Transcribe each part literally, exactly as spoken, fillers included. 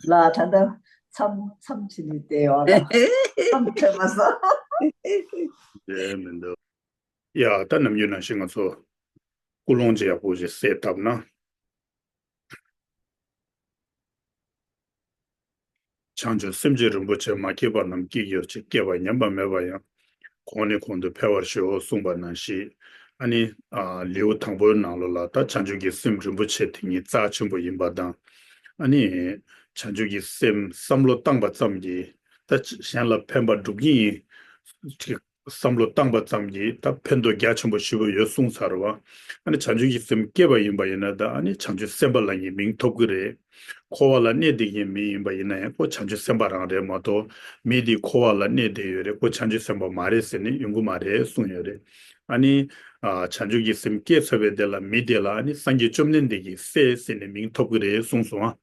ལ་ད་ལྟ་མཚམས་མཚམས་བྱས་ནས་བསྡད་ཡོད་ལ། མཚམས་འཕྲད་མ་སོང་། དེ་མི་འདུག་ཡ་ད་ནམ་རྒྱུན་ནང་བཞིན་ང་ཚོ་ཀུན་སློང་ཅིག་ཡག་པོ་ཞིག་གསལ་བཏབ་ན། བྱང་ཆུབ་སེམས་ཀྱི་རིན་པོ་ཆེ་མ་སྐྱེས་པ་རྣམས་སྐྱེ་གྱུར་ཅིག་སྐྱེས་པ་ཉམས་པ་མེད་པ་ཡང་། གོང་ནས་གོང་དུ་འཕེལ་བར་ཤོག་གསུངས་པ་ནང་བཞིན། ཨ་ནི། ཨ་ལེའུ་དང་པོའི་ནང་ལོགས་ལ་ད་བྱང་ཆུབ་ཀྱི་སེམས་རིན་པོ་ཆེ་དེ་ཉིད་རྩ་ཆེན་པོ་ཡིན་པ་དང་། ཨ་ནི། བྱང་ཆུབ་ཀྱི་སེམས་བསམ་བློ་བཏང་པ་ཙམ་གྱིས་ད་གཞན་ལ་ཕན་པ་སྒྲུབ་ཀྱི་ཡིན། ཅིག་བསམ་བློ་བཏང་པ་ཙམ་གྱིས་ད་ཕན་ཐོགས་རྒྱ་ཆེན་པོ་ཞེ་པོ་ཡོད་གསུངས་ཚར་བ། ཨ་ནི་བྱང་ཆུབ་ཀྱི་སེམས་སྐྱེས་པ་ཡིན་པ་ཡིན་ན་ད་ཨ་ནི་བྱང་ཆུབ་སེམས་དཔའ་ལབ་མཁན་མིང་ཐོབ་ཀྱི་རེད། འཁོར་བ་ལ་གནས་བསྡད་མཁན་མི་ཡིན་པ་ཡིན་ན་ཡང་ཁོ་བྱང་ཆུབ་སེམས་དཔའ་རང་རེད་མ་གཏོགས། མི་དེ་འཁོར་བ་ལ་གནས་བསྡད་ཡོད་རེད། ཁོ་བྱང་ཆུབ་སེམས་དཔའ་མ་རེད་ཟེར་ནས་ཡོང་གི་མ་རེད་གསུངས་ཡོད་རེད། ཨ་ནི། ཨ་བྱང་ཆུབ་ཀྱི་སེམས་སྐྱེས་ཚར་བའི་དེ་ལ་མི་དེ་ལ་ཨ་ནི་སངས་རྒྱས་བཅོམ་ལྡན་འདས་ཀྱི་སྲས་ཟེར་ནས་མིང་ཐོབ་ཀྱི་རེད་གསུངས་སོང་ཨ།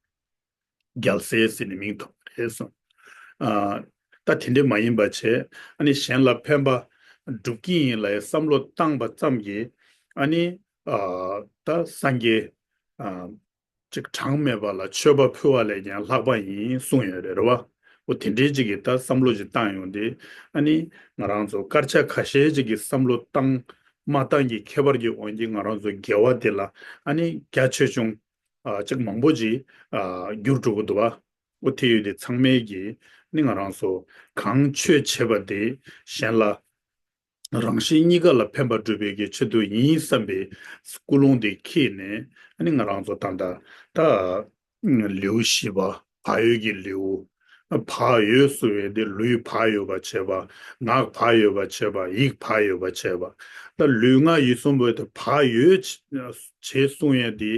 རྒྱལ་སྲས་ཟེར་ནས་མིང་ཐོབ་པ་རེད་གསུངས། ཨ་ད་དེ་འདྲ་མ་ཡིན་པ་བྱས། ཨ་ནི་གཞན་ལ་ཕན་པ་སྒྲུབ་ཀྱི་ཡིན་ལབ་ཡའི་བསམ་བློ་བཏང་པ་ཙམ་གྱིས། ཨ་ནི་ཨ་ད་སངས་རྒྱས་ཨ་ཅིག་གྲངས་མེད་པ་ལ་མཆོད་པ་ཕུལ་བ་ལས་ཀྱང་ལྷག་པ་ཡིན་གསུངས་ཡོད་རེད། རེད་བ། འོ་དེ་འདྲའི་ཅིག་གི་ད་བསམ་བློ་ཅིག་བཏང་ཡོང་དུས། ཨ་ནི་ང་རང་ཚོ་སྐར་ཆ་ཁ་ཤས་ཅིག་གི་བསམ་བློ་བཏང་མ་བཏང་གི་ཁྱད་པར་གྱི་དབང་གིས་ང་རང་ཚོ་དགེ་བ་དེ་ལ་ཨ་ནི་རྒྱ་ཆེ་ཆུང་ཨ་ཅིག་མང་པོ་ཅིག་ཨ་འགྱུར་འགྲོ་གི་འདུག་བ། འོ་དེ་ཡོད་དེ་ཚང་མས་ཀྱིས་ནི་ང་རང་ཚོ་གང་ཆོས་བྱེད་པ་དེ་གཞན་ལ་རང་གཞན་གཉིས་ཀ་ལ་ཕན་པ་སྒྲུབ་པའི་གི་ཆེད་དུ་ཡིན་བསམ་པའི་ཀུན་སློང་དེ་འཁྱེར་ནས། ཨ་ནི་ང་རང་ཚོ་ད་ལྟ་ད་ལེའུ་བཞི་པ་བག་ཡོད་ཀྱི་ལེའུ། བག་ཡོད་གསུང་ཡས་དེ་ལུས་བག་ཡོད་པ་བྱས་པ། ངག་བག་ཡོད་པ་བྱས་པ། ཡིད་བག་ཡོད་པ་བྱས་པ། ད་ལུས་ངག་ཡིད་གསུམ་པོ་དེ་བག་ཡོད་བྱས་གསུང་ཡས་དེ།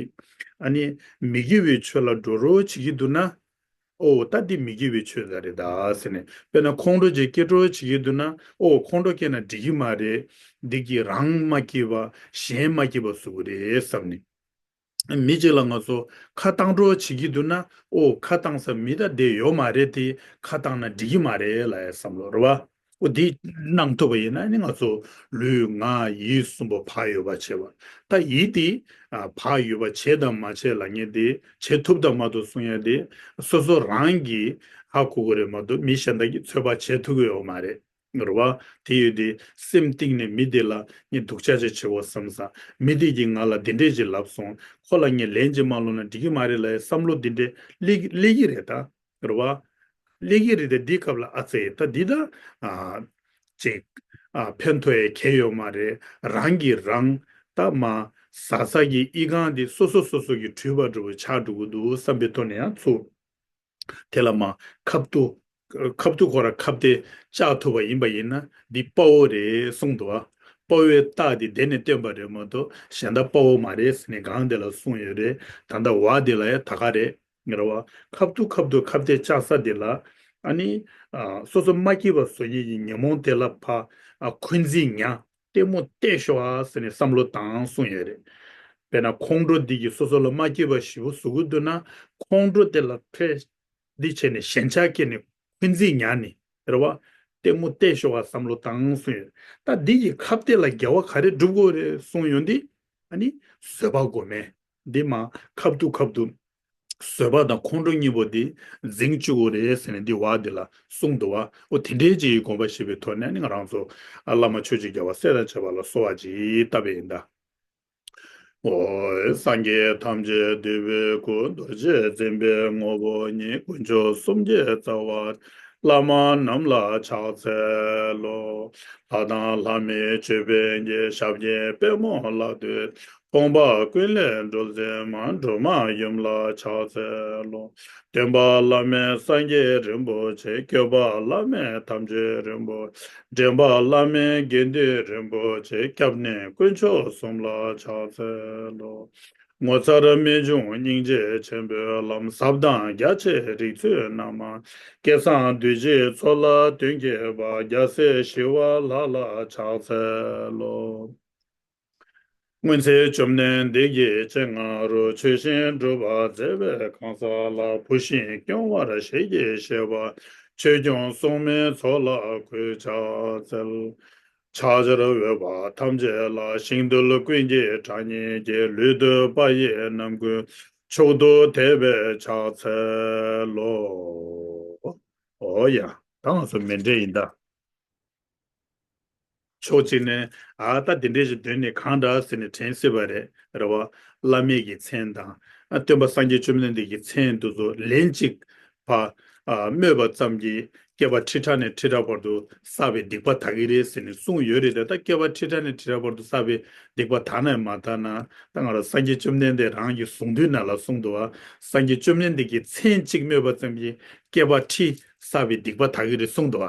ཨ་ནི་མི་དགེ་བའི་ཆོས་ལ་འགྲོ་རོགས་བྱེད་ཀྱི་འདུག་ན། ཨོ་ད་འདི་མི་དགེ་བའི་ཆོས་ཟེར་རེད་ད་ཟེར་ནས། དཔེར་ན་ཁོང་ཁྲོ་ཅིག་སྐྱེ་འགྲོ་བྱེད་ཀྱི་འདུག་ན། ཨོ་ཁོང་ཁྲོ་སྐྱེས་ན་འགྲིག་གི་མ་རེད། འདི་གི་རང་མ་སྐྱིད་པ་གཞན་མ་སྐྱིད་པ་བཟོ་གི་རེད་བསམ་ནས། མི་གཅིག་ལ་ང་ཚོ་ཁ་བཏང་འགྲོ་བྱེད་ཀྱི་འདུག་ན། ཨོ་ཁ་བཏང་ས་མི་ད་བསྡད་ཡོད་མ་རེད་དེ། ཁ་བཏང་ན་འགྲིག་གི་མ་རེད་ལབ་ཡ་བསམ་བློ་རེད་བ། ཨོ་དེ་གནང་ཐུབ་པ་ཡིན་ན་ནི་ང་ཚོ་ལུས་ངག་ཡིད་གསུམ་པོ་བག་ཡོད་པ་བྱེད་པ། ད་ཡིད་དེ་ཨ་བག་ཡོད་པ་བྱེད་དང་མ་བྱེད་ལབ་མཁན་དེ་བྱེད་ཐུབ་དང་མ་ཐུབ་གསུང་ཡ་དེ་སོ་སོ་རང་གིས་ཧ་གོ་གི་རེད་མ་གཏོགས་མི་གཞན་དག་གིས་ཚོད་དཔག་བྱེད་ཐུབ་ཀྱི་ཡོད་མ་རེད། རེད་བ། དེ་ཡོད་དེ་སེམས་གཏིང་ནས་མི་དེ་ལ་ངས་སྡུག་ཅག་ཅིག་བྱེད་དགོས་བསམ་ས། མི་དེ་གིས་ང་ལ་འདི་འདྲས་ཅིག་ལབ་སོང་། ཁོ་ལ་ངས་ལན་ཅིག་མ་སློག་ན་འགྲིག་གི་མ་རེད་ལབ་ཡའི་བསམ་བློ་འདི་འདྲས་སླེབས་སླེབས་ཀྱི་རེད་ད། རེད་བ། སླེབས་ཀྱི་རེད་དེ་འདི་སྐབས་ལ་ཨ་ཙེ་ད་འདི་ད། ཨ་ཅིག་ཨ་ཕན་ཐོགས་ཡས་གལ་ཡོད་མ་རེད། རང་གིས་རང་ད་མ་ཟ་ས་གི་ཨི་ཁུང་དེ་སོ་སོ་སོ་སོ་གི་འཁྲུས་པ་འདྲ་བོ་ཆགས་འགྲོ་གི་འདུག་བསམ་པའི་ཐོག་ནས་ཡང་ཚུར། དེ་ལ་མ་ཁབ་ཏུ། ཁབ་ཏུ་ཁོ་ར་ཁབ་དེ་བཅག་ཐུབ་པ་ཡིན་པ་ཡིན་ན་འདི་དཔའ་བོ་རེད་གསུངས་འདུག་བ། དཔའ་བོའི་རྟགས་དེ་དེ་ནས་བསྟན་པ་རེད་མ་གཏོགས་གཞན་དག་དཔའ་བོ་མ་རེད་ཟེར་ནས་སྒང་དེ་ལ་གསུངས་ཡོད་རེད། ད་ལྟ་བ་དེ་ལ་ཡང་ད་ག་རེད། རེད་བ། ཁབ་ཏུ་ཁབ་ཏུ་ཁབ་དེ་བཅག་ས་དེ་ལ། ཨ་ནི། ཨ་སོ་སོ་མ་སྐྱིད་པ་བཟོ་ཉེན་གྱི་ཉོན་མོངས་དེ་ལ་ཕ། ཨ་འཁོན་འཛིན་ཉ། ལྟད་མོ་བལྟས་ཤོག་ཨ་ཟེར་ནས་བསམ་བློ་བཏང་གསུངས་ཡོད་རེད། དཔེར་ན་ཁོང་ཁྲོ་འདི་གིས་སོ་སོ་ལ་མ་སྐྱིད་པ་ཞེ་པོ་བཟོ་གི་འདུག་ན། ཁོང་ཁྲོ་དེ་ལ་ཕེ། འདི་བྱས་ནས་ཞེན་ཆགས་སྐྱེས་ནས་འཁོན་འཛིན་ཉ་ནི། རེད་བ། ལྟད་མོ་བལྟས་ཤོག་ཨ་བསམ་བློ་བཏང་གསུངས་ཡོད། ད་འདི་གི་ཁབ་དེ་ལ་དགེ་བ་ག་རེ་སྒྲུབ་དགོས་རེད་གསུངས་ཡོང་དུས། ཨ་ནི། བཟོད་པ་དགོས་མེད། འདི་མ་ཁབ་ཏུ་ཁབ་ཏུ། བཟོད་པ་དང་ཁོང་ཁྲོ་གཉིས་པོ་འདི་འཛིང་བཅུག་དགོས་རེད་ཟེར་ནས་འདི་བ་འདི་ལ་གསུངས་འདུག་བ། འོ་དེ་འདྲའི་ཅིག་གི་དགོངས་པ་བཞེས་པའི་ཐོག་ནས་ནི་ང་རང་ཚོ་ཨ་བླ་མ་ཆོས་ཀྱི་རྒྱལ་བ་སྲས་དང་བཅས་པ་ལ་གསོལ་བ་ཅིག་བཏབ་པ་ཡིན་ད། འོ་སངས་རྒྱས་ཐམས་ཅད་འདུས་པའི་སྐུ། རྡོ་རྗེ་འཛིན་པའི་ངོ་བོ་ཉིད། དཀོན་མཆོག་གསུམ་གྱི་རྩ་བ། བླ་མ་རྣམས་ལ་ཕྱག་འཚལ་ལོ། ལྷ་དང་ལྷ་མིན་ཅོད་པན་གྱི། ཞབས་ཀྱི་པདྨོ་ལ་འདུད། ཕོངས་པ་ཀུན་ལས་སྒྲོལ་འཛིན་མ། སྒྲོལ་མ་ཡུམ་ལ་ཕྱག་འཚལ་ལོ། སྟོན་པ་བླ་མེད་སངས་རྒྱས་རིན་པོ་ཆེ། སྐྱོབ་པ་བླ་མེད་དམ་ཆོས་རིན་པོ་ཆེ། འདྲེན་པ་བླ་མེད་དགེ་འདུན་རིན་པོ་ཆེ། སྐྱབས་གནས་དཀོན་མཆོག་གསུམ་ལ་ཕྱག་འཚལ་ལོ། ངོ་མཚར་རྨད་བྱུང་སྙིང་རྗེ་ཆེན་པོའི་ལམ། ཟབ་དང་རྒྱ་ཆེ་རིགས་ཚོའི་རྣལ་མ། སྐལ་བཟང་འདུས་བྱས་ཚོགས་ལ་མདུན་བསྐྱེད་པ། རྒྱལ་སྲས་ཞི་བ་ལྷ་ལ་ཕྱག་འཚལ་ལོ། སྔོན་ཚེ་བཅོམ་ལྡན་འདས་ཀྱི་སྤྱན་སྔ་རུ། ཆོས་བཞིན་སྒྲུབ་པར་མཛད་པའི་གང་ཟག་ལ། བུ་བཞིན་སྐྱོང་བར་ཞལ་གྱིས་བཞེས་པ། ཆོས་སྐྱོང་སྲུང་མའི་ཚོགས་ལ་གུས་ཕྱག་འཚལ། ཕྱག་བྱར་འོས་པ་ཐམས་ཅད་ལ། ཞིང་རྡུལ་ཀུན་གྱི་གྲངས་སྙེད་ཀྱིས། ལུས་བཏུད་པ་ཡི་རྣམ་ཀུན། མཆོག་ཏུ་དད་པས་ཕྱག་འཚལ་ལོ། འོ་ཡ། ད་ང་ཚོ་མཎྜལ་ཡིན་ད། ཕྱོགས་གཅིག་ནས་ཨ་ད་འདི་འདྲས་ཞིག་འདོན་ནས་གང་འདྲ་ཟེར་ནས་དྲན་སྲིད་པ་རེད། རེད་བ། བླ་མེད་ཀྱི་མཚན་དང་ཨ་སྟོན་པ་སངས་རྒྱས་བཅོམ་ལྡན་འདས་ཀྱི་མཚན་འདི་ཚོ་ལན་གཅིག་ཕར་ཨ་སྨོས་པ་ཙམ་གྱིས་བསྐལ་པ་ཁྲི་ཕྲག་ནས་ཁྲི་ཕྲག་བར་དུ་བསགས་པའི་སྡིག་པ་དག་གི་རེད་ཟེར་ནས་གསུངས་ཡོད་རེད་དེ། ད་བསྐལ་པ་ཁྲི་ཕྲག་ནས་ཁྲི་ཕྲག་བར་དུ་བསགས་པའི་སྡིག་པ་དག་ན་ཡང་མ་དག་ན། ད་ང་རང་སངས་རྒྱས་བཅོམ་ལྡན་འདས་རང་གི་གསུང་དུས་ནང་ལ་གསུངས་འདུག་བ། སངས་རྒྱས་བཅོམ་ལྡན་འདས་ཀྱི་མཚན་གཅིག་སྨོས་པ་ཙམ་གྱིས་བསྐལ་པ་ཁྲི་བསགས་པའི་སྡིག་པ་དག་གི་རེད་གསུངས་འདུག་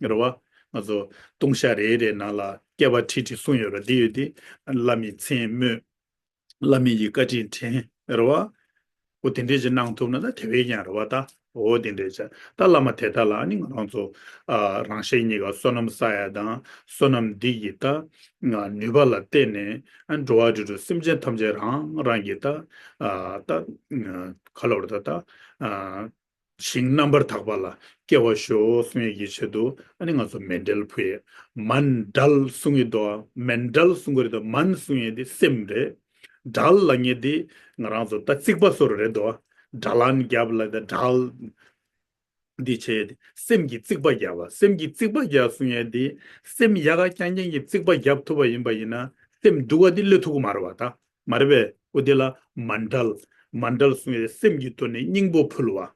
བ། རེད་བ། ང་ཚོ་ལྟུང་བཤགས་རེ་རེ་ནང་ལ་བསྐལ་པ་ཁྲི་ཁྲི་གསུངས་ཡོད་རེད། འདི་ཡོད་དེ། བླ་མའི་མཚན་སྨོས། བླ་མ་ཡི་བཀའ་དྲིན་དྲན། རེད་བ། འོ་དེ་འདྲས་ཅིག་གནང་ཐུབ་ན་ད་དེ་བས་ཀྱང་རེད་བ་ད། འོ་དེ་འདྲས་ཅིག་ད་བླ་མ་དེ་དག་ལ་ནི་ང་རང་ཚོ་ཨ་རང་གཞན་གཉིས་ཀ་བསོད་ནམས་བསགས་ཡ་དང་བསོད་ནམས་འདི་ཡི་ད་ནུས་པ་ལ་བརྟེན་ནས་ཨ་འགྲོ་བ་རིགས་དྲུག་སེམས་ཅན་ཐམས་ཅད་རང་རང་གི་ད་ཨ་ད་ག་ལ་བར་ད་ད་ཨ། ཞིང་རྣམ་པར་དག་པ་ལ་སྐྱེ་བར་ཤོག་གསུང་ཡས་ཀྱི་ཆེད་དུ་ཨ་ནི་ང་ཚོ་མཎྜལ་ཕུལ་ཡས། མཎྜལ་གསུང་གི་འདུག་མཎྜལ་གསུང་གི་རེད་དོ། མཎ་གསུང་ཡས་དེ་སེམས་རེད། ཌལ་ལབ་མཁན་དེ་ང་རང་ཚོ་ད་རྩིག་པ་བཟོ་རུ་རེད་དོ། ཌལ་ལན་རྒྱབ་ལ་ད་ཌལ་འདི་བྱས་ཏེ་སེམས་ཀྱི་རྩིག་པ་རྒྱབ་པ། སེམས་ཀྱི་རྩིག་པ་རྒྱབ་གསུང་ཡས་དེ་སེམས་ཡག་ག་རྐྱང་རྐྱང་གི་རྩིག་པ་རྒྱབ་ཐུབ་པ་ཡིན་པ་ཡིན་ན་སེམས་སྡུག་པ་དེ་སླེབས་ཐུབ་ཀྱི་མ་རེད་བ་ད། མ་རེད་པས། འོ་དེ་ལ་མཎྜལ། མཎྜལ་གསུང་ཡས་སེམས་ཀྱི་ཐོག་ནས་སྙིང་པོ་ཕུལ་བ།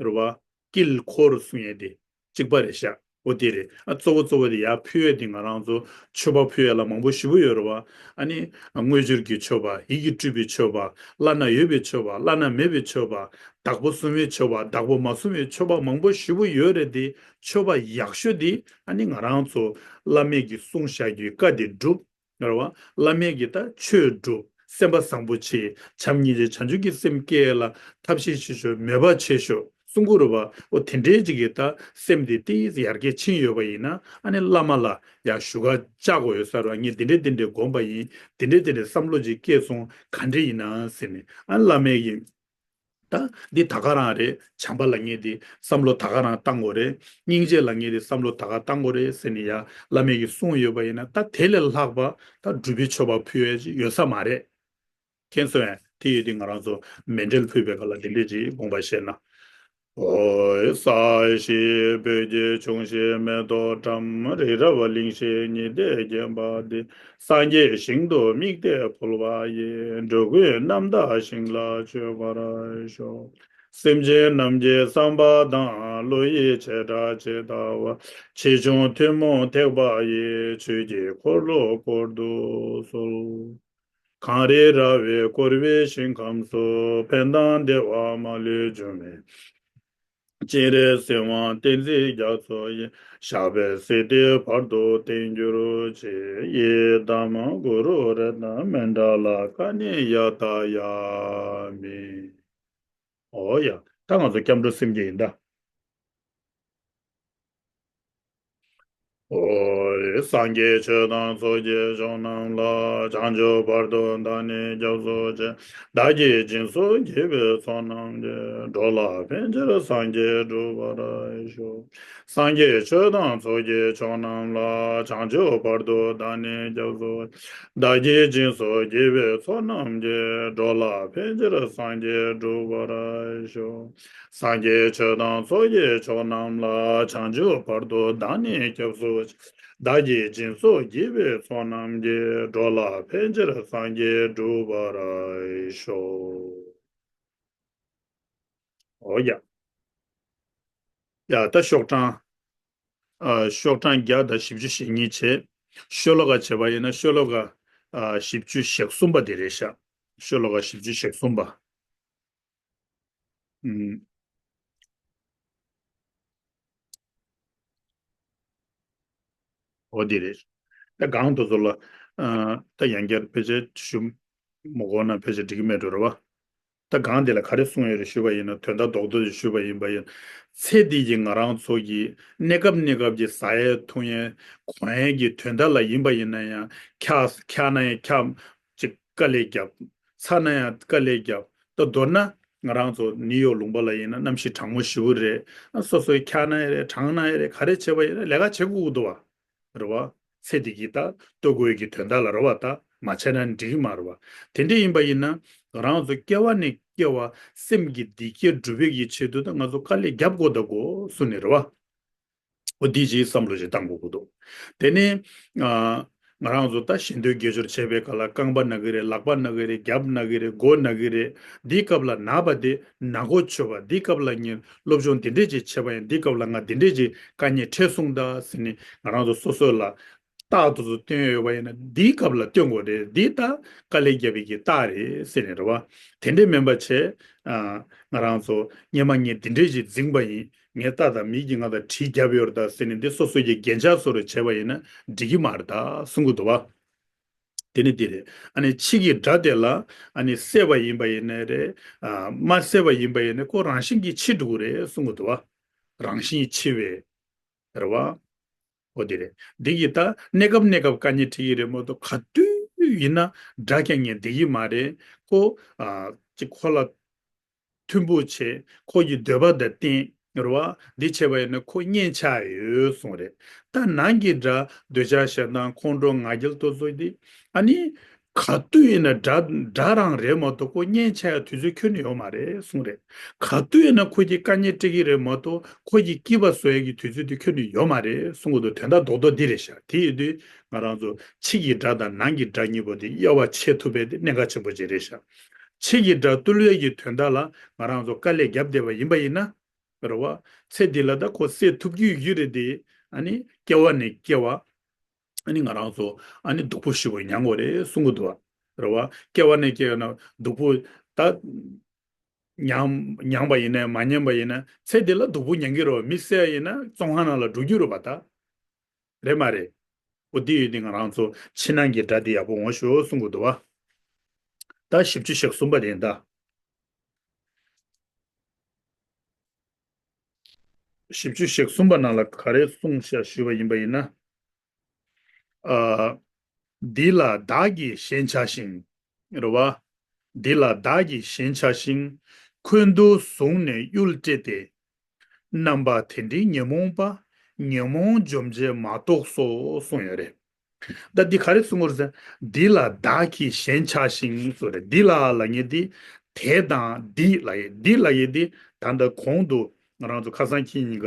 རེད་བ། དཀྱིལ་འཁོར་གསུང་ཡས་དེ་གཅིག་པ་རེད་ཤག་འོ་དེ་རེད། ཨ་གཙོ་བོ་གཙོ་བོ་དེ་ཡར་ཕུལ་ཡས་དེ་ང་རང་ཚོ་མཆོད་པ་ཕུལ་ཡས་ལ་མང་པོ་ཞེ་པོ་ཡོད་རེད་བ། ཨ་ནི་དངོས་འབྱོར་གྱི་མཆོད་པ། ཡིད་ཀྱིས་སྤྲུལ་པའི་མཆོད་པ། བླ་ན་ཡོད་པའི་མཆོད་པ། བླ་ན་མེད་པའི་མཆོད་པ། བདག་པོ་བཟུང་བའི་མཆོད་པ། བདག་པོ་མ་བཟུང་བའི་མཆོད་པ་མང་པོ་ཞེ་པོ་ཡོད་རེད་དེ། མཆོད་པ་ཡག་ཤོས་དེ་ཨ་ནི་ང་རང་ཚོ་བླ་མེད་ཀྱི་གསུང་བཤད་རྒྱུའི་བཀའ་དེ་སྒྲུབ། རེད་བ། བླ་མེད་ཀྱི་ད་ཆོས་སྒྲུབ། སེམས་པ་བཟང་པོ་བྱེད། བྱམས་སྙིང་རྗེ་བྱང་ཆུབ་ཀྱི་སེམས་སྐྱེ་ལ་ཐབས་ཤེས་བྱེད་ཤོག་མོས་པ་བྱེད་ཤོག་གསུང་གི་རེད་བ། འོ་དེ་འདྲའི་ཅིག་གི་ད་སེམས་དེ་ཏིས་ཡར་རྒྱས་ཕྱིན་ཡོད་པ་ཡིན་ན་ཨ་ནི་བླ་མ་ལ་ཡར་ཞུ་ག་བཅར་དགོས་ཡོད་ས་རེད་བ། ངས་དེ་འདྲས་དེ་འདྲས་དགོངས་པ་ཡིན། དེ་འདྲས་དེ་འདྲས་བསམ་བློ་ཅིག་སྐྱེས་སོང་། ག་འདྲས་ཡིན་ན་ཟེར་ནས་ཨ་ནི་བླ་མ་ཡིས། ད་འདི་ད་ག་རང་རེད། བྱམས་པ་ལབ་མཁན་འདི་བསམ་བློ་ད་ག་རང་བཏང་དགོས་རེད། སྙིང་རྗེ་ལབ་མཁན་འདི་བསམ་བློ་ད་ག་བཏང་དགོས་རེད་ཟེར་ནས་ཡ་བླ་མ་གིས་གསུངས་ཡོད་པ་ཡིན་ན། ད་དེ་ལས་ལྷག་པ་ད་སྒྲུབ་པའི་མཆོད་པ་ཕུལ་ཡས་ཅིག་ཡོད་ས་མ་རེད། མཁྱེན་སོང་ངས། དེ་ཡོད་དུས་ང་རང་ཚོ་མཎྜལ་ཕུལ་བའི་སྐབས་ལ་འདི་འདྲས་ཅིག་དགོངས་པ་བཞེས་ན། ཨོ། ས་གཞི་སྤོས་ཀྱི་འབྱུང་བཞི་མེ་ཏོག་བཀྲམ། རི་རབ་གླིང་བཞི་ཉི་ཟླས་བརྒྱན་པ་འདི། སངས་རྒྱས་ཞིང་དུ་དམིགས་ཏེ་ཕུལ་བ་ཡིས། འགྲོ་ཀུན་རྣམ་དག་ཞིང་ལ་སྤྱོད་པར་ཤོག་སེམས་ཅན་རྣམས་ཀྱི་བསམ་པ་དང་། བློ་ཡི་བྱེ་བྲག་ཇི་ལྟ་བར། ཆེ་ཆུང་ཐུན་མོང་ཐེག་པ་ཡི། ཆོས་ཀྱི་འཁོར་ལོ་བསྐོར་དུ་གསོལ། གངས་རི་ར་བས་བསྐོར་བའི་ཞིང་ཁམས་སུ། ཕན་དང་བདེ་བ་མ་ལུས་འབྱུང་བའི། སྤྱན་རས་གཟིགས་དབང་བསྟན་འཛིན་རྒྱ་མཚོ་ཡི། ཞབས་པད་སྲིད་མཐའི་བར་དུ་བརྟན་གྱུར་ཅིག་ཡི་དམ་གུ་རུ་རཏྣ་མཎྜལ་ཀ་ནི་ཡ་ཏ་ཡ་མི། ཨོ་ཡ། ད་ང་ཚོ་སྐྱབས་འགྲོ་སེམས་བསྐྱེད་ཡིན་ད། ཨོ། སངས་རྒྱས་ཆོས་དང་ཚོགས་ཀྱི་མཆོག་རྣམས་ལ། བྱང་ཆུབ་བར་དུ་བདག་ནི་སྐྱབས་སུ་མཆི། བདག་གིས་སྦྱིན་སོགས་བགྱིས་པའི་ཚོགས་རྣམས་ཀྱིས། འགྲོ་ལ་ཕན་ཕྱིར་སངས་རྒྱས་འགྲུབ་པར་ཤོག་སངས་རྒྱས་ཆོས་དང་ཚོགས་ཀྱི་མཆོག་རྣམས་ལ། བྱང་ཆུབ་བར་དུ་བདག་ནི་སྐྱབས་སུ་མཆི། བདག་གིས་སྦྱིན་སོགས་བགྱིས་པའི་ཚོགས་རྣམས་ཀྱིས། འགྲོ་ལ་ཕན་ཕྱིར་སངས་རྒྱས་འགྲུབ་པར་ཤོག་སངས་རྒྱས་ཆོས་དང་ཚོགས་ཀྱི་མཆོག་རྣམས་ལ། བྱང་ཆུབ་བར་དུ་བདག་ནི་སྐྱབས་སུ་མཆི། བདག་གིས་སྦྱིན་སོགས་བགྱིས་པའི་ཚོགས་རྣམས་ཀྱིས། འགྲོ་ལ་ཕན་ཕྱིར་སངས་རྒྱས་འགྲུབ་པར་ཤོག་ཨོ་ཡ། ཡ་ད་ཤོག་གྲངས། ཨ་ཤོག་གྲངས་བརྒྱ་དང་བཞི་བཅུ་ཞེ་གཉིས་བྱས། ཤོ་ལོ་ཀ་བྱས་པ་ཡིན་ན་ཤོ་ལོ་ཀ་ཨ་བཞི་བཅུ་ཞེ་གསུམ་པ་དེ་རེད་ཤག་ཤོ་ལོ་ཀ་བཞི་བཅུ་ཞེ་གསུམ་པ། ཨུམ། འོ་དེ་རེད། ད་གང་དུ་ཚོ་ལ་ཨ་ད་ཡང་བསྐྱར་ཕལ་ཆེར་ཞུ་མ་དགོས་ན་ཕལ་ཆེར་འགྲིག་གི་མེད་འགྲོ་རེད་བ། ད་གང་དེ་ལ་ག་རེ་གསུངས་ཡོད་རེད་ཞུས་པ་ཡིན་ན། དོན་དག་རྡོག་རྡོག་ཅིག་ཞུས་པ་ཡིན་པ་ཡིན། ཚེ་འདི་ཡི་ང་རང་ཚོ་གི་གནས་སྐབས་གནས་སྐབས་ཀྱི་ཟ་ཡས་འཐུང་ཡས་གོན་ཡས་ཀྱི་དོན་དག་ལ་ཡིན་པ་ཡིན་ན་ཡང་འཁྱག་འཁྱག་ན་ཡང་འཁྱག་ཅིག་དཀའ་ལས་བརྒྱབ། ཚ་ན་ཡང་དཀའ་ལས་བརྒྱབ། ད་མདོར་ན་ང་རང་ཚོ་ནིའུ་ཡོག་ལུང་པ་ལ་ཡིན་ན་གནམ་གཤིས་གྲང་མོ་ཞེ་པོ་རེད། ཨ་སོ་སོའི་འཁྱག་ན་ཡང་རེད། གྲང་ན་ཡང་རེད། ག་རེ་བྱས་པ་ཡིན་ན་ལས་ཀ་བྱེད་དགོས་ཀྱི་འདུག་བ། རེད་བ། ཚེ་འདི་གི་ད་ལྟོ་གོས་ཀྱི་དོན་དག་ལ་རེད་བ་ད། མ་བྱས་ན་འགྲིག་གི་མ་རེད་བ། དེ་འདྲ་ཡིན་པ་ཡིན་ན་ང་རང་ཚོ་སྐྱེ་བ་ནས་སྐྱེ་བ་སེམས་ཀྱི་བདེ་སྐྱིད་སྒྲུབ་པའི་གི་ཆེད་དུ་ད་ང་ཚོ་དཀའ་ལས་རྒྱབ་དགོས་ད་དགོས་གསུངས་ནས་རེད་བ། འོ་འདི་ཅིག་བསམ་བློ་ཞིག་བཏང་དགོས་ཀྱི་འདུག་དེ་ནས་ཨ། ང་རང་ཚོ་ད་ཞལ་འདོན་དགེ་སྦྱོར་བྱེད་པའི་སྐབས་ལ་རྐང་པ་ན་གི་རེད། ལག་པ་ན་གི་རེད། རྒྱབ་ན་གི་རེད། མགོ་ན་གི་རེད། འདིའི་སྐབས་ལ་ན་བ་དེ་ན་གོ་ཆོད་པ། འདིའི་སྐབས་ལ་ངས་སློབ་སྦྱོང་འདི་འདྲས་ཅིག་བྱས་པ་ཡིན། འདིའི་སྐབས་ལ་ང་འདི་འདྲས་ཅིག་དཀའ་ངལ་འཕྲད་སོང་ད་ཟེར་ནས་ང་རང་ཚོ་སོ་སོ་ལ་རྟགས་དེ་ཚོ་སྟོན་ཡོད་པ་ཡིན་ན་འདིའི་སྐབས་ལ་སྟོན་དགོས་རེད། འདི་ད་དཀའ་ལས་བརྒྱབ་པའི་གི་རྟགས་རེད་ཟེར་ནས་རེད་བ། དེ་འདྲས་མིན་པ་བྱས། ཨ། ང་རང་ཚོ་སྔོན་མ་ངས་འདི་འདྲས་ཅིག་འཛིངས་པ་ཡིན། ངས་ཏག་ཏག་མི་གིས་ང་ལ་གྲི་བརྒྱབ་ཡོད་རེད་ད་ཟེར་ནས་འདི་སོ་སོ་གི་རྒྱན་ཆ་བཟོ་འདྲ་བྱས་པ་ཡིན་ན་འགྲིག་གི་མ་རེད་ད་གསུང་གི་འདུག་བ། དེ་ནི་འདི་རེད། ཨ་ནི་ཕྱི་གི་དགྲ་དེ་ལ་ཨ་ནི་བསད་པ་ཡིན་པ་ཡིན་ནའི་རེད། ཨ། མ་བསད་པ་ཡིན་པ་ཡིན་ནའི་ཁོ་རང་བཞིན་གྱིས་འཆི་འགྲོ་གི་རེད་གསུང་གི་འདུག་བ། རང་བཞིན་འཆི་བའི་རེད་བ། འོ་དེ་རེད། འདི་གི་ད་གནས་སྐབས་གནས་སྐབས་དཀའ་ངལ་འཕྲད་ཀྱི་རེད་མ་གཏོགས་ག་དུས་ཡིན་ན་དགྲ་རྐྱང་ངས་བསྡད་ཀྱི་མ་རེད། ཁོ་ཨ་ཅིག་ཁོ་ལ་མཐུན་པོ་བྱས། ཁོ་གི་འདོད་པ་དང་བསྟུན་རེད་བ། འདི་བྱས་པ་ཡིན་ན་ཁོ་གཉེན་ཆགས་ཡོད་གསུངས་རེད། ད་ནང་གི་དགྲ་འདོད་ཆགས་ཞེ་སྡང་ཁོང་ཁྲོ་ང་རྒྱལ་ཏོ་ཚོ་འདི་ཨ་ནི་ག་དུས་ཡིན་ན་དགྲ་དགྲ་རང་རེད་མ་གཏོགས་ཁོ་གཉེན་ཆགས་ཡ་དུས་ཚོད་ཁྱོན་ནས་ཡོད་མ་རེད་གསུངས་རེད། ག་དུས་ཡིན་ན་ཁོ་གི་དཀའ་ངལ་སྤྲད་ཀྱི་རེད་མ་གཏོགས་ཁོ་གི་སྐྱིད་པ་བཟོ་ཡ་གི་དུས་ཚོད་དེ་ཁྱོན་ནས་ཡོད་མ་རེད་གསུངས་གི་འདུག་དོན་དག་རྡོག་རྡོག་འདི་རེད་ཤག་དེ་ཡིན་དུས་ང་རང་ཚོ་ཕྱི་གི་དགྲ་དང་ནང་གི་དགྲ་གཉིས་པོ་དེ་དབྱེ་བ་ཕྱེ་ཐུབ་པའི་དེ་གནད་འགག་ཆེན་པོ་ཅིག་རེད་ཤག་ཕྱི་གི་དགྲ་བཏུལ་བའི་གི་དོན་དག་ལ་ང་རང་ཚོ་དཀའ་ལས་བརྒྱབ་བསྡད་པ་ཡིན་པ་ཡིན་ན་རེད་བ། ཚེ་འདི་ལ་ད་ཁོ་བསད་ཐུབ་ཀྱི་ཡོད་ཀྱི་རེད་དེ། ཨ་ནི་སྐྱེ་བ་ནས་སྐྱེ་བ། ཨ་ནི་ང་རང་ཚོ་ཨ་ནི་སྡུག་པོ་ཞེ་པོ་མྱང་དགོས་རེད་གསུང་གི་འདུག་བ། རེད་བ། སྐྱེ་བ་ནས་སྐྱེ་བ་ན་སྡུག་པོ་ད་མྱང་མྱང་པ་ཡིན་ནའི་མ་མྱང་པ་ཡིན་ན་ཚེ་འདི་ལ་སྡུག་པོ་མྱང་གི་རེད་བ། མི་བསད་ཡིན་ན་བཙོན་ཁང་ནང་ལ་འགྲོ་རྒྱུ་རེད་བ་ད། རེད་མ་རེད། འོ་འདི་ཡོད་དེ་ང་རང་ཚོ་ཕྱི་ནང་གི་དགྲ་དེ་ཡག་པོ་ངོ་ཤོག་གསུང་གི་འདུག་བ། ད་བཞི་བཅུ་ཞེ་གསུམ་པ་དེ་ཡིན་ད། བཞི་བཅུ་ཞེ་གསུམ་པ་ནང་ལ་ག་རེ་གསུངས་ཤག་ཞུས་པ་ཡིན་པ་ཡིན་ན། ཨ། འདི་ལ་བདག་གིས་ཞེན་ཆགས་ཤིང་། རེད་བ། འདི་ལ་བདག་གིས་ཞེན་ཆགས་ཤིང་། འཁོན་དུ་བཟུང་ནས་གཡུལ་བཀྲེས་ཏེ། རྣམ་པ་དེ་འདྲའི་ཉོན་མོངས་པ། ཉོན་མོངས་འཇོམས་བྱེད་མ་གཏོགས་སོ། གསུངས་ཡོད་རེད། ད་འདི་ག་རེ་གསུང་གི་རེད་ཟེར། འདི་ལ་བདག་གིས་ཞེན་ཆགས་ཤིང་གསུངས་རེད། འདི་ལ་ལབ་མཁན་འདི་དེ་དང་འདི་ལབ་ཡས། འདི་ལབ་ཡས་འདི་ད་ལྟ་གོང་དུ་ང་རང་ཚོ་ཁ་སང་ཁྱེད་གཉིས་ཀ་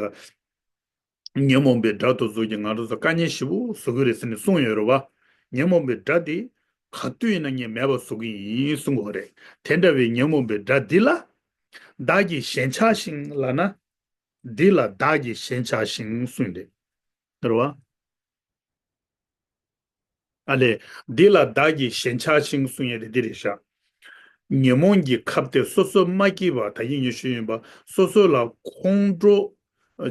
ཉོན་མོངས་པའི་དགྲ་དེ་ཚོ་གིས་ང་རང་ཚོ་དཀའ་ངལ་ཞེ་པོ་བཟོ་གི་རེད་ཟེར་ནས་གསུངས་ཡོད་རེད་བ། ཉོན་མོངས་པའི་དགྲ་འདི་ག་དུས་ཡིན་ན་ངས་མེད་པ་བཟོ་གི་ཡིན་གསུང་གི་རེད། དེ་འདྲ་བའི་ཉོན་མོངས་པའི་དགྲ་འདི་ལ་བདག་གིས་ཞེན་ཆགས་ཤིང་ལབ་ན། འདི་ལ་བདག་གིས་ཞེན་ཆགས་ཤིང་གསུངས་ཏེ། རེད་བ། ཨ་ལས། འདི་ལ་བདག་གིས་ཞེན་ཆགས་ཤིང་གསུང་ཡས་དེ་འདི་རེད་ཤག་ཉོན་མོངས་ཀྱི་ཁབ་སྟེགས་སོ་སོ་མ་སྐྱིད་པ། ད་གིན་ངས་ཞུས་ཡིན་པ། སོ་སོ་ལ་ཁོང་ཁྲོ་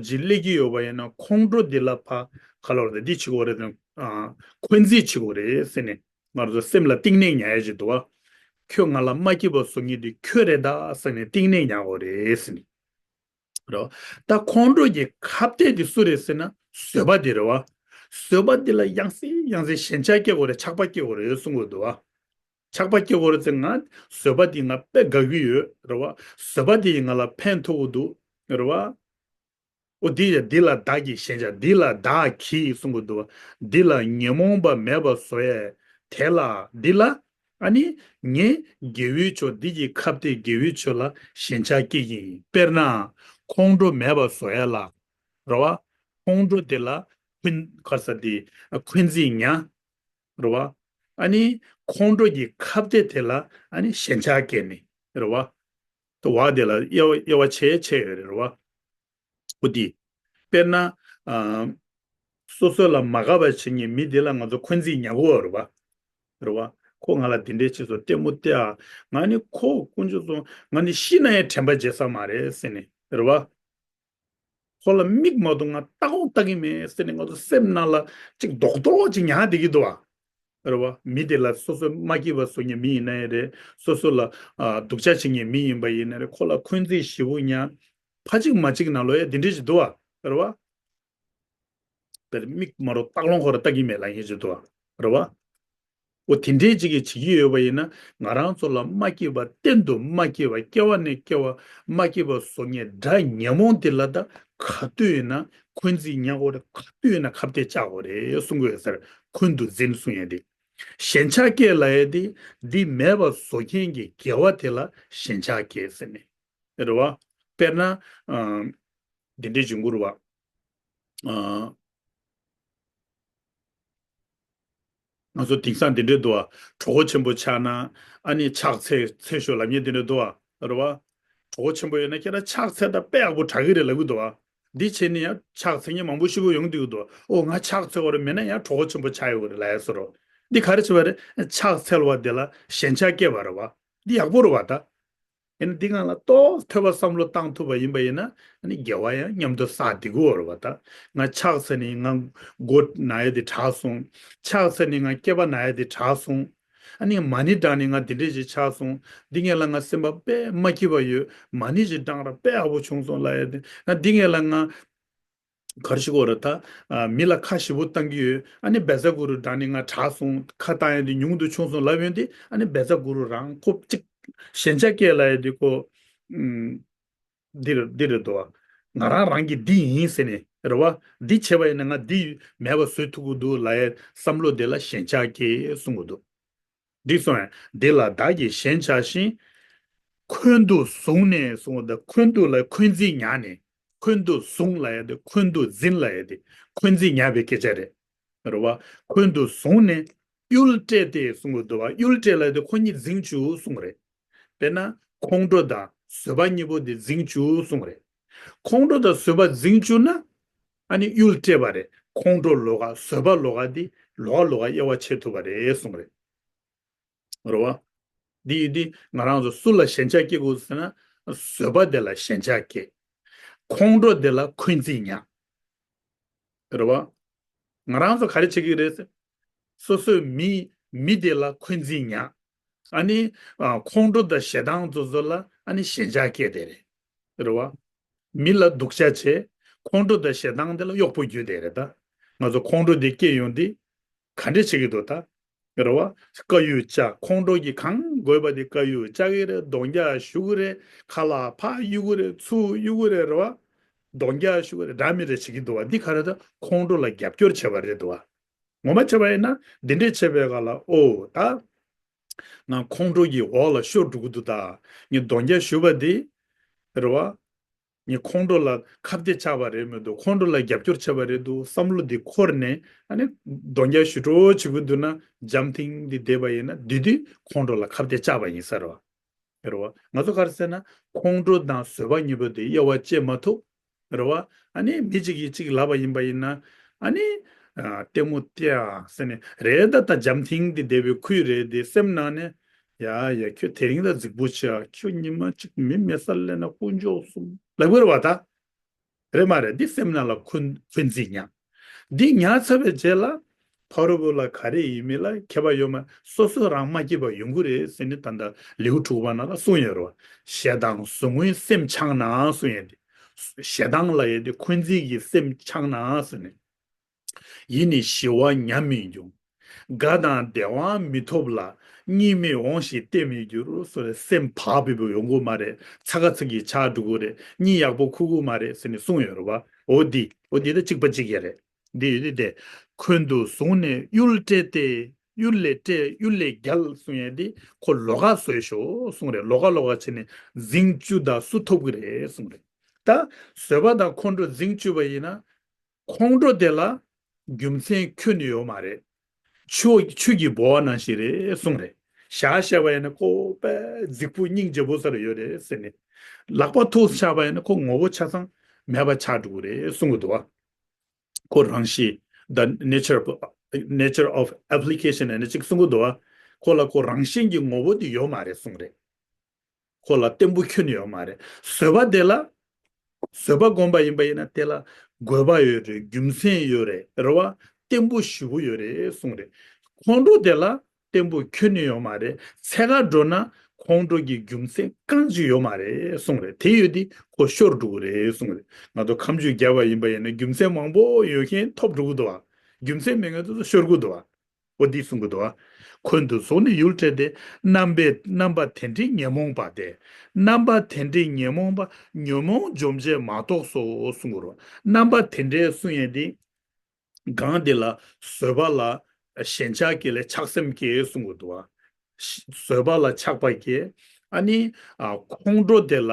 ཅིག་སླེབས་ཀྱི་ཡོད་པ་ཡིན་ན་ཁོང་ཁྲོ་འདི་ལ་ཕར་ག་ལབ་རེད། འདི་བྱེད་དགོས་རེད་དང་། ཨ། འཁོན་འཛིན་བྱེད་དགོས་རེད་ཟེར་ནས་ང་རང་ཚོ་སེམས་ལ་གཏིང་ནས་ཉར་ཡས་ཅིག་འདུག་བ། ཁྱོད་ང་ལ་མ་སྐྱིད་པ་བཟོ་མཁན་འདི་ཁྱོད་རེད་ད་ཟེར་ནས་གཏིང་ནས་ཉར་དགོས་རེད་ཟེར་ནས། རེད་བ། ད་ཁོང་ཁྲོ་གི་ཁ་གཏད་དེ་སུ་རེད་ཟེར་ན་བཟོད་པ་དེ་རེད་བ། བཟོད་པ་དེ་ལ་ཡང་སེ་ཡང་སེ་ཞེན་ཆགས་སྐྱེ་དགོས་རེད། ཆགས་པ་སྐྱེ་དགོས་རེད་གསུང་གི་འདུག་བ། ཆགས་པ་སྐྱེ་དགོས་རེད་ཟེར། ང་བཟོད་པ་དེ་ང་དཔེ་དགའ་གི་ཡོད་རེད་བ། བཟོད་པ་དེ་ཡིས་ང་ལ་ཕན་ཐོགས་ཀྱི་འདུག་རེད་བ། འོ་དེ་ཡ་འདི་ལ་བདག་གིས་ཞེན་ཆགས། འདི་ལ་བདག་གིས་གསུང་གི་འདུག་བ། འདི་ལ་ཉོན་མོངས་པ་མེད་པ་བཟོ་ཡས་དེ་ལ་འདི་ལ། ཨ་ནི་ངས་དགེ་བའི་ཕྱོགས་འདི་གི་ཁ་གཏད་དགེ་བའི་ཕྱོགས་ལ་ཞེན་ཆགས་སྐྱེ་གི་ཡིན། དཔེར་ན་ཁོང་ཁྲོ་མེད་པ་བཟོ་ཡ་ལ་རེད་བ། ཁོང་ཁྲོ་དེ་ལ་འཁོན་ག་རེ་ཟེར་དེ་འཁོན་འཛིན་ཉར་རེད་བ། ཨ་ནི་ཁོང་ཁྲོ་གི་ཁ་གཏད་དེ་ལ་ཨ་ནི་ཞེན་ཆགས་སྐྱེ་ནི་རེད་བ། དེ་བ་དེ་ལ་དབྱེ་བ་དབྱེ་བ་ཕྱེ་ཕྱེ་ཡོད་རེད་བ། འོ་དེ། དཔེར་ན། ཨ། སོ་སོ་ལ་མ་དགའ་བ་བྱེད་མཁན་མི་དེ་ལ་ང་ཚོ་འཁོན་འཛིན་ཉར་དགོས་པ་རེད་བ། རེད་བ། ཁོ་ང་ལ་དེ་འདྲས་བྱས་སོང་། ལྟད་མོ་བལྟས་ཨ། ང་ནི་ཁོ་དཀོན་མཆོག་གསུམ། ང་ནི་ཤི་ན་ཡང་དྲན་པ་བརྗེད་ས་མ་རེད་ཟེར་ནས་རེད་བ། ཁོ་ལ་མིག་མ་གཏོགས་ང་ལྟ་དགོང་ལྟ་གི་མེད་ཟེར་ནས་ང་ཚོ་སེམས་ནང་ལ་ཅིག་རྡོག་རྡོག་ཅིག་ཉར་བསྡད་ཀྱི་འདུག་བ། རེད་བ། མི་དེ་ལ་སོ་སོ་མ་སྐྱིད་པ་བཟོ་མཁན་མི་ཡིན་ན་ཡང་རེད། སོ་སོ་ལ་ཨ་སྡུག་ཅག་བྱེད་མཁན་མི་ཡིན་པ་ཡིན་ན་རེད། ཁོ་ལ་འཁོན་འཛིན་ཞེ་པོ་ཉར། ཕ་གཅིག་མ་གཅིག་ནང་ལོགས་ཡ་འདི་འདྲས་ཅིག་འདུག་བ། རེད་བ། དཔེར་མིག་མ་རོ་སྟག་ལོང་ཁོ་ར་ལྟ་གི་མེད་ལབ་མཁན་ཅིག་འདུག་བ། རེད་བ། འོ་དེ་འདྲས་ཅིག་གིས་བྱེད་ཀྱི་ཡོད་པ་ཡིན་ན་ང་རང་ཚོ་ལ་མ་སྐྱིད་པ་གཏན་དུ་མ་སྐྱིད་པ་སྐྱེ་བ་ནས་སྐྱེ་བ་མ་སྐྱིད་པ་བཟོ་མཁན་དགྲ་ཉོན་མོངས་དེ་ལ་ད་ག་དུས་ཡིན་ན་འཁོན་འཛིན་ཉར་དགོས་རེད། ག་དུས་ཡིན་ན་ཁ་གཏད་བཅག་དགོས་རེད་གསུང་གི་ཡོད་ས་རེད། འཁོན་དུ་འཛིན་གསུང་ཡས་དེ། ཞེན་ཆགས་སྐྱེས་ལབ་ཡས་དེ་འདི་མེད་པ་བཟོ་མཁན་གྱི་དགེ་བ་དེ་ལ་ཞེན་ཆགས་སྐྱེས་ཟེར་ནས་རེད་བ། དཔེར་ན། ཨ། འདི་འདྲའི་འབྱུང་གི་རེད་བ། ཨ། ང་ཚོ་དེང་སང་འདི་འདྲའི་འདུག་བ། གྲོད་ཁོག་ཆེན་པོ་ཆགས་ན་ཨ་ནི་ཕྱག་འཚལ་འཚལ་ཤོག་ལབ་མཁན་འདི་འདྲ་འདུག་བ། རེད་བ། གྲོད་ཁོག་ཆེན་པོ་ཡོད་ན་ཁྱེད་རང་ཕྱག་འཚལ་ད་དཔེ་ཡག་པོ་དྲག་གི་རེད་ལབ་གི་འདུག་བ། འདི་བྱས་ནས་ཡང་ཕྱག་འཚལ་མཁན་མང་པོ་ཞེ་པོ་ཡོང་བསྡད་ཀྱི་འདུག་ཨོ་ང་ཕྱག་འཚལ་བ་རེད་མེད་ན་ཡང་གྲོད་ཁོག་ཆེན་པོ་ཆགས་ཡོད་རེད་ལབ་ཡ་བཟོ་འདྲ། འདི་ག་རེ་བྱས་པ་རེད། ཕྱག་འཚལ་བ་དེ་ལ་ཞེན་ཆགས་སྐྱེས་པ་རེད་བ། འདི་ཡག་པོ་རེད་བ་ད། ཡིན་ན་འདི་སྒང་ལ་ཏོག་ཙམ་ཐོས་པ་བསམ་བློ་བཏང་ཐུབ་པ་ཡིན་པ་ཡིན་ན་ཨ་ནི་དགེ་བ་ཡང་མཉམ་དུ་བསགས་བསྡད་ཀྱི་ཡོད་རེད་བ་ད། ང་ཕྱག་འཚལ་ནས་ང་མགོ་ན་ཡ་དེ་དྲག་སོང་། ཕྱག་འཚལ་ནས་ང་སྐེད་པ་ན་ཡ་དེ་དྲག་སོང་། ཨ་ནི་མ་ཎི་བགྲངས་ནས་ང་འདི་འདྲས་ཞིག་ཆགས་སོང་། འདི་ངས་ལ་ང་སེམས་པ་དཔེ་མ་སྐྱིད་པ་ཡོད། མ་ཎི་ཞིག་བགྲངས་ར་དཔེ་ཡག་པོ་བྱུང་སོང་ལབ་ཡ་དེ་ང་འདི་ངས་ལ་ང་ག་རེ་ཞུ་དགོས་རེད་ད། ཨ། མི་ལ་ཁ་ཞེ་པོ་བཏང་གི་ཡོད། ཨ་ནི་བཛྲ་གུ་རུ་བགྲངས་ནས་ང་དྲག་སོང་། ཁ་བཏང་ཡ་དེ་ཉུང་དུ་ཆུང་སོང་ལབ་ཡོང་དུས་ཨ་ནི་བཛྲ་གུ་རུ་རང་ཁོ་གཅིག་ཞེན་ཆགས་སྐྱེས་ལབ་ཡ་དེ་ཁོ། ཨུམ། འདི་རེད་འདི་རེད་དོ། ང་རང་རང་གི་འདི་ཡིན་ཟེར་ནས་རེད་བ། འདི་བྱས་པ་ཡིན་ན་ང་འདི་མེད་པ་བཟོ་ཐུབ་ཀྱི་འདུག་ལབ་ཡ་བསམ་བློ་དེ་ལ་ཞེན་ཆགས་སྐྱེས་གསུང་གི་འདུག་འདི་སོང་ཡང་འདི་ལ་བདག་གིས་ཞེན་ཆགས་ཤིང་། འཁོན་དུ་བཟུང་ནས་གསུངས་པ་དང་འཁོན་དུ་ལ་འཁོན་འཛིན་ཉར་ནས། འཁོན་དུ་བཟུང་ལབ་ཡ་དེ་འཁོན་དུ་འཛིན་ལབ་ཡ་དེ་འཁོན་འཛིན་ཉར་བའི་སྐད་ཆ་རེད། རེད་བ། འཁོན་དུ་བཟུང་ནས་གཡུལ་སྤྲད་དེ་གསུངས་པ་འདུག་བ། གཡུལ་སྤྲད་ལབ་ཡ་དེ་ཁོ་གཉིས་འཛིང་བཅུག་གསུངས་རེད། དཔེར་ན་ཁོང་ཁྲོ་དང་བཟོད་པ་གཉིས་པོ་དེ་འཛིང་བཅུག་གསུངས་རེད། ཁོང་ཁྲོ་དང་བཟོད་པ་འཛིང་བཅུག་ན་ཨ་ནི་གཡུལ་སྤྲད་པ་རེད། ཁོང་ཁྲོ་ལོགས་ཀ་བཟོད་པ་ལོགས་ཀ་དེ་ལོགས་ཀ་ལོགས་ཀ་དབྱེ་བ་ཕྱེ་ཐུབ་པ་རེད་གསུངས་རེད། རེད་བ། འདི་ཡིན་དུས་ང་རང་ཚོ་སུ་ལ་ཞེན་ཆགས་སྐྱེ་དགོས་ཟེར་ན། བཟོད་པ་དེ་ལ་ཞེན་ཆགས་སྐྱེ། ཁོང་ཁྲོ་དེ་ལ་འཁོན་འཛིན་ཉར། རེད་བ། ང་རང་ཚོ་ག་རེ་བྱེད་ཀྱི་རེད་ཟེར། སོ་སོའི་མི་མི་དེ་ལ་འཁོན་འཛིན་ཉར། ཨ་ནི་ཨ་ཁོང་ཁྲོ་དང་ཞེ་སྡང་ཚོ་ཚོ་ལ་ཨ་ནི་ཞེན་ཆགས་སྐྱེ་དེ་རེད། རེད་བ། མི་ལ་སྡུག་ཅག་བྱེད། ཁོང་ཁྲོ་དང་ཞེ་སྡང་དེ་ལ་གཡོག་པོ་རྒྱུ་དེ་རེད་ད། ང་ཚོ་ཁོང་ཁྲོ་དེ་སྐྱེ་ཡོང་དུས། ག་འདྲས་བྱེད་ཀྱི་འདུག་ད། རེད་བ། དཀར་ཡོལ་བཅག་ཁོང་ཁྲོ་གིས་གང་དགོས་པ་དེ་དཀར་ཡོལ་བཅག་གི་རེད། གདོང་རྒྱག་གཞུ་གི་རེད། ཁ་ལག་ཕར་གཡུག་གི་རེད། ཚུར་གཡུག་གི་རེད། རེད་བ། གདོང་རྒྱག་གཞུ་གི་རེད། འདྲ་མི་འདྲ་བྱེད་ཀྱི་འདུག་བ། འདི་ག་རེ་ད་ཁོང་ཁྲོ་ལ་རྒྱབ་སྐྱོར་བྱས་པ་རེད་འདུག་བ། ངོ་མ་བྱས་པ་ཡིན་ན་འདི་འདྲས་བྱས་པའི་སྒང་ལ་ཨོ་ད། ང་ཁོང་ཁྲོ་གི་འོག་ལ་ཤོར་འགྲོ་གི་འདུག་ད། ངས་གདོང་རྒྱག་གཞུ་བ་དེ། རེད་བ། ངས་ཁོང་ཁྲོ་ལ་ཁ་གཏད་བཅག་པ་རེད་མི་འདུག་ཁོང་ཁྲོ་ལ་རྒྱབ་སྐྱོར་བྱས་པ་རེད་འདུག་བསམ་བློ་འདི་འཁོར་ནས་ཨ་ནི་གདོང་རྒྱག་གཞུ་འགྲོ་བྱེད་ཀྱི་འདུག་ན་འཇམ་ཐིང་འདི་བསྡད་པ་ཡིན་ན་དེ་དུས་ཁོང་ཁྲོ་ལ་ཁ་གཏད་བཅག་པ་ཡིན་ས་རེད་བ། རེད་བ། ང་ཚོ་ག་རེ་ཟེར་ན་ཁོང་ཁྲོ་དང་བཟོད་པ་གཉིས་པོ་དེ་དབྱེ་བ་ཕྱེ་མ་ཐུབ། རེད་བ། ཨ་ནི་མི་གཅིག་གིས་གཅིག་ལབ་པ་ཡིན་པ་ཡིན་ན་ཨ་ནི། ཨ། ལྟད་མོ་ལྟ་ཨ་ཟེར་ནས་རེད་ད། ད་འཇམ་ཐིང་འདི་བསྡད་པའི་ཁུལ་རེད་དེ་སེམས་ནང་ནས། ཡ་ཡ་ཁྱོད་དེ་རིང་ད་རྫིག་པོ་ཆེ་ཨ། ཁྱོད་ཉི་མ་གཅིག་མི་མེད་ས་སླེབས་ན་དཀོན་མཆོག་གསུམ་ལབ་དགོས་རེད་བ་ད། རེད་མ་རེད། འདི་སེམས་ནང་ལ་འཁོན་འཁོན་འཛིན་ཉར། འདི་ཉར་ཚར་བའི་རྗེས་ལ་ཕ་རོལ་པོ་ལ་ག་རེ་ཡིན་མིན་ལ་ཁྱད་པར་ཡོད་མ། སོ་སོ་རང་མ་སྐྱིད་པ་ཡོང་གི་རེད་ཟེར་ནས་ད་ལྟ་ལེའུ་དྲུག་པ་ནང་ལ་གསུངས་ཡོད་རེད་བ། ཞེ་སྡང་ཟུག་རྔུའི་སེམས་འཆང་ན་གསུངས་ཡོད་དེ། ཞེ་སྡང་ལབ་ཡས་དེ་འཁོན་འཛིན་གྱི་སེམས་འཆང་ན་ཟེར་ནས། ཡིད་ནི་ཞི་བ་ཉམས་མི་འགྱུར། དགའ་དང་བདེ་བའང་མི་ཐོབ་ལ། གཉིད་མི་འོང་ཞིང་བརྟན་མི་འགྱུར་ཟེར་ནས་སེམས་བག་ཕེབས་པོ་ཡོང་གི་མ་རེད། ཚ་ག་ཚ་གི་ཆགས་འགྲོ་གི་རེད། གཉིད་ཡག་པོ་ཁུག་གི་མ་རེད་ཟེར་ནས་གསུངས་ཡོད་རེད་བ། འོ་འདི་འོ་འདི་ད་གཅིག་པ་གཅིག་རྐྱང་རེད། འདི་ཡོད་དེ་དེ། འཁོན་དུ་བཟུང་ནས་གཡུལ་སྤྲད་དེ། གཡུལ་ལས་སྤྲད་གཡུལ་ལས་རྒྱལ་གསུང་ཡས་འདི་ཁོ་ལོགས་ཀ་བཟོས་ཤོག་གསུང་རེད། ལོགས་ཀ་ལོགས་ཀ་བྱས་ནས་འཛིང་བཅུག་ད་སུ་ཐོབ་གི་རེད་གསུང་རེད། ད་བཟོད་པ་དང་ཁོང་ཁྲོ་འཛིང་བཅུག་པ་ཡིན་ན། ཁོང་ཁྲོ་དེ་ལ་རྒྱུ་མཚན་ཁྱོན་ནས་ཡོད་མ་རེད། ཆུ་ཆུ་གི་ལྦུ་བ་ནང་བཞིན་རེད་གསུངས་རེད། ཞག་བཤད་པ་ཡིན་ན་ཁོ་དཔེ་རྫིག་པོ་སྙིང་རྗེ་པོ་ས་རུ་ཡོད་རེད་ཟེར་ནས། ལག་པ་ཐུག་བཞག་པ་ཡིན་ན་ཁོ་ངོ་བོ་ཆ་ཚང་མེད་པ་ཆགས་འགྲོ་གི་རེད་གསུང་གི་འདུག་བ། ཁོ་རང་བཞིན། The nature of, nature of application ནས་ཅིག་གསུང་གི་འདུག་བ། ཁོ་ལ་ཁོ་རང་བཞིན་གྱི་ངོ་བོ་དེ་ཡོད་མ་རེད་གསུངས་རེད། ཁོ་ལ་བརྟན་པོ་ཁྱོན་ནས་ཡོད་མ་རེད། བཟོད་པ་དེ་ལ། བཟོད་པ་སྒོམ་པ་ཡིན་པ་ཡིན་ན་དེ་ལ་དགོས་པ་ཡོད་རེད། རྒྱུ་མཚན་ཡོད་རེད། རེད་བ། བརྟན་པོ་ཞེ་པོ་ཡོད་རེད་གསུངས་རེད། ཁོང་ཁྲོ་དེ་ལ་བརྟན་པོ་ཁྱོན་ནས་ཡོད་མ་རེད། འཚོལ་ག་འགྲོ་ན་ཁོང་ཁྲོ་གི་རྒྱུ་མཚན་རྐང་གཅིག་ཡོད་མ་རེད་གསུངས་རེད། དེ་ཡོད་དུས་ཁོ་ཤོར་འགྲོ་གི་རེད་གསུངས་རེད། ང་ཚོ་ཁ་མཆུ་རྒྱག་པ་ཡིན་པ་ཡིན་ན་རྒྱུ་མཚན་མང་པོ་ཡོད་མཁན་ཐོབ་འགྲོ་གི་འདུག་བ། རྒྱུ་མཚན་མེད་མཁན་དེ་ཚོ་ཤོར་གི་འདུག་བ། འོ་འདི་གསུང་གི་འདུག་བ། འཁོན་དུ་བཟུང་ནས་གཡུལ་སྤྲད་དེ། རྣམ་པའི་རྣམ་པ་དེ་འདྲའི་ཉོན་མོངས་པ་སྟེ། རྣམ་པ་དེ་འདྲའི་ཉོན་མོངས་པ། ཉོན་མོངས་འཇོམས་བྱེད་མ་གཏོགས་སོ་གསུང་གི་རེད། རྣམ་པ་དེ་འདྲའི་གསུང་ཡས་འདི། གང་དེ་ལ་བཟོད་པ་ལ། ཞེན་ཆགས་སྐྱེ་ལས་ཆགས་སེམས་སྐྱེ་གསུང་གི་འདུག་བ། བཟོད་པ་ལ་ཆགས་པ་སྐྱེ། ཨ་ནི་ཨ་ཁོང་ཁྲོ་དེ་ལ་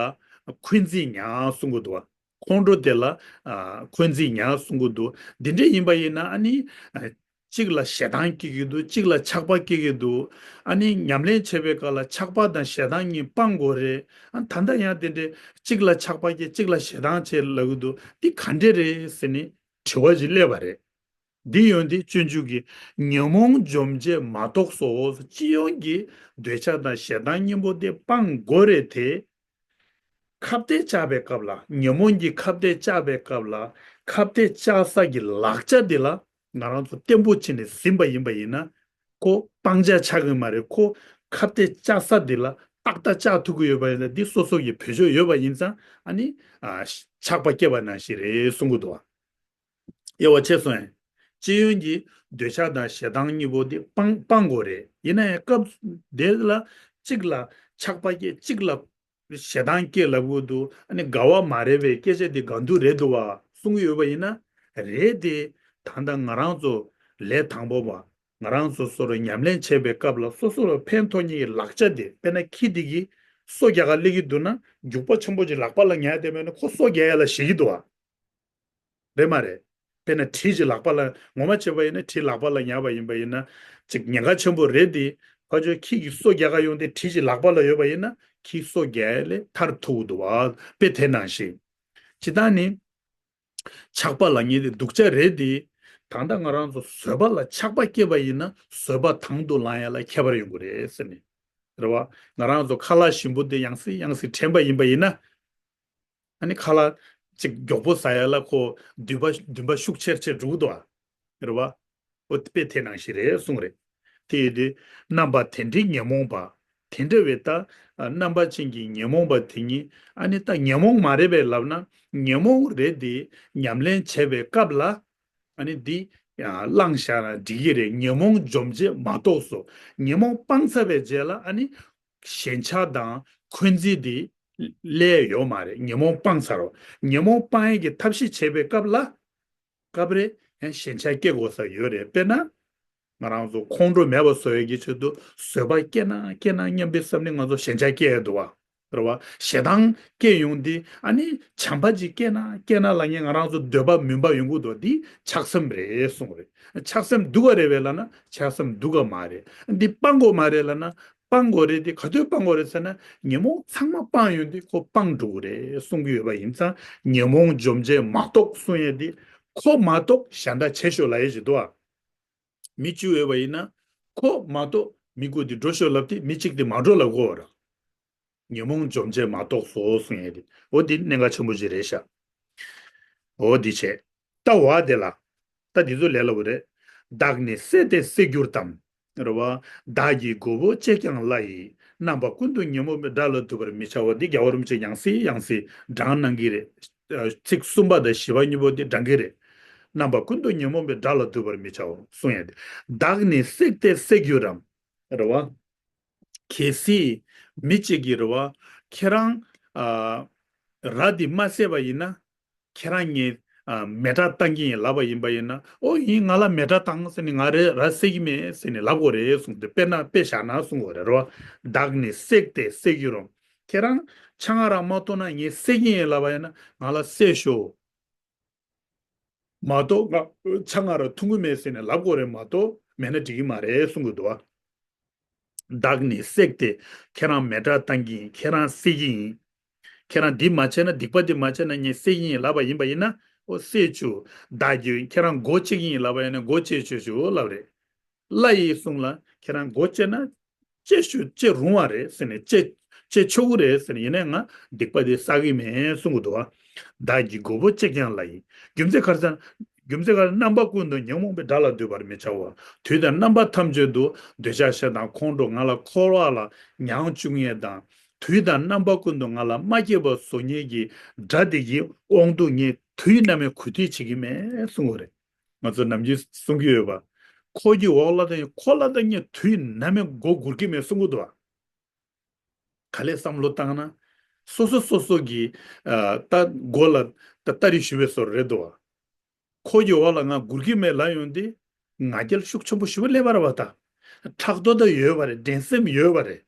འཁོན་འཛིན་ཉར་གསུང་གི་འདུག་བ། ཁོང་ཁྲོ་དེ་ལ་ཨ་འཁོན་འཛིན་ཉར་གསུང་གི་འདུག་འདི་འདྲ་ཡིན་པ་ཡིན་ན་ཨ་ནི་ཨ་གཅིག་ལ་ཞེ་སྡང་སྐྱེ་གི་འདུག་གཅིག་ལ་ཆགས་པ་སྐྱེ་གི་འདུག་ཨ་ནི་ཉམས་ལེན་བྱེད་པའི་སྐབས་ལ་ཆགས་པ་དང་ཞེ་སྡང་གཉིས་སྤང་དགོས་རེད། ཨ་ད་ལྟ་ཡང་དེ་འདྲའི་གཅིག་ལ་ཆགས་པ་སྐྱེ་གཅིག་ལ་ཞེ་སྡང་བྱེད་ལབ་གི་འདུག་འདི་ག་འདྲ་རེད་ཟེར་ནས་དྲི་བ་ཞིག་སླེབས་པ་རེད། འདི་ཡོང་དུས་སྤྱོད་འཇུག་གི་ཉོན་མོངས་འཇོམས་བྱེད་མ་གཏོགས་སོ། སྤྱི་ཡོངས་ཀྱི་འདོད་ཆགས་དང་ཞེ་སྡང་གཉིས་པོ་དེ་སྤང་དགོས་རེད་དེ། ཁ་གཏད་བཅག་པའི་སྐབས་ལ་ཉོན་མོངས་ཀྱི་ཁ་གཏད་བཅག་པའི་སྐབས་ལ་ཁ་གཏད་བཅག་ས་ཀྱི་ལག་ཆ་འདི་ལ་ང་རང་ཚོ་བརྟན་པོ་བྱས་ནས་ཟིན་པ་ཡིན་པ་ཡིན་ན་ཁོ་སྤང་བྱ་ཆགས་ཀྱི་མ་རེད། ཁོ་ཁ་གཏད་བཅག་ས་འདི་ལ་ཏག་ཏག་བཅག་ཐུབ་ཀྱི་ཡོད་པ་ཡིན་ན་འདི་སོ་སོ་ཀྱི་བེད་སྤྱོད་ཡོད་པ་ཡིན་ཙང་ཨ་ནི་ཨ་ཆགས་པ་སྐྱེས་པ་ནང་བཞིན་རེད་གསུང་གི་འདུག་བ། དབྱེ་བ་ཕྱེ་སོང་ཡང་། སྤྱི་ཡོངས་ཀྱི་འདོད་ཆགས་དང་ཞེ་སྡང་གཉིས་པོ་དེ་སྤང་སྤང་དགོས་རེད། ཡིན་ན་ཡང་སྐབས་དེ་ལ་གཅིག་ལ་ཆགས་པ་སྐྱེ་གཅིག་ལ་ཞེ་སྡང་སྐྱེ་ལབ་དགོས་འདུག་ཨ་ནི་དགའ་བ་མ་རེད་པའི་སྐད་ཆ་དེ་གང་དུ་རེད་འདུག་བ་གསུང་གི་ཡོད་པ་ཡིན་ན་རེད་དེ། ད་ལྟ་ང་རང་ཚོ་ལས་དང་པོ་བ་ང་རང་ཚོ་སོ་སོར་ཉམས་ལེན་བྱེད་པའི་སྐབས་ལ་སོ་སོ་ལ་ཕན་ཐོགས་མཁན་གྱི་ལག་ཆ་དེ་དཔེར་ན་ཁྱི་དེ་གིས་སོ་རྒྱག་ག་སླེབས་ཀྱི་འདུག་ན་རྒྱུག་པ་ཆེན་པོ་ཅིག་ལག་པ་ལ་ཉར་བསྡད་པ་ཡིན་ན་ཁོ་སོ་རྒྱག་ཡ་ལ་ཞེད་ཀྱི་འདུག་བ། རེད་མ་རེད། དཔེར་ན་གྲི་ཞིག་ལག་པ་ལ་ངོ་མ་བྱས་པ་ཡིན་ན་གྲི་ལག་པ་ལ་ཉར་བ་ཡིན་པ་ཡིན་ན་ཅིག་ཉེན་ཁ་ཆེན་པོ་རེད་དེ། ཕར་ཕྱོགས་ཁྱི་གིས་སོ་རྒྱག་ག་ཡོང་དེ་གྲི་ཞིག་ལག་པ་ལ་ཡོད་པ་ཡིན་ན་ཁྱི་སོ་རྒྱག་ཡ་ལས་ཐར་ཐུབ་འདུག་བ། དཔེ་དེ་ནང་བཞིན། སྤྱིར་བཏང་ནི། ཆགས་པ་ལ་ཉེ་དེ་སྡུག་ཅག་རེད་དེ། ད་ལྟ་ང་རང་ཚོ་བཟོད་པ་ལ་ཆགས་པ་སྐྱེས་པ་ཡིན་ན་བཟོད་པ་དང་དུ་བླང་ཡ་ལ་ཁྱད་པར་ཡོང་གི་རེད་ཟེར་ནས། རེད་བ། ང་རང་ཚོ་ཁ་ལག་ཞིམ་པོ་དེ་ཡང་སེ་ཡང་སེ་དྲན་པ་ཡིན་པ་ཡིན་ན། ཨ་ནི་ཁ་ལག་ཅིག་མགྱོགས་པོ་ཟ་ཡ་ལ་ཁོ་འདུན་པ་འདུན་པ་ཤུགས་ཆེར་ཆེར་འགྲོ་གི་འདུག་ཨ། རེད་བ། ཨོ་དཔེ་དེ་ནང་བཞིན་རེད་གསུངས་རེད། དེ་ཡིན་དུས་རྣམ་པ་དེ་འདྲའི་ཉོན་མོངས་པ། དེ་འདྲ་བའི་ད་རྣམ་པ་ཅན་གྱི་ཉོན་མོངས་པ་དེ་ཉིད་ཨ་ནི་ད་ཉོན་མོངས་མ་རེད་པས་ལབ་ན་ཉོན་མོངས་རེད་དེ། ཉམས་ལེན་བྱེད་པའི་སྐབས་ལ་ཨ་ནི་འདི་བླངས་བཞག་ན་འགྲིག་གི་རེད། ཉོན་མོངས་འཇོམས་བྱེད་མ་གཏོགས་སོ། ཉོན་མོངས་སྤངས་ཚར་བའི་རྗེས་ལ་ཨ་ནི་ཞེན་ཆགས་དང་འཁོན་འཛིན་འདི་སླེབས་ཡོད་མ་རེད། ཉོན་མོངས་སྤངས་ཚར་རོ། ཉོན་མོངས་སྤང་ཡས་ཀྱི་ཐབས་ཤེས་བྱེད་པའི་སྐབས་ལ་སྐབས་རེ་ཡང་ཞེན་ཆགས་སྐྱེ་དགོས་ས་ཡོད་རེད། དཔེར་ན་ང་རང་ཚོ་ཁོང་ཁྲོ་མེད་པ་བཟོ་ཡས་ཀྱི་ཆེད་དུ་བཟོད་པ་སྐྱེ་ན་སྐྱེ་ན་སྙམ་པའི་བསམ་ནས་ང་ཚོ་ཞེན་ཆགས་སྐྱེ་ཡས་འདུག་བ། རེད་བ། ཞེ་སྡང་སྐྱེ་ཡོང་དུས་ཨ་ནི་བྱམས་པ་ཅིག་སྐྱེ་ན་སྐྱེ་ན་ལབ་མཁན་ང་རང་ཚོ་འདོད་པ་མུན་པ་ཡོང་གི་འདུག་འདི་ཆགས་སེམས་རེད་གསུངས་རེད། ཆགས་སེམས་སྡུག་ག་རེད་པས་ལབ་ན་ཆགས་སེམས་སྡུག་ག་མ་རེད། འདི་སྤང་དགོས་མ་རེད་ལབ་ན་སྤང་དགོས་རེད། འདི་ག་དུས་སྤང་དགོས་རེད་ཟེར་ན་ཉོན་མོངས་ཚང་མ་སྤང་ཡོང་དུས་ཁོ་སྤང་འགྲོ་གི་རེད་གསུང་གི་ཡོད་པ་ཡིན་ཙང་ཉོན་མོངས་འཇོམས་བྱེད་མ་གཏོགས་གསུང་ཡས་འདི་ཁོ་མ་གཏོགས་གཞན་དག་བྱེད་ཤོག་ལབ་ཡས་ཅིག་འདུག་ཨ། མི་བཅུ་ཡོད་པ་ཡིན་ན་ཁོ་མ་གཏོགས་མི་དགུ་འདི་འགྲོ་ཤོག་ལབ་དུས་མི་གཅིག་འདི་མ་འགྲོ་ལབ་དགོས་ར། ཉོན་མོངས་འཇོམས་བྱེད་མ་གཏོགས་སོ་གསུང་ཡས་དེ། འོ་འདི་གནད་འགག་ཆེན་པོ་ཞིག་རེད་ཤག་འོ་འདི་བྱས། ད་བ་དེ་ལ། ད་འདི་ཚོ་ལས་སླ་པོ་རེད། བདག་ནི་བསད་དེ་བསད་གྱུར་ཏམ། རེད་བ། བདག་གི་མགོ་བོ་བཅད་ཀྱང་བླ་ཡི། རྣམ་པ་ཀུན་ཏུ་ཉོན་མོངས་པའི་དགྲ་ལ་འདུད་པར་མི་བྱའོ། འདི་རྒྱལ་བ་རིན་པོ་ཆེ་ཡང་སེ་ཡང་སེ་བགྲང་གནང་གི་རེད། ཚིག་གསུམ་པ་དང་བཞི་པ་གཉིས་པོ་འདི་བགྲང་གི་རེད། རྣམ་པ་ཀུན་ཏུ་ཉོན་མོངས་པའི་དགྲ་ལ་འདུད་པར་མི་བྱའོ་གསུང་ཡས་དེ། བདག་ནི་བསད་དེ་བསད་གྱུར་རམ། རེད་བ། གལ་སྲིད་མི་གཅིག་གིས་རེད་བ། ཁྱེད་རང་ཨ་ར་འདི་མ་བསད་པ་ཡིན་ན་ཁྱེད་རང་ངས་ཨ་མེ་སྲེག་བཏང་གི་ཡིན་ལབ་པ་ཡིན་པ་ཡིན་ན། ཨོ་ཡིན་ང་ལ་མེ་སྲེག་བཏང་ཟེར་ནས་ང་རེ་ར་བསད་ཀྱི་མེད་ཟེར་ནས་ལབ་དགོས་རེད་གསུངས་ཏེ། དཔེར་ན་དཔེ་བཞག་ན་གསུང་དགོས་རེད་རེད་བ། བདག་ནི་བསད་དེ་བསད་གྱུར་རམ། ཁྱེད་རང་ཆང་ང་ར་མ་འཐུང་ན་ངས་བསད་ཀྱི་ཡིན་ལབ་པ་ཡིན་ན་ང་ལ་བསད་ཤོག་མ་གཏོགས་ང་ཆང་ང་ར་འཐུང་གི་མེད་ཟེར་ནས་ལབ་དགོས་རེད་མ་གཏོགས་མེད་ན་འགྲིག་གི་མ་རེད་གསུང་གི་འདུག་བ། བདག་ནི་བསད་དེ་ཁྱེད་རང་མེ་སྲེག་བཏང་གི་ཡིན། ཁྱེད་རང་བསད་ཀྱི་ཡིན། ཁྱེད་རང་འདི་མ་བྱས་ན་སྡིག་པ་འདི་མ་བྱས་ན་ངས་བསད་ཀྱི་ཡིན་ལབ་པ་ཡིན་པ་ཡིན་ན་ཨོ་བསད་བཅུག་བདག་གི་ཁྱེད་རང་མགོ་བཅད་ཀྱི་ཡིན་ལབ་པ་ཡིན་ན་མགོ་བཅད་བཅུག་ལབ་རེད། བླ་ཡི་གསུང་ལ་ཁྱེད་རང་མགོ་བཅད་ན་བཅད་ཤོག་བཅད་རུང་བ་རེད་ཟེར་ནས་བཅད་བཅད་ཆོག་གི་རེད་ཟེར་ནས། ཡིན་ནའི་ང་སྡིག་པ་དེ་བསགས་ཀྱི་མེད་གསུང་གི་འདུག་བ། བདག་གི་མགོ་བོ་བཅད་ཀྱང་བླ་ཡི། རྒྱུ་མཚན་ག་རེ་ཟེར་ན། རྒྱུ་མཚན་ག་རེ། རྣམ་པ་ཀུན་ཏུ་ཉོན་མོངས་པའི་དགྲ་ལ་འདུད་པར་མི་བྱའོ། དུས་དང་རྣམ་པ་ཐམས་ཅད་དུ་འདོད་ཆགས་ཞེ་སྡང་ཁོང་ཁྲོ་ང་ལ་འཁོར་བ་ལ་མྱང་བཅུག་མཁན་དང་། དུས་དང་རྣམ་པ་ཀུན་ཏུ་ང་ལ་མ་སྐྱིད་པ་བཟོ་མཁན་གྱི་དགྲ་དེ་གི་དབང་དུ་ངས་དུས་ནམ་ཡང་གུས་བཏུད་བྱེད་ཀྱི་མེད་གསུང་གི་རེད། ང་ཚོ་ནམ་རྒྱུན་གསུང་གི་ཡོད་པ། ཁོ་གི་འོག་ལ་དང་ཁོ་ལ་དང་ངས་དུས་ནམ་ཡང་མགོ་སྒུར་གྱི་མེད་གསུང་གི་འདུག་བ། ག་ལེར་བསམ་བློ་བཏང་ན། སོ་སོ་སོ་སོ་གི་ཨ་ད་མགོ་ལ་ད་སྟ་རེ་གཞུ་བའི་བཟོ་རེད་འདུག་བ། ཁོ་གི་འོག་ལ་ང་སྒུར་གྱི་མེད་ལབ་ཡོང་དུས། ང་རྒྱལ་ཤུགས་ཆེན་པོ་ཞེ་པོ་སླེབས་པ་རེད་བ་ད། ཕྲག་དོག་ད་ཡོད་པ་རེད། འགྲན་སེམས་ཡོད་པ་རེད།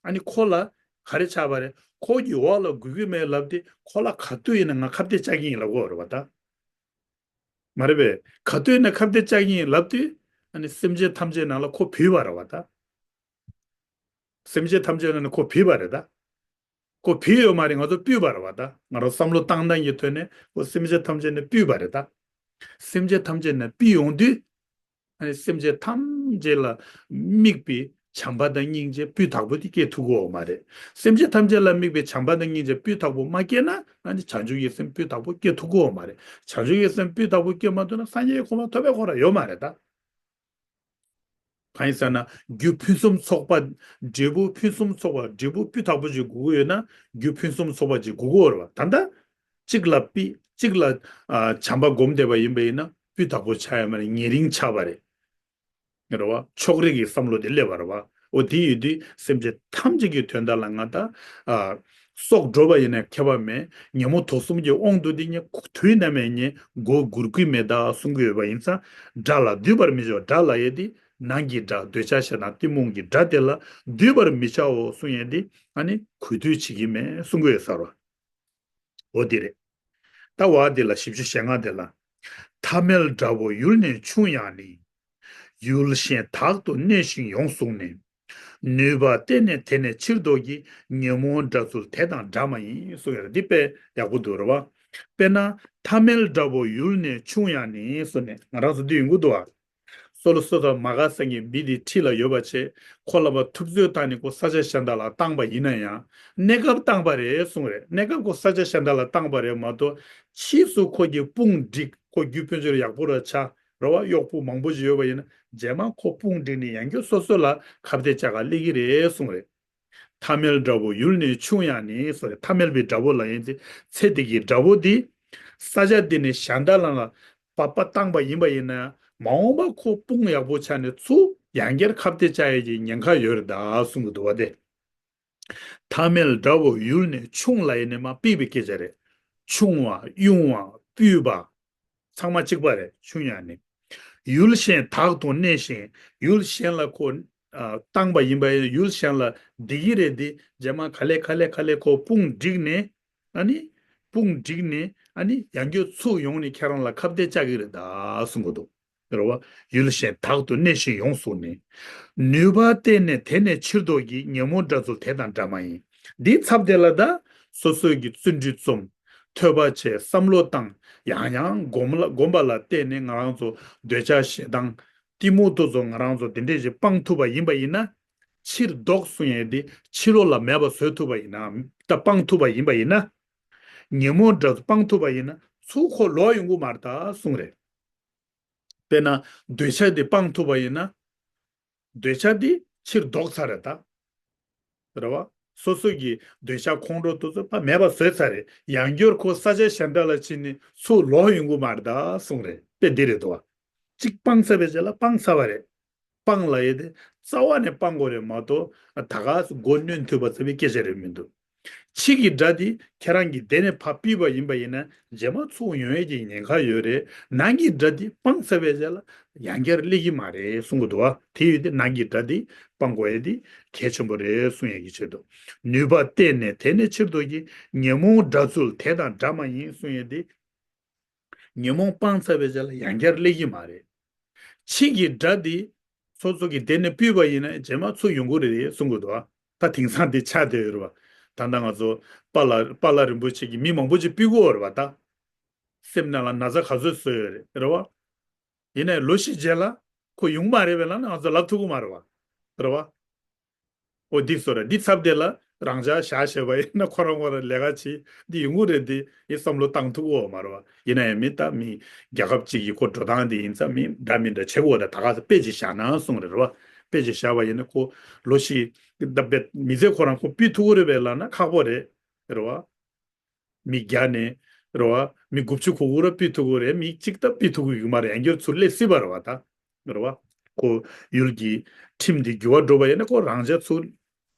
ཨ་ནི་ཁོ་ལ་ག་རེ་ཆགས་པ་རེད། ཁོ་གི་འོག་ལ་སྒུག་གི་མེད་ལབ་དེ་ཁོ་ལ་ག་དུས་ཡིན་ན་ང་ཁ་གཏད་བཅག་གི་ཡིན་ལབ་དགོས་རེད་བ་ད། མ་རེད་པས། ག་དུས་ཡིན་ན་ཁ་གཏད་བཅག་གི་ཡིན་ལབ་དུས་ཨ་ནི་སེམས་ཅན་ཐམས་ཅད་ནང་ལ་ཁོ་བུད་པ་རེད་བ་ད། སེམས་ཅན་ཐམས་ཅད་ནང་ནས་ཁོ་བུད་པ་རེད་ད། ཁོ་བུད་ཡོད་མ་རེད། ང་ཚོ་སྤུད་པ་རེད་བ་ད། ང་རང་བསམ་བློ་བཏང་སྟངས་ཀྱི་ཐོག་ནས་ཁོ་སེམས་ཅན་ཐམས་ཅད་ནས་སྤུད་པ་རེད་ད། སེམས་ཅན་ཐམས་ཅད་ནས་སྤུད་ཡོང་དུས། ཨ་ནི་སེམས་ཅན་ཐམས་ཅད་ལ་དམིགས་པའི་བྱམས་པ་དང་སྙིང་རྗེ་སྤུས་དག་པོ་དེ་སྐྱེ་ཐུབ་ཀྱི་ཡོད་མ་རེད། སེམས་ཅན་ཐམས་ཅད་ལ་དམིགས་པའི་བྱམས་པ་དང་སྙིང་རྗེ་སྤུས་དག་པོ་མ་སྐྱེས་ན་ཨ་ནི་བྱང་ཆུབ་ཀྱི་སེམས་སྤུས་དག་པོ་སྐྱེ་ཐུབ་ཀྱི་ཡོད་མ་རེད། བྱང་ཆུབ་ཀྱི་སེམས་སྤུས་དག་པོ་སྐྱེ་མ་ཐུབ་ན་སངས་རྒྱས་ཀྱི་གོ་འཕང་ཐོབ་པའི་ཁོ་རང་ཡོད་མ་རེད་ད། གང་ཡིན་ཟེར་ན་རྒྱུ་ཕུན་སུམ་ཚོགས་པ། འབྲས་བུ་ཕུན་སུམ་ཚོགས་པ། འབྲས་བུ་སྤུས་དག་པོ་ཅིག་དགོས་ཀྱི་ཡོད་ན་རྒྱུ་ཕུན་སུམ་ཚོགས་པ་ཅིག་དགོས་ཀྱི་ཡོད་རེད་བ། ད་ལྟ་གཅིག་ལ་སྤུས་གཅིག་ལ་ཨ་བྱམས་པ་སྒོམ་བསྡད་པ་ཡིན་པ་ཡིན་ན་སྤུས་དག་པོ་ཆགས་ཡ་མ་རེད། ཉེ་རིང་ཆགས་པ་རེད། རེད་བ། ཕྱོགས་རིས་ཀྱི་བསམ་བློ་དེ་སླེབས་པ་རེད་བ། འོ་དེ་ཡོད་དུས་སེམས་ཅན་ཐམས་ཅད་ཀྱི་དོན་དག་ལ་ང་ད་ཨ་སྲོག་འགྲོ་བ་ཡིན་ན་ཁྱད་པར་མེད། ཉོན་མོངས་དུག་གསུམ་གྱི་དབང་དུ་དེ་ངས་དུས་ནམ་ཡང་ངས་མགོ་སྒུར་གྱི་མེད་ད་གསུང་གི་ཡོད་པ་ཡིན་ཙང་། དགྲ་ལ་འདུས་པར་མི་བྱ། དགྲ་ལབ་ཡས་དེ་ནང་གི་དགྲ། འདོད་ཆགས་ཞེ་སྡང་གཏི་མུག་གི་དགྲ་དེ་ལ་འདུས་པར་མི་བྱའོ་གསུང་ཡས་དེ་ཨ་ནི་གུས་འདུད་བྱེད་ཀྱི་མེད་གསུང་གི་ཡོད་ས་རེད་བ། འོ་དེ་རེད། ད་བ་དེ་ལ་བཞི་བཅུ་ཞེ་ལྔ་དེ་ལ། ཐ་མལ་དགྲ་བོ་ཡུལ་ནས་ཕྱུང་ཡང་ནི། ཡུལ་གཞན་དག་ཏུ་གནས་ཤིང་ཡོང་གསུངས་ནས། ནུས་པ་གཏད་ནས་དེ་ནས་ཕྱིར་ལྡོག་གི། ཉོན་མོངས་དགྲ་ཚུལ་དེ་དང་འདྲ་མ་ཡིན་གསུངས་ཡོད་རེད། འདི་དཔེ་ཡག་པོ་འདུག་རེད་བ། དཔེར་ན་ཐ་མལ་དགྲ་བོ་ཡུལ་ནས་ཕྱུང་ཡང་ནི་གསུངས་ནས་ང་རང་ཚོ་འདི་ཡོང་གི་འདུག་བ། སོ་ལོ་སོ་ཐར་མ་ག་སེང་གེ་མི་དེ་ཁྲི་ལ་ཡོད་པ་བྱས། ཁོ་ལ་མ་ཐུབ་ཚོད་བཏང་ནས་ཁོ་ས་ཆ་གཞན་དག་ལ་བཏང་པ་ཡིན་ན་ཡང་། གནས་སྐབས་བཏང་པ་རེད་གསུངས་རེད། གནས་སྐབས་ཁོ་ས་ཆ་གཞན་དག་ལ་བཏང་པ་རེད་མ་གཏོགས། ཕྱིས་སུ་ཁོ་གི་དཔུང་བསྒྲིགས། ཁོ་རྒྱུ་སྤུན་མཆེད་ཡག་པོ་ར་ཆགས་རེད་བ། གཡོག་པོ་མང་པོ་ཞིག་ཡོད་པ་ཡིན་ན་རྗེས་མ་ཁོ་དཔུང་བསྒྲིགས་ནས་ཡང་བསྐྱར་སོ་སོ་ལ་ཁ་གཏད་བཅག་ག་སླེབས་ཀྱི་རེད་གསུངས་རེད། ཐ་མལ་དགྲ་བོ་ཡུལ་ནས་ཕྱུང་ཡང་ནི་གསུངས་རེད། ཐ་མལ་པའི་དགྲ་བོ་ལབ་ཡས་དེ་ཚེ་འདི་གི་དགྲ་བོ་འདི། ས་ཆ་འདི་ནས་གཞན་དག་ལ་ལ་བབས་པ་བཏང་པ་ཡིན་པ་ཡིན་ན་མ་འོངས་པ་ཁོ་དཔུང་ཡག་པོ་ཆགས་ནས་ཚུར་ཡང་བསྐྱར་ཁ་གཏད་བཅག་ཡས་ཀྱི་ཉེན་ཁ་ཡོད་རེད་ད་གསུང་གི་འདུག་བ་དེ། ཐ་མལ་དགྲ་བོ་ཡུལ་ནས་ཕྱུང་ལབ་ཡས་ནས་མ་སྤེལ་བའི་སྐད་ཆ་རེད། ཕྱུང་བ་གཡུང་བ་སྤུད་པ། ཚང་མ་གཅིག་པ་རེད། ཕྱུང་ཡང་ནི། ཡུལ་གཞན་དག་ཏུ་གནས་ཤིང་། ཡུལ་གཞན་ལ་ཁོ་ཨ་བཏང་པ་ཡིན་པ་ཡིན་ན་ཡུལ་གཞན་ལ་བསྡད་ཀྱི་རེད་དེ་རྗེས་མ་ག་ལེ་ག་ལེ་ག་ལེ་ཁོ་དཔུང་བསྒྲིགས་ནས་ཨ་ནི་དཔུང་བསྒྲིགས་ནས་ཨ་ནི་ཡང་བསྐྱར་ཚུར་ཡོང་ནས་ཁྱེད་རང་ལ་ཁ་གཏད་བཅག་གི་རེད་ད་གསུང་གི་འདུག་རེད་བ། ཡུལ་གཞན་དག་ཏུ་གནས་ཤིང་ཡོང་གསུངས་ནས། ནུས་པ་གཏད་ནས་དེ་ནས་ཕྱིར་ལྡོག་གི། ཉོན་མོངས་དགྲ་ཚུལ་དེ་དང་འདྲ་མ་ཡིན། འདིའི་ཚབ་དེ་ལ་ད་སོ་སོའི་གི་བརྩོན་འགྲུས་རྩོམ། ཐོས་པ་བྱས། བསམ་བློ་བཏང་། ཡང་ཡང་སྒོམ་ལ་སྒོམ་པ་ལ་བརྟེན་ནས་ང་རང་ཚོ་འདོད་ཆགས་ཞེ་སྡང་གཏི་མུག་དེ་ཚོ་ང་རང་ཚོ་དེ་འདྲས་ཞིག་སྤང་ཐུབ་པ་ཡིན་པ་ཡིན་ན། ཕྱིར་ལྡོག་གསུང་ཡས་དེ་ཕྱི་ལོགས་ལ་མེད་པ་བཟོ་ཐུབ་པ་ཡིན་ན། ད་སྤང་ཐུབ་པ་ཡིན་པ་ཡིན་ན། ཉོན་མོངས་དགྲ་སྤང་ཐུབ་པ་ཡིན་ན་ཚུར་ཁོ་ལོག་ཡོང་གི་མ་རེད་ད་གསུང་རེད། དཔེར་ན་འདོད་ཆགས་དེ་སྤང་ཐུབ་པ་ཡིན་ན། འདོད་ཆགས་དེ་ཕྱིར་ལྡོག་ཚར་རེད་ད། རེད་བ། སོ་སོ་གི་འདོད་ཆགས་ཁོང་ཁྲོ་དེ་ཚོ་ཕར་མེད་པ་བཟོས་ཚར་རེད། ཡང་བསྐྱར་ཁོ་ས་ཆ་གཞན་དག་ལ་ཕྱིན་ནས་ཚུར་ལོག་ཡོང་གི་མ་རེད་ད་གསུང་རེད། དཔེ་འདི་རེད་དོ། གཅིག་སྤངས་ཚར་བའི་རྗེས་ལ་སྤངས་ཚར་བ་རེད། སྤང་ལབ་ཡས་དེ་རྩ་བ་ནས་སྤང་དགོས་རེད་མ་གཏོགས་ད་ག་སེ་མགོ་གནོན་ཐུབ་པ་ཚ་བའི་སྐད་ཆ་རེད་མི་འདུག་ཕྱི་གི་དགྲ་དེ་ཁྱེད་རང་གིས་དེ་ནས་ཕར་སྤུད་པ་ཡིན་པ་ཡིན་ན་རྗེས་མ་ཚུར་ཡོང་ཡས་ཀྱི་ཉེན་ཁ་ཡོད་རེད། ནང་གི་དགྲ་དེ་སྤངས་ཚར་བའི་རྗེས་ལ་ཡང་བསྐྱར་སླེབས་ཀྱི་མ་རེད་གསུང་གི་འདུག་བ། དེ་ཡོད་དེ་ནང་གི་དགྲ་དེ་སྤང་དགོས་ཡས་དེ་གལ་ཆེན་པོ་རེད་གསུང་ཡས་ཀྱི་ཆེད་དུ། ནུས་པ་གཏད་ནས་དེ་ནས་ཕྱིར་ལྡོག་གི། ཉོན་མོངས་དགྲ་ཚུལ་དེ་དང་འདྲ་མ་ཡིན་གསུང་ཡས་དེ། ཉོན་མོངས་སྤངས་ཚར་བའི་རྗེས་ལ་ཡང་བསྐྱར་སླེབས་ཀྱི་མ་རེད། ཕྱི་གི་དགྲ་འདི་སོ་སོ་གིས་དེ་ནས་སྤུད་པ་ཡིན་ན་རྗེས་མ་ཚུར་ཡོང་གི་རེད་གསུང་གི་འདུག་བ། ད་དེང་སང་དེ་ཆགས་བསྡད་ཡོད་རེད་བ། ད་ལྟ་ང་ཚོ་པཱ་ལགས་པཱ་ལགས་རིན་པོ་ཆེ་གིས་མི་མང་པོ་ཅིག་སྤུད་གི་ཡོད་རེད་བ་ད། སེམས་ནང་ལ་ན་ཚ་ག་ཚོད་བཟོས་ཡོད་རེད་རེད་བ། ཡིན་ནའི་ལོ་བཞི་རྗེས་ལ་ཁོ་ཡོང་མ་རེད་པས་ལབ་ན་ང་ཚོ་ལབ་ཐུབ་ཀྱི་མ་རེད་བ། རེད་བ། འོ་འདི་བཟོ་ར་འདི་ཚབ་དེ་ལ་རང་འཇགས་བཞག་བྱས་པ་ཡིན་ན་ཁོ་རང་ཁོ་རང་ལས་ཀ་བྱེད་འདི་ཡོང་གི་རེད། འདི་ཡི་བསམ་བློ་བཏང་ཐུབ་ཀྱི་ཡོད་མ་རེད་བ། ཡིན་ན་ཡང་མི་ད་མི་རྒྱལ་ཁབ་ཅིག་གི་ཁོ་འགྲོ་སྟངས་འདི་ཡིན་ཙང་མི་འདྲ་མི་འདྲ་བྱེད་དགོས་ད། ད་ག་ས་དཔེ་ཅིག་བཞག་ན་གསུང་རེད་བ། དཔེ་ཅིག་བཞག་པ་ཡིན་ན་ཁོ་ལོ་བཞི་ད་དཔེ་མི་ཚེ་ཁོ་རང་ཁོ་སྤུད་ཐུབ་ཀྱི་རེད་པས་ལབ་ན་ཁག་པོ་རེད། རེད་བ། མི་བརྒྱ་ནས་རེད་བ། མི་དགུ་བཅུ་གོ་དགུ་ར་སྤུད་ཐུབ་ཀྱི་རེད། མི་གཅིག་ད་སྤུད་ཐུབ་ཀྱི་ཡོད་མ་རེད། ཡང་བསྐྱར་ཚུར་སླེབས་སྲིད་པ་རེད་བ་ད། རེད་བ། ཁོ་ཡུལ་གྱི་ཁྲིམས་འདི་འགྱུར་བ་འགྲོ་བ་ཡིན་ན་ཁོ་རང་འཇགས་ཚུར་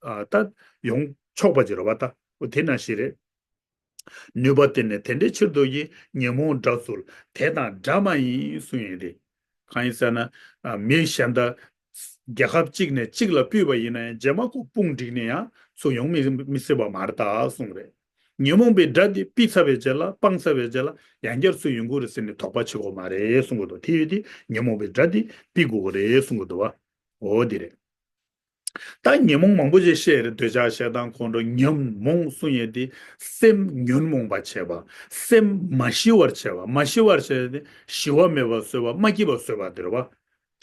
ཨ་ད་ཡོང་ཆོག་པ་ཅིག་རེད་བ་ད། འོ་དེ་ནང་བཞིན་རེད། ནུས་པ་གཏད་ནས་དེ་འདྲའི་ཕྱིར་ལྡོག་གི། ཉོན་མོངས་དགྲ་ཚུལ་དེ་དང་འདྲ་མ་ཡིན་གསུང་ཡས་རེད། གང་ཡིན་ཟེར་ན། ཨ། མི་གཞན་དག་རྒྱལ་ཁབ་གཅིག་ནས་གཅིག་ལ་སྤུད་པ་ཡིན་ན་ཡང་རྗེས་མ་ཁོ་དཔུང་བསྒྲིགས་ནས་ཡང་ཚུར་ཡོང་མི་མི་སྲིད་པ་མ་རེད་ད་གསུངས་རེད། ཉོན་མོངས་པའི་དགྲ་དེ་ཕུད་ཚར་བའི་རྗེས་ལ། སྤངས་ཚར་བའི་རྗེས་ལ་ཡང་བསྐྱར་ཚུར་ཡོང་གི་རེད་ཟེར་ནས་དོགས་པ་བྱེད་དགོས་མ་རེད་གསུང་གི་འདུག་དེ་ཡོད་དེ་ཉོན་མོངས་པའི་དགྲ་དེ་ཕུད་དགོས་ཀྱི་རེད་གསུང་གི་འདུག་བ། འོ་དེ་རེད། ད་ཉོན་མོངས་མང་པོ་ཅིག་བཤད་རེད། འདོད་ཆགས་ཞེ་སྡང་ཁོང་ཁྲོ། ཉོན་མོངས་གསུང་ཡས་དེ་སེམས་ཉོན་མོངས་པ་བྱས་པ། སེམས་མ་ཞི་བར་བྱས་པ། མ་ཞི་བར་བྱས་ཏེ་ཞི་བ་མེད་པར་བཟོས་པ། མ་སྐྱིད་པར་བཟོས་པ་དེ་རེད་བ།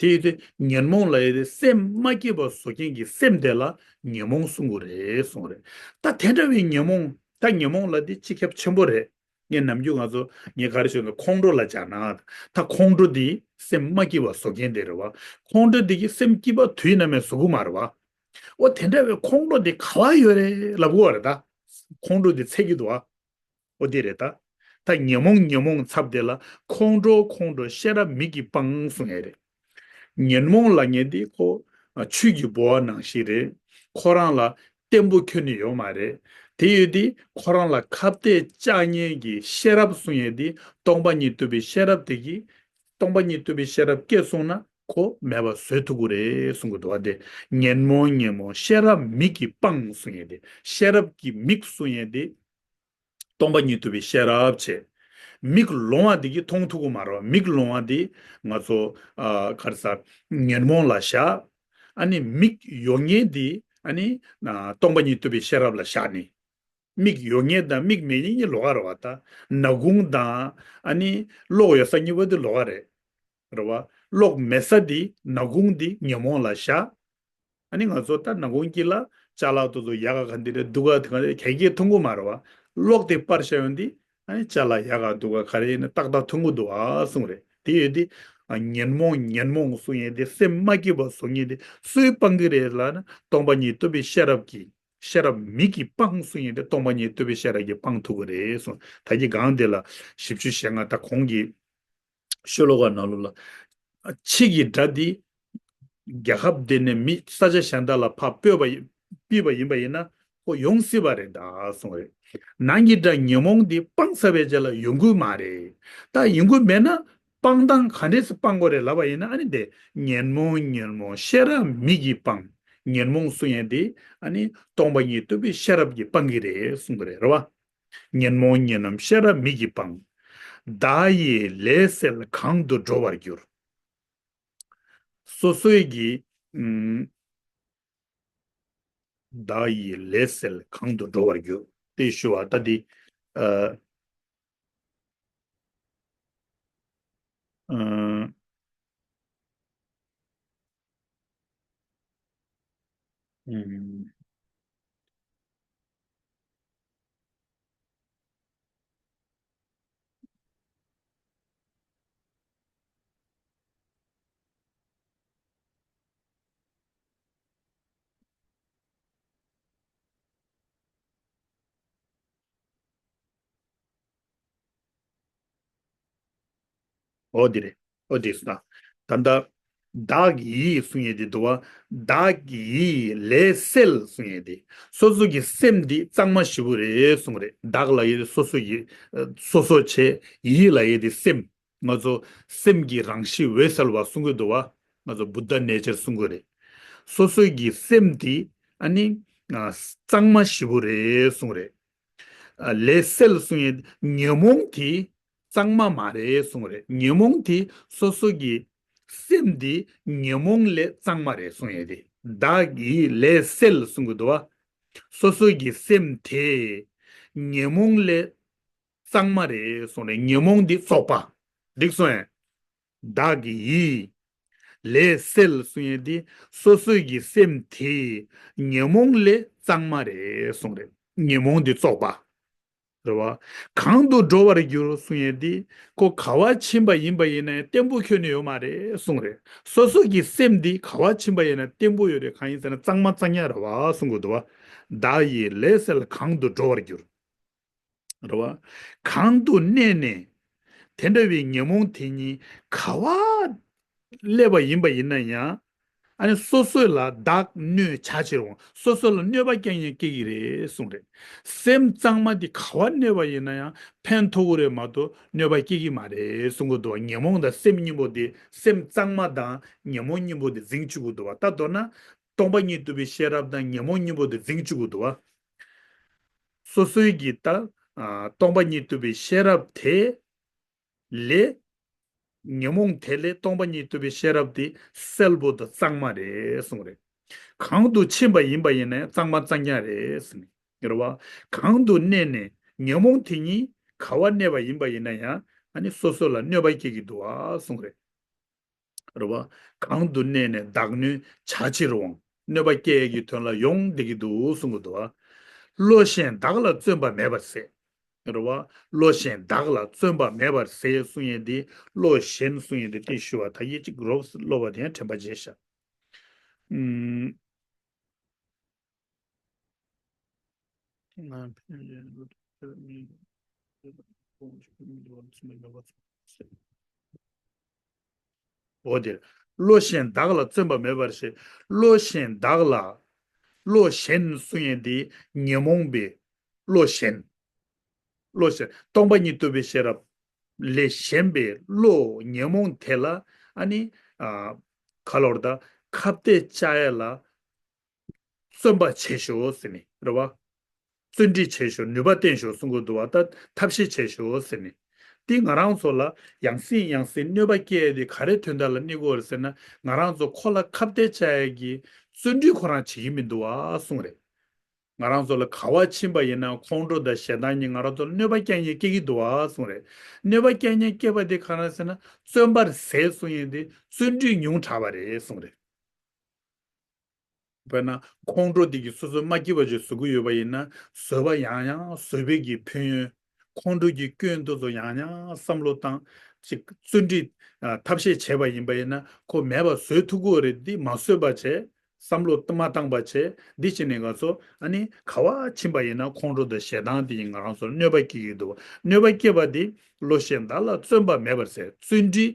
དེ་ཡིན་དུས་ཉོན་མོངས་ལབ་ཡས་དེ་སེམས་མ་སྐྱིད་པ་བཟོ་མཁན་གྱི་སེམས་དེ་ལ་ཉོན་མོངས་གསུང་གི་རེད་གསུངས་རེད། ད་དེ་འདྲ་བའི་ཉོན་མོངས། ད་ཉོན་མོངས་ལབ་དེ་སྤྱི་ཁྱབ་ཆེན་པོ་རེད། ངས་ནམ་རྒྱུན་ང་ཚོ་ངས་ག་རེ་ཞུ་ན་ཁོང་ཁྲོ་ལ་སྦྱར་ན། ད་ཁོང་ཁྲོ་དེ་སེམས་མ་སྐྱིད་པ་བཟོ་མཁན་དེ་རེད་བ། ཁོང་ཁྲོ་དེ་གིས་སེམས་སྐྱིད་པ་དུས་ནམ་ཡང་བཟོ་གི་མ་རེད་བ། འོ་དེ་འདྲ་བའི་ཁོང་ཁྲོ་དེ་ག་བ་ཡོད་རེད་ལབ་དགོས་པ་རེད་ད། ཁོང་ཁྲོ་དེ་འཚོལ་གྱི་འདུག་བ། འོ་དེ་རེད་ད། ད་ཉོན་མོངས་ཉོན་མོངས་ཚབ་དེ་ལ་ཁོང་ཁྲོ་ཁོང་ཁྲོ་ཤེས་རབ་མིག་གིས་སྤང་གསུང་ཡས་རེད། ཉོན་མོངས་ལབ་མཁན་དེ་ཁོ་ཆུ་གི་ལྦུ་བ་ནང་བཞིན་རེད། ཁོ་རང་ལ་བརྟན་པོ་ཁྱོན་ནས་ཡོད་མ་རེད། དེ་ཡོད་དུས་ཁོ་རང་ལ་ཁ་གཏད་བཅག་མཁན་གྱི་ཤེས་རབ་གསུང་ཡས་དེ་སྟོང་པ་ཉིད་རྟོགས་པའི་ཤེས་རབ་དེ་གིས། སྟོང་པ་ཉིད་རྟོགས་པའི་ཤེས་རབ་སྐྱེས་སོང་ན་ཁོ་མེད་པ་བཟོ་ཐུབ་ཀྱི་རེད་གསུང་གི་འདུག་བ། དེ་ཉོན་མོངས་ཉོན་མོངས་ཤེས་རབ་མིག་གིས་སྤང་གསུང་ཡས་དེ། ཤེས་རབ་ཀྱི་མིག་གསུང་ཡས་དེ། སྟོང་པ་ཉིད་རྟོགས་པའི་ཤེས་རབ་བྱས། མིག་ལོང་བ་འདི་གིས་མཐོང་ཐུབ་ཀྱི་མ་རེད་བ། མིག་ལོང་བ་འདི་ང་ཚོ་ཨ་ག་རེ་ཟ། ཉོན་མོངས་ལ་བཞག་ཨ་ནི་མིག་ཡོད་མཁན་འདི་ཨ་ནི་ཨ་སྟོང་པ་ཉིད་རྟོགས་པའི་ཤེས་རབ་ལ་བཞག་ནས། མིག་ཡོད་མཁན་དང་མིག་མེད་མཁན་གཉིས་ལོགས་ཀ་རེད་བ། ད་ནག་ཁུང་དང་ཨ་ནི་གློག་ཡོད་ས་གཉིས་པོ་འདི་ལོགས་ཀ་རེད། རེད་བ། གློག་མེད་ས་འདི་ནག་ཁུང་འདི་ཉོན་མོངས་ལ་བཞག་ཨ་ནི་ང་ཚོ་ད་ནག་ཁུང་དཀྱིལ་ལ་ཅ་ལག་དེ་ཚོ་ཡག་ག་ག་འདི་རེད་སྡུག་ག་དེ་ག་རེད་ག་གེ་མཐོང་གི་མ་རེད་བ། གློག་དེ་སྤར་བཞག་ཡོང་དུས་ཨ་ནི་ཅ་ལག་ཡག་ག་སྡུག་ག་ག་རེ་ཡིན་ན་ཏག་ཏག་མཐོང་གི་འདུག་ཨ་གསུངས་རེད། དེ་ཡོད་དུས་ཨ་ཉོན་མོངས་ཉོན་མོངས་གསུང་ཡས་དེ་སེམས་མ་སྐྱིད་པ་བཟོ་མཁན་དེ་སུས་སྤང་གི་རེད་ལབ་ན་སྟོང་པ་ཉིད་རྟོགས་པའི་ཤེས་རབ་ཀྱིས། ཤེས་རབ་མིག་གིས་སྤང་གསུང་ཡས་དེ་སྟོང་པ་ཉིད་རྟོགས་པའི་ཤེས་རབ་ཀྱིས་སྤང་ཐུབ་ཀྱི་རེད་གསུངས། ད་གིན་སྒང་དེ་ལ་བཞི་བཅུ་ཞེ་ལྔ་ད་གོང་གི་ཤོ་ལོ་ཀ་ནང་ལོགས་ལ། ཕྱི་གི་དགྲ་འདི་རྒྱལ་ཁབ་འདི་ནས་མི་ས་ཆ་གཞན་དག་ལ་ཕར་སྤོས་པ་ཡིན་སྤོས་པ་ཡིན་པ་ཡིན་ན་ཁོ་ཡོང་སྲིད་པ་རེད་ད་གསུངས་རེད། ནང་གི་དགྲ་ཉོན་མོངས་འདི་སྤངས་ཚར་བའི་རྗེས་ལ་ཡོང་གི་མ་རེད། ད་ཡོང་གི་མེད་ན་སྤང་སྟངས་ག་འདྲས་སེ་སྤང་དགོས་རེད་ལབ་པ་ཡིན་ན་ཨ་ནི་དེ་ཉོན་མོངས་ཉོན་མོངས་ཤེས་རབ་མིག་གིས་སྤང་། ཉོན་མོངས་གསུང་ཡས་དེ་ཨ་ནི་སྟོང་པ་ཉིད་རྟོགས་པའི་ཤེས་རབ་ཀྱིས་སྤང་གི་རེད་གསུངས་པ་རེད། རེད་བ། ཉོན་མོངས་ཉོན་མོངས་ཤེས་རབ་མིག་གིས་སྤང་། བདག་ཡི་ལས་སེལ་གང་དུ་འགྲོ་བར་འགྱུར། སོ་སོའི་གི་ཨུམ། བདག་ཡི་ལས་སེལ་གང་དུ་འགྲོ་བར་འགྱུར། དེ་ཞུ་བ་ད་འདི། ཨ། ཨ། ཨུམ། འོ་འདི་རེད། འོ་འདི་སོང་ད། ད་ལྟ་བདག་ཡི་གསུང་ཡས་དེ་འདུག་བ། བདག་གི་ལས་སེལ་གསུང་ཡས་དེ། སོ་སོ་གི་སེམས་འདི་གཙང་མ་ཞེ་པོ་རེད་གསུང་རེད། བདག་ལབ་ཡས་དེ་སོ་སོ་གི་སོ་སོ་བྱས། ཡི་ལབ་ཡས་དེ་སེམས། ང་ཚོ་སེམས་ཀྱི་རང་གཤིས་འོད་གསལ་བ་གསུང་གི་འདུག་བ། ང་ཚོ་བུདྡྷ་ནེ་ཅར་གསུང་གི་རེད། སོ་སོ་གི་སེམས་འདི་ཨ་ནི་ཨ་གཙང་མ་ཞེ་པོ་རེད་གསུང་རེད། ཨ་ལས་སེལ་གསུང་ཡས་ཉོན་མོངས་དེ་གཙང་མ་མ་རེད་གསུང་རེད། ཉོན་མོངས་དེ་སོ་སོ་གི་སེམས་འདི་ཉོན་མོངས་ལས་གཙང་མ་རེད་གསུང་ཡས་དེ། བདག་གི་ལས་སེལ་གསུང་གི་འདུག་བ། སོ་སོ་གི་སེམས་དེ་ཉོན་མོངས་ལས་གཙང་མ་རེད་གསུངས་ནས་ཉོན་མོངས་འདི་བཙོག་པ། འགྲིག་སོང་ངས། བདག་གི་ཡི་ལས་སེལ་གསུང་ཡས་འདི་སོ་སོའི་གི་སེམས་དེ་ཉོན་མོངས་ལས་གཙང་མ་རེད་གསུངས་རེད། ཉོན་མོངས་འདི་བཙོག་པ། རེད་བ། གང་དུ་འགྲོ་བར་འགྱུར་གསུང་ཡས་འདི་ཁོ་ག་བ་ཕྱིན་པ་ཡིན་པ་ཡིན་ན་ཡང་བརྟན་པོ་ཁྱོན་ནས་ཡོད་མ་རེད་གསུངས་རེད། སོ་སོ་གི་སེམས་འདི་ག་བ་ཕྱིན་པ་ཡིན་ན་བརྟན་པོ་ཡོད་རེད། གང་ཡིན་ཟེར་ན་གཙང་མ་གཙང་ཡ་རེད་བ་གསུང་གི་འདུག་བ། བདག་ཡི་ལས་སེལ་གང་དུ་འགྲོ་བར་འགྱུར། རེད་བ། གང་དུ་གནས་ནས་དེ་འདྲ་བའི་ཉོན་མོངས་དེ་ཉིད་ག་བ་སླེབས་པ་ཡིན་པ་ཡིན་ན་ཡང་ ཨ་ནི་སོ་སོ་ལ་བདག་གནོད་བྱ་ཕྱིར་འོང་། སོ་སོ་ལ་གནོད་པ་སྐྱེལ་མཁན་སྐྱེ་གི་རེད་གསུངས་རེད། སེམས་གཙང་མ་དེ་ག་བ་གནས་པ་ཡིན་ན་ཡང་ཕན་ཐོགས་ཀྱི་རེད་མ་གཏོགས་གནོད་པ་སྐྱེལ་གི་མ་རེད་གསུང་གི་འདུག་བ། ཉོན་མོངས་དང་སེམས་གཉིས་པོ་དེ། སེམས་གཙང་མ་དང་ཉོན་མོངས་གཉིས་པོ་དེ་འཛིང་བཅུག་གི་འདུག་བ། ད་མདོར་ན་སྟོང་པ་ཉིད་རྟོགས་པའི་ཤེས་རབ་དང་ཉོན་མོངས་གཉིས་པོ་དེ་འཛིང་བཅུག་གི་འདུག་བ། སོ་སོའི་གི་ད་ཨ་སྟོང་པ་ཉིད་རྟོགས་པའི་ཤེས་རབ་དེ་ལས། ཉོན་མོངས་དེ་ལས་སྟོང་པ་ཉིད་རྟོགས་པའི་ཤེས་རབ་དེ་གསལ་པོ་དང་གཙང་མ་རེད་གསུངས་རེད། གང་དུ་ཕྱིན་པ་ཡིན་པ་ཡིན་ན་ཡང་གཙང་མ་གཙང་རྐྱང་རེད་ཟེར་ནས་རེད་བ། གང་དུ་གནས་ནས་ཉོན་མོངས་དེ་ཉིད་ག་བ་གནས་པ་ཡིན་པ་ཡིན་ན་ཡང་ཨ་ནི་སོ་སོ་ལ་གནོད་པ་སྐྱེལ་གྱི་འདུག་བ་གསུངས་རེད། རེད་བ། གང་དུ་གནས་ནས་བདག་གནོད་བྱ་ཕྱིར་འོང་། གནོད་པ་སྐྱེལ་གྱི་དོན་ལ་ཡོང་བསྡད་ཀྱི་འདུག་གསུང་གི་འདུག་བ། བློ་གཞན་བདག་ལ་བརྩོན་པ་མེད་པར་ཟད། རེད་བ། བློ་གཞན་བདག་ལ་བརྩོན་པ་མེད་པར་ཟད་གསུང་ཡས་འདི་བློ་གཞན་གསུང་ཡས་འདི་ཏིས་ཞུ་བ་ད་ཡིད་གཅིག་རོབ་སློབ་པ་དེ་ཡང་དྲན་པ་བརྗེད་ཤག་ཨུམ། འོ་དེ། བློ་གཞན་བདག་ལ་བརྩོན་པ་མེད་པར་ཟད། བློ་གཞན་བདག་ལ། བློ་གཞན་གསུང་ཡས་འདི་ཉོན་མོངས་པའི་བློ་གཞན། བློ་གཞན་སྟོང་པ་ཉིད་རྟོགས་པའི་ཤེས་རབ་ལས་གཞན་པའི་བློ་ཉོན་མོངས་དེ་ལ་ཨ་ནི་ཨ་ག་ལོར་ད་ཁ་གཏད་བཅག་ཡས་ལ་བརྩོན་པ་བྱེད་ཤོག་ཟེར་ནས་རེད་བ། བརྩོན་འགྲུས་བྱེད་ཤོག་ནུས་པ་བསྟེན་ཤོག་གསུང་གི་འདུག་བ། ད་ཐབས་ཤེས་བྱེད་ཤོག་ཟེར་ནས། དེ་ང་རང་ཚོ་ལ་ཡང་སེ་ཡང་སེ་གནོད་པ་སྐྱེལ་ཡས་དེ་ག་རེ་དོན་དག་ལ་གནས་དགོས་རེད་ཟེར་ན། ང་རང་ཚོ་ཁོ་ལ་ཁ་གཏད་བཅག་ཡས་ཀྱི་བརྩོན་འགྲུས་ཁོ་རང་བྱེད་ཀྱི་མི་འདུག་བ་གསུང་རེད། ང་རང་ཚོ་ལ་ག་བ་ཕྱིན་པ་ཡིན་ན་ཁོང་ཁྲོ་དང་ཞེ་སྡང་གཉིས་ང་རང་ཚོ་ལ་གནོད་པ་སྐྱེལ་མཁན་སྐྱེ་གི་འདུག་བ་གསུང་རེད། གནོད་པ་སྐྱེལ་མཁན་སྐྱེས་པ་དེ་ག་རེ་ཟེར་ན་བརྩོན་པར་ཟད་གསུང་ཡས་དེ་བརྩོན་འགྲུས་ཉུང་དྲགས་པ་རེད་གསུང་རེད། དཔེར་ན་ཁོང་ཁྲོ་དེ་གིས་སོ་སོ་མ་སྐྱིད་པ་ཅིག་བཟོ་གི་ཡོད་པ་ཡིན་ན་བཟོད་པ་ཡང་ཡང་བཟོད་པའི་གི་ཕན་ཡོན། ཁོང་ཁྲོ་གི་སྐྱོན་དེ་ཚོ་ཡང་ཡང་བསམ་བློ་བཏང་། ཅིག་བརྩོན་འགྲུས་ཨ་ཐབས་ཤེས་བྱས་པ་ཡིན་པ་ཡིན་ན་ཁོ་མེད་པ་བཟོ་ཐུབ་ཀྱི་ཡོད་རེད། འདི་མ་བཟོད་པ་བྱས། བསམ་བློ་མ་བཏང་པ་བྱས། འདི་བྱས་ནས་ང་ཚོ་ཨ་ནི་ག་བ་ཕྱིན་པ་ཡིན་ན་ཁོང་ཁྲོ་དང་ཞེ་སྡང་དེ་ཡིས་ང་རང་ཚོར་གནོད་པ་སྐྱེལ་གྱི་འདུག་གནོད་པ་སྐྱེལ་བ་དེ་བློ་གཞན་བདག་ལ་བརྩོན་པ་མེད་པར་ཟད། བརྩོན་འགྲུས་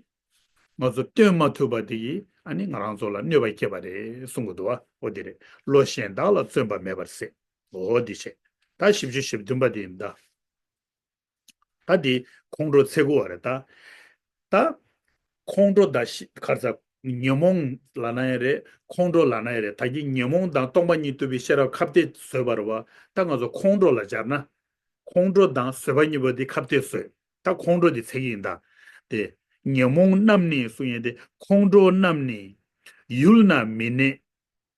ང་ཚོ་བཏོན་མ་ཐུབ་པ་དེ་ཡིས་ཨ་ནི་ང་རང་ཚོ་ལ་གནོད་པ་སྐྱེལ་བ་རེད་གསུང་གི་འདུག་བ། འོ་དེ་རེད། བློ་གཞན་བདག་ལ་བརྩོན་པ་མེད་པར་ཟད། འོ་དེ་བྱས། ད་བཞི་བཅུ་ཞེ་བདུན་པ་དེ་ཡིན་ད། ད་དེ་ཁོང་ཁྲོ་འཚེ་དགོས་བ་རེད་ད། ད་ཁོང་ཁྲོ་དང་ཤི་ཁར་ཚ་ཉོན་མོངས་ལབ་ན་ཡང་རེད། ཁོང་ཁྲོ་ལབ་ན་ཡང་རེད། ད་གིན་ཉོན་མོངས་དང་སྟོང་པ་ཉིད་རྟོགས་པའི་ཤེས་རབ་ཁ་གཏད་བཟོས་པ་རེད་བ། ད་ང་ཚོ་ཁོང་ཁྲོ་ལ་སྦྱར་ན། ཁོང་ཁྲོ་དང་བཟོད་པ་གཉིས་པོ་དེ་ཁ་གཏད་བཟོས། ད་ཁོང་ཁྲོ་དེ་འཚེ་གི་ཡིན་ད། དེ། ཉོན་མོངས་རྣམས་ནི་གསུང་ཡས་དེ་ཁོང་ཁྲོ་རྣམས་ནི། ཡུལ་ན་མི་གནས།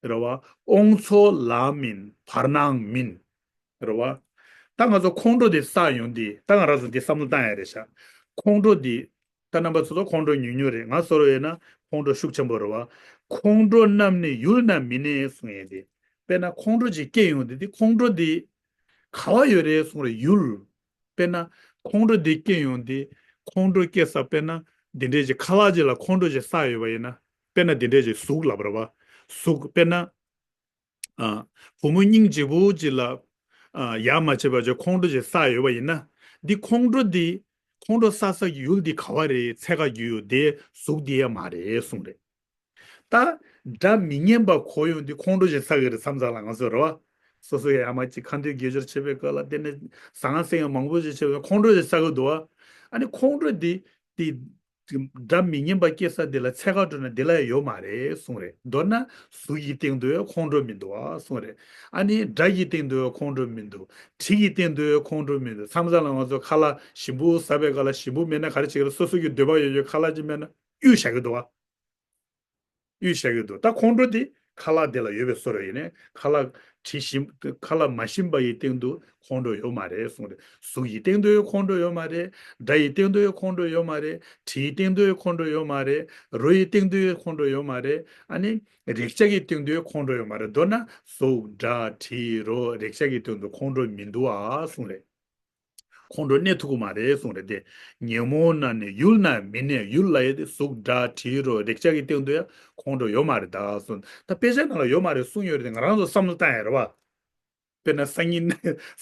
རེད་བ། དབང་མཚོ་ལའང་མིན་བར་ནའང་མིན། རེད་བ། ད་ང་ཚོ་ཁོང་ཁྲོ་དེ་བསགས་ཡོང་དུས་ད་ང་རང་ཚོ་འདི་བསམ་བློ་བཏང་ཡ་རེད་ཤག་ཁོང་ཁྲོ་འདི། ད་རྣམ་པ་ཚོ་ཚོ་ཁོང་ཁྲོ་ཉུང་ཉུང་རེད། ང་བཟོ་འདྲ་ཡོད་ན་ཁོང་ཁྲོ་ཤུགས་ཆེན་པོ་རེད་བ། ཁོང་ཁྲོ་རྣམས་ནི་ཡུལ་ན་མི་གནས་གསུང་ཡས་དེ། དཔེར་ན་ཁོང་ཁྲོ་ཅིག་སྐྱེ་ཡོང་དུས་དེ་ཁོང་ཁྲོ་འདི། ག་བ་ཡོད་རེད་གསུང་རེད་ཡུལ། དཔེར་ན། ཁོང་ཁྲོ་འདི་སྐྱེ་ཡོང་དུས། ཁོང་ཁྲོ་སྐྱེ་ས་དཔེར་ན། འདི་འདྲས་ཀྱི་ཁ་ལག་ཅིག་ལ་ཁོང་ཁྲོ་ཅིག་བསགས་ཡོད་པ་ཡིན་ན། དཔེར་ན་འདི་འདྲས་ཀྱི་གཟུགས་ལབ་རེད་བ། གཟུགས་དཔེར་ན། ཨ། བུ་མོ་སྙིང་རྗེ་པོ་ཅིག་ལ། ཨ། ཡ་མ་བྱེད་པ་ཅིག་ཁོང་ཁྲོ་ཅིག་བསགས་ཡོད་པ་ཡིན་ན། འདི་ཁོང་ཁྲོ་འདི། ཁོང་ཁྲོ་བསགས་ས་ཀྱི་ཡུལ་འདི་ག་བ་རེད། འཚོལ་ག་རྒྱུ་ཡོད་དེ་གཟུགས་འདི་ཡ་མ་རེད་གསུངས་རེད། ད། སྒྲ་མི་སྙན་པ་གོ་ཡོང་དུས་ཁོང་ཁྲོ་ཞིག་བསགས་ཀྱི་རེད་མཚམས་མཚམས་ལ་ང་ཚོ་རེད་བ། སོ་སོ་ཡ་མ་གཅིག་ཁ་འདོན་དགེ་སྦྱོར་བྱེད་པའི་སྐབས་ལ་དེ་ནས་ཟང་ངེ་ཟིང་ངེ་མང་པོ་ཞིག་བྱེད་པའི་ཁོང་ཁྲོ་ཞིག་བསགས་ཀྱི་འདུག་བ། ཨ་ནི་ཁོང་ཁྲོ་འདི་དེ། སྒྲ་མི་སྙན་པ་སྐྱེ་ས་འདི་ལ་འཚོལ་ག་འགྲོ་ན་འདི་ལ་ཡོད་མ་རེད་གསུངས་རེད། མདོར་ན་གཟུགས་ཀྱི་སྟེང་དུ་ཡང་ཁོང་ཁྲོ་མི་འདུག་བ་གསུངས་རེད། ཨ་ནི་སྒྲ་ཡི་སྟེང་དུ་ཡང་ཁོང་ཁྲོ་མི་འདུག་དྲི་ཡི་སྟེང་དུ་ཡང་ཁོང་ཁྲོ་མི་འདུག་མཚམས་མཚམས་ལ་ང་ཚོ་ཁ་ལག་ཞིམ་པོ་ཟ་བའི་སྐབས་ལ་ཞིམ་པོ་མེད་ན་ག་རེ་བྱེད་ཀྱི་རེད། སོ་སོ་གི་འདོད་པ་ཡོད་ཡོད་ཁ་ལག་ཅིག་མེད་ན་གཡུག་བཞག་གི་འདུག་བ། གཡུག་བཞག་གི་འདུག་ད་ཁོང་ཁྲོ་དེ་ཁ་ལག་དེ་ལ་ཡོད་པའི་བཟོ་འདྲ་ཡིན་ནའི་ཁ་ལག་དྲི་ཞིམ་ཁ་ལག་མ་ཞིམ་པ་ཡི་སྟེང་དུ་ཁོང་ཁྲོ་ཡོད་མ་རེད་གསུངས་རེད། གཟུགས་ཡི་སྟེང་དུ་ཡང་ཁོང་ཁྲོ་ཡོད་མ་རེད། སྒྲ་ཡི་སྟེང་དུ་ཡང་ཁོང་ཁྲོ་ཡོད་མ་རེད། དྲི་ཡི་སྟེང་དུ་ཡང་ཁོང་ཁྲོ་ཡོད་མ་རེད། རོ་ཡི་སྟེང་དུ་ཡང་ཁོང་ཁྲོ་ཡོད་མ་རེད། ཨ་ནི་རེག་བྱ་གི་སྟེང་དུ་ཡང་ཁོང་ཁྲོ་ཡོད་མ་རེད། མདོར་ན་གཟུགས་སྒྲ་དྲི་རོ་རེག་བྱ་གི་སྟེང་དུ་ཁོང་ཁྲོ་མི་འདུག་ཨ་གསུངས་རེད། ཁོང་ཁྲོ་གནས་ཐུབ་ཀྱི་མ་རེད་གསུངས་རེད་དེ། ཉོན་མོངས་རྣམས་ནི་ཡུལ་ན་མི་གནས། ཡུལ་ལབ་ཡས་དེ་གཟུགས་སྒྲ་དྲི་རོ་རེག་བྱ་གི་སྟེང་དུ་ཡང་ཁོང་ཁྲོ་ཡོད་མ་རེད་ད་གསུངས། ད་དཔེ་ཆ་ནང་ལ་ཡོད་མ་རེད་གསུངས་ཡོད་རེད་དེ་ང་རང་ཚོ་བསམ་བློ་བཏང་ཡ་རེད་བ། དཔེར་ན་སང་ཉིན་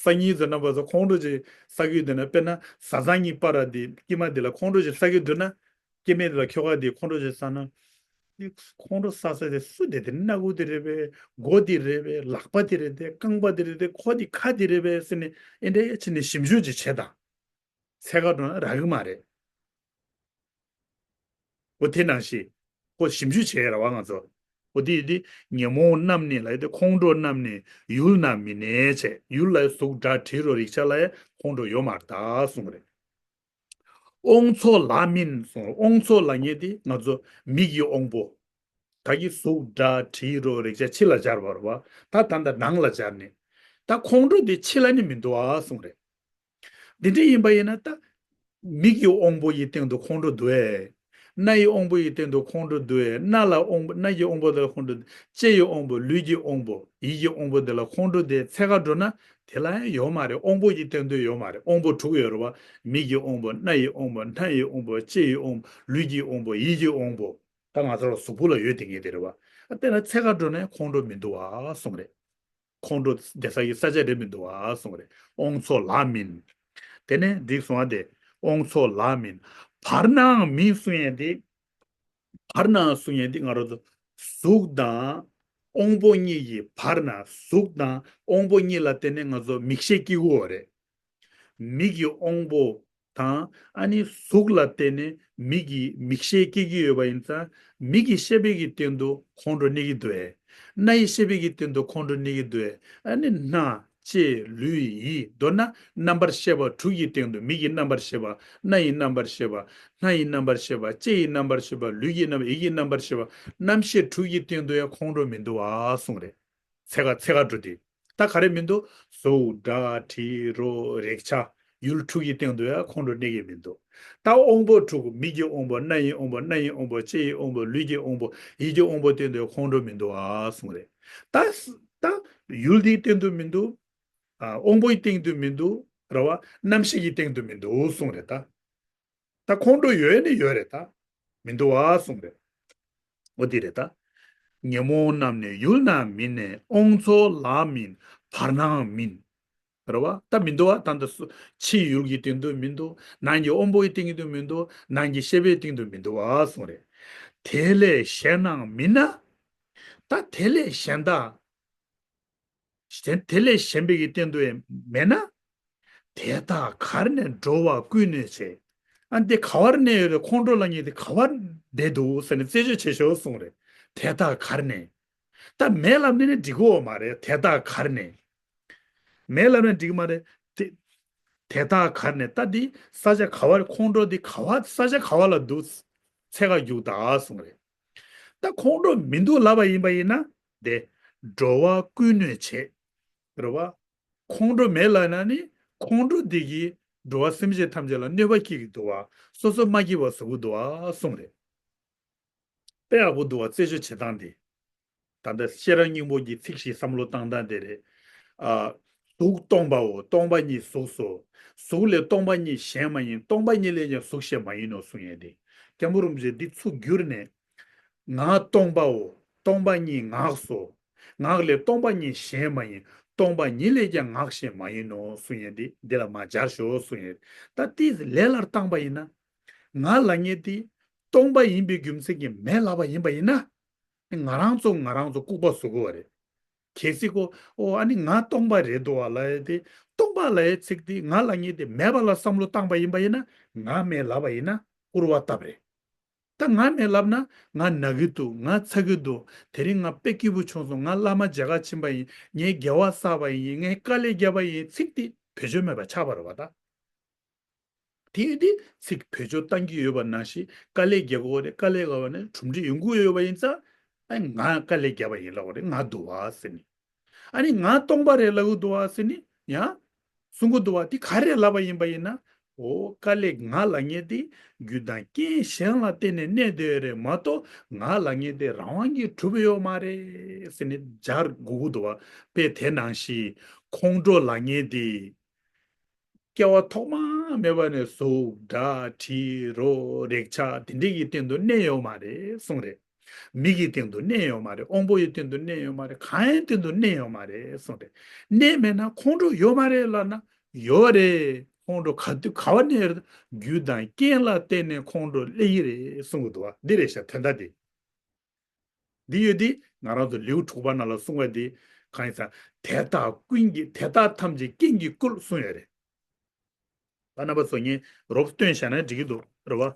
སང་ཉིན་ཚོ་རྣམ་པ་ཚོ་ཁོང་ཁྲོ་ཅིག་བསགས་ཀྱི་འདུག་ན། དཔེར་ན་བཟའ་ཚང་གཉིས་བར་ལ་དེ་སྐྱེས་མ་དེ་ལ་ཁོང་ཁྲོ་ཅིག་བསགས་ཀྱི་འདུག་ན། སྐྱེས་མ་དེ་ལ་ཁྱོ་ག་དེ་ཁོང་ཁྲོ་ཅིག་བསགས་ན། འདི་ཁོང་ཁྲོ་ཟ་ས་དེ་སུ་དེ་དེ་སྣ་ཁུག་དེ་རེད་པས། མགོ་དེ་རེད་པས། ལག་པ་དེ་རེད་དེ། རྐང་པ་དེ་རེད་དེ། ཁོ་དེ་ཁ་དེ་རེད་པས་ཟེར་ནས་ཨེ་འདྲ་ཡ་ཕྱིན་ནས་ཞིབ་འཇུག་ཅིག་བྱེད་དང་། འཚོལ་ག་འགྲོ་ན་རག་གི་མ་རེད། འོ་དེ་ནང་བཞིན། ཁོ་ཞིབ་འཇུག་བྱས་ར་བ་ང་ཚོ། འོ་དེ་ཡིན་དེ་ཉོན་མོངས་རྣམས་ནི་ལ་ཡི་དེ་ཁོང་ཁྲོ་རྣམས་ནི་ཡུལ་ན་མི་གནས་བྱས། ཡུལ་ལ་གཟུགས་སྒྲ་དྲི་རོ་རེག་བྱ་ལ་ཡ་ཁོང་ཁྲོ་ཡོད་མ་རེད་ད་གསུངས་རེད། དབང་མཚོ་ལ་མིན་གསུངས། དབང་མཚོ་ལ་ངེས་དེ་ང་ཚོ་མིག་གི་དབང་པོ། ད་གི་གཟུགས་སྒྲ་དྲི་རོ་རེག་བྱ་ཕྱི་ལ་སྦྱར་བ་རེད་བ། ད་ད་ལྟ་ནང་ལ་སྦྱར་ནས། ད་ཁོང་ཁྲོ་དེ་ཕྱི་ལ་ནི་མི་འདུག་ཨ་གསུངས་རེད། འདི་འདྲ་ཡིན་པ་ཡིན་ན་ད། མིག་གི་དབང་པོ་ཡི་སྟེང་དུ་ཁོང་ཁྲོ་འདུག་ཨེ། སྣ་ཡི་དབང་པོ་ཡི་སྟེང་དུ་ཁོང་ཁྲོ་འདུག་ཨེ། སྣ་ལ་དབང་པོ་སྣ་ཡི་དབང་པོ་དེ་ལ་ཁོང་ཁྲོ་འདུག་ལྕེ་ཡི་དབང་པོ། ལུས་ཀྱི་དབང་པོ། ཡིད་ཀྱི་དབང་པོ་དེ་ལ་ཁོང་ཁྲོ་དེ་འཚོལ་ག་འགྲོ་ན་དེ་ལ་ཡང་ཡོད་མ་རེད། དབང་པོ་ཡི་སྟེང་དུ་ཡོད་མ་རེད། དབང་པོ་དྲུག་ཡོད་རེད་བ། མིག་གི་དབང་པོ། སྣ་ཡི་དབང་པོ། སྣ་ཡི་དབང་པོ། ལྕེ་ཡི་དབང་པོ། ལུས་ཀྱི་དབང་པོ། ཡིད་ཀྱི་དབང་པོ། ད་ང་ཚོ་ལ་གཟུགས་པོ་ལ་ཡོད་དེ་ངེས་དེ་རེད་བ། ཨ་དེ་ལ་འཚོལ་ག་འགྲོ་ན་ཁོང་ཁྲོ་མི་འདུག་ཨ་གསུངས་རེད། ཁོང་ཁྲོ་བསྡད་ས་ཡི་ས་ཆ་རེད་མི་འདུག་ཨ་གསུངས་རེད། དབང་མཚོ་ལ་མིན། དེ་ནས་འདི་གསུངས་པ་དེ། དབང་མཚོ་ལ་མིན། བར་ནའང་མིན་གསུང་ཡས་དེ། བར་ནའང་གསུང་ཡས་དེ་ང་རང་ཚོ་གཟུགས་དང་དབང་པོ་གཉིས་ཀྱི་བར་ན། གཟུགས་དང་དབང་པོ་གཉིས་ལ་བརྟེན་ནས་ང་ཚོ་མིག་ཤེས་སྐྱེ་གི་ཡོད་རེད། མིག་གི་དབང་པོ་དང་ཨ་ནི་གཟུགས་ལ་བརྟེན་ནས་མིག་གི་མིག་ཤེས་སྐྱེ་གི་ཡོད་པ་ཡིན་ཙང་། མིག་གི་ཤེས་པའི་གི་སྟེང་དུ་ཁོང་ཁྲོ་གནས་ཀྱི་འདུག་ཨེ། སྣ་ཡི་ཤེས་པའི་གི་སྟེང་དུ་ཁོང་ཁྲོ་གནས་ཀྱི་འདུག་ཨེ། ཨ་ནི་སྣ། ལྕེ། ལུས། ཡིད། མདོར་ན་རྣམ་པར་ཤེས་པ་དྲུག་གི་སྟེང་དུ། མིག་གི་རྣམ་པར་ཤེས་པ། སྣ་ཡི་རྣམ་པར་ཤེས་པ། སྣ་ཡི་རྣམ་པར་ཤེས་པ། ལྕེ་ཡི་རྣམ་པར་ཤེས་པ། ལུས་ཀྱི་རྣམ། ཡིད་ཀྱི་རྣམ་པར་ཤེས་པ། རྣམ་ཤེས་དྲུག་གི་སྟེང་དུ་ཡང་ཁོང་ཁྲོ་མི་འདུག་ཨ་གསུངས་རེད། འཚོལ་ག་འཚོལ་ག་འགྲོ་དུས། ད་ག་རེ་མི་འདུག་གཟུགས་སྒྲ་དྲི་རོ་རེག་བྱ་ཡུལ་དྲུག་གི་སྟེང་དུ་ཡང་ཁོང་ཁྲོ་གནས་ཀྱི་མི་འདུག་ད་དབང་པོ་དྲུག་མིག་གི་དབང་པོ། སྣ་ཡི་དབང་པོ། སྣ་ཡི་དབང་པོ། ལྕེ་ཡི་དབང་པོ། ལུས་ཀྱི་དབང་པོ། ཡིད་ཀྱི་དབང་པོ་སྟེང་དུ་ཡང་ཁོང་ཁྲོ་མི་འདུག་ཨ་གསུངས་རེད། ད་ད་ཡུལ་དེའི་སྟེང་དུ་མི་འདུག་ཨ་དབང་པོའི་སྟེང་དུ་མི་འདུག་རེད་བ། རྣམ་ཤེས་ཀྱི་སྟེང་དུ་མི་འདུག་གསུངས་རེད་ད། ད་ཁོང་ཁྲོ་ཡོད་ནི་ཡོད་རེད་ད། མི་འདུག་ཨ་གསུངས་རེད། འོ་དེ་རེད་ད། ཉོན་མོངས་རྣམས་ནི་ཡུལ་ན་མི་གནས། དབང་མཚོ་ལ་མིན་བར་ནའང་མིན། རེད་བ། ད་མི་འདུག་ཨ། ད་འདི་སུ་ཕྱིའི་ཡུལ་གྱི་སྟེང་དུ་མི་འདུག་ནང་གི་དབང་པོའི་སྟེང་དུ་མི་འདུག་ནང་གི་ཤེས་པའི་སྟེང་དུ་མི་འདུག་ཨ་གསུངས་རེད། དེ་ལས་གཞན་ནའང་མིན་ན། ད་དེ་ལས་གཞན་དག་གཞན། དེ་ལས་གཞན་པའི་གི་སྟེང་དུ་ཡང་མེད་ན། དེ་དག་གར་གནས་འགྲོ་བ་ཀུན་གནས་བྱེད། ཨ་འདི་ག་བར་གནས་ཡོད་རེད། ཁོང་ཁྲོ་ལ་ངེས་དེ་ག་བར་བསྡད་འདུག་ཟེར་ནས་རྩད་གཅོད་བྱེད་ཤོག་གསུངས་རེད། དེ་དག་གར་གནས། ད་མེད་ལབ་ནས་ནི་འགྲིག་གི་ཡོད་མ་རེད། དེ་དག་གར་གནས། མེད་ལབ་ནས་འགྲིག་གི་མ་རེད། དེ་དེ་དག་གར་གནས། ད་འདི་ས་ཆ་ག་བར། ཁོང་ཁྲོ་འདི་ག་བར། ས་ཆ་ག་བ་ལ་འདུག་འཚོལ་ག་རྒྱུགས་དང་གསུངས་རེད། ད་ཁོང་ཁྲོ་མི་འདུག་ལབ་པ་ཡིན་པ་ཡིན་ན། དེ་འགྲོ་བ་ཀུན་གནོད་བྱེད། རེད་བ། ཁོང་ཁྲོ་མེད་ལབ་ན་ནི་ཁོང་ཁྲོ་འདི་གིས་འགྲོ་བ་སེམས་ཅན་ཐམས་ཅད་ལ་གནོད་པ་སྐྱེལ་གྱི་འདུག་བ། སོ་སོ་མ་སྐྱིད་པ་བཟོ་གི་འདུག་བ་གསུངས་རེད། དཔེ་ཡག་པོ་འདུག་བ། རྩད་གཅོད་བྱེད་སྟངས་དེ། ད་ལྟ་ཤེས་རབ་སྙིང་པོ་གི་ཚིག་བཞི་བསམ་བློ་བཏང་སྟངས་དེ་རེད། ཨ། གཟུགས་སྟོང་པའོ། སྟོང་པ་ཉིད་གཟུགས་སོ། གཟུགས་ལས་སྟོང་པ་ཉིད་གཞན་མ་ཡིན། སྟོང་པ་ཉིད་ལས་ཀྱང་གཟུགས་གཞན་མ་ཡིན་ནོ་གསུང་ཡས་དེ། སྐྱབས་མགོན་རིན་པོ་ཆེ་འདི་ཚུར་བསྒྱུར་ནས། ངག་སྟོང་པའོ། སྟོང་པ་ཉིད་ངག་སོ། ངག་ལས་སྟོང་པ་ཉིད་གཞན་མ་ཡིན། སྟོང་པ་ཉིད་ལས་ཀྱང་ངག་གཞན་མ་ཡིན་ནོ་གསུང་ཡས་འདི། འདི་ལ་མར་སྦྱར་ཤོག་གསུང་ཡས། ད་དེ་ལས་སླ་བཏང་པ་ཡིན་ན། ང་ལབ་མཁན་དེ་སྟོང་པ་ཡིན་པའི་རྒྱུ་མཚན་གྱིས་མེད་ལབ་པ་ཡིན་པ་ཡིན་ན། ང་རང་ཚོ་ང་རང་ཚོ་ལྐུགས་པ་བཟོ་དགོས་པ་རེད། གལ་སྲིད་ཁོ་ཨོ་ཨ་ནི་ང་སྟོང་པ་རེད་འདུག་བ་ལབ་ཡས་དེ། སྟོང་པ་ལབ་ཡས་ཚིག་དེ་ང་ལབ་མཁན་དེ་མེད་པ་ལ་བསམ་བློ་བཏང་པ་ཡིན་པ་ཡིན་ན། ང་མེད་ལབ་པ་ཡིན་ན་སྐུར་བ་བཏབ་རེད། ད་ང་མེད་ལབ་ན་ང་ན་གི་འདུག་ང་ཚ་གི་འདུག་དེ་རིང་ང་དཔེ་སྐྱིད་པོ་བྱུང་སོང་། ང་བླ་མ་མཇལ་ཁ་ཕྱིན་པ་ཡིན། ངས་དགེ་བ་བསགས་པ་ཡིན། ངས་དཀའ་ལས་བརྒྱབ་པ་ཡིན། ཚིག་དེ་བེད་སྤྱོད་མེད་པ་ཆགས་པ་རེད་བ་ད། དེ་དེ་ཚིག་བེད་སྤྱོད་བཏང་གི་ཡོད་པ་ནང་བཞིན་དཀའ་ལས་རྒྱག་དགོས་རེད། དཀའ་ལས་རྒྱག་པ་ནི་གྲུབ་འབྲས་ཡོང་གི་ཡོད་པ་ཡིན་ཙང་། ཨ་ང་དཀའ་ལས་བརྒྱབ་པ་ཡིན་ལབ་དགོས་རེད། ང་འདུག་བ་ཟེར་ནས། ཨ་ནི་ང་སྟོང་པ་རེད་ལབ་གི་འདུག་བ་ཟེར་ནས་ཡང་གསུང་གི་འདུག་བ། དེ་ག་རེ་ལབ་པ་ཡིན་པ་ཡིན་ན། འོ་དཀའ་ལས། ང་ལབ་མཁན་དེ་རྒྱུ་དང་རྐྱེན་གཞན་ལ་བརྟེན་ནས་གནས་བསྡད་ཡོད་རེད་མ་གཏོགས། ང་ལབ་མཁན་དེ་རང་དབང་གིས་གྲུབ་ཡོད་མ་རེད་ཟེར་ནས་སྦྱར་དགོས་ཀྱི་འདུག་བ། དཔེ་དེ་ནང་བཞིན་ཁོང་ཁྲོ་ལབ་མཁན་དེ། སྐྱེ་བ་ཐོག་མ་མེད་པ་ནས་གཟུགས་སྒྲ་དྲི་རོ་རེག་བྱ་དེ་འདྲ་གི་སྟེང་དུ་གནས་ཡོད་མ་རེད་གསུངས་རེད། མིག་གི་སྟེང་དུ་གནས་ཡོད་མ་རེད། དབང་པོ་ཡི་སྟེང་དུ་གནས་ཡོད་མ་རེད། གང་ཡང་སྟེང་དུ་གནས་ཡོད་མ་རེད་གསུངས་རེད། གནས་མེད་ན་ཁོང་ཁྲོ་ཡོད་མ་རེད་ལབ་ན་ཡོད་རེད། ཁོང་ཁྲོ་ག་དུས་ག་བ་གནས་རེད། རྒྱུ་དང་རྐྱེན་ལ་བརྟེན་ནས་ཁོང་ཁྲོ་སླེབས་ཀྱི་རེད་གསུང་གི་འདུག་བ། འདི་རེད་ཤག་དོན་དག་དེ། འདི་ཡོད་དེ་ང་རང་ཚོ་ལེའུ་དྲུག་པ་ནང་ལ་གསུངས་པ་འདི་གང་ཡིན་ཟེར་ན། དེ་དག་ཀུན་གྱི་དེ་དག་ཐམས་ཅད་རྐྱེན་གྱིས་བསྐུལ་གསུངས་ཡོད་རེད། ད་རྣམ་པ་ཚོ་ངས་རོབ་སྟོན་བྱས་ན་འགྲིག་གི་འདུག་རེད་བ།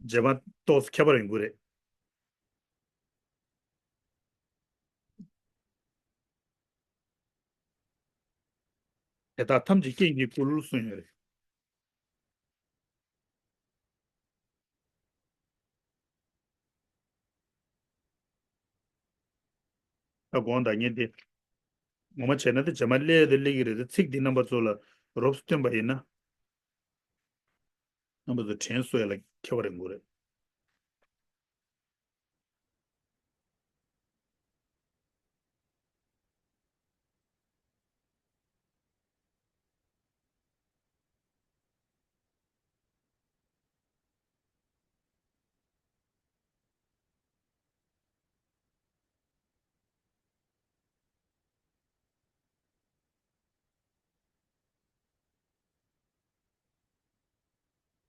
རྗེས་མ་ཏོག་ཙམ་ཁྱད་པར་ཡོང་གི་རེད། དེ་དག་ཐམས་ཅད་རྐྱེན་གྱིས་བསྐུལ་གསུངས་ཡོད་རེད། ད་དགོངས་དག་ངེས་ཏེ། ངོ་མ་བྱས་ན་དེ་རྗེས་མ་སླེབས་དེ་སླེབས་ཀྱི་རེད་དེ། ཚིག་འདི་རྣམ་པ་ཚོ་ལ་རོབ་ཙམ་སྟོན་པ་ཡིན་ན། རྣམ་པ་ཚོ་དྲན་གསོ་ཡ་ལ་ཁྱད་པར་ཡོང་གི་རེད།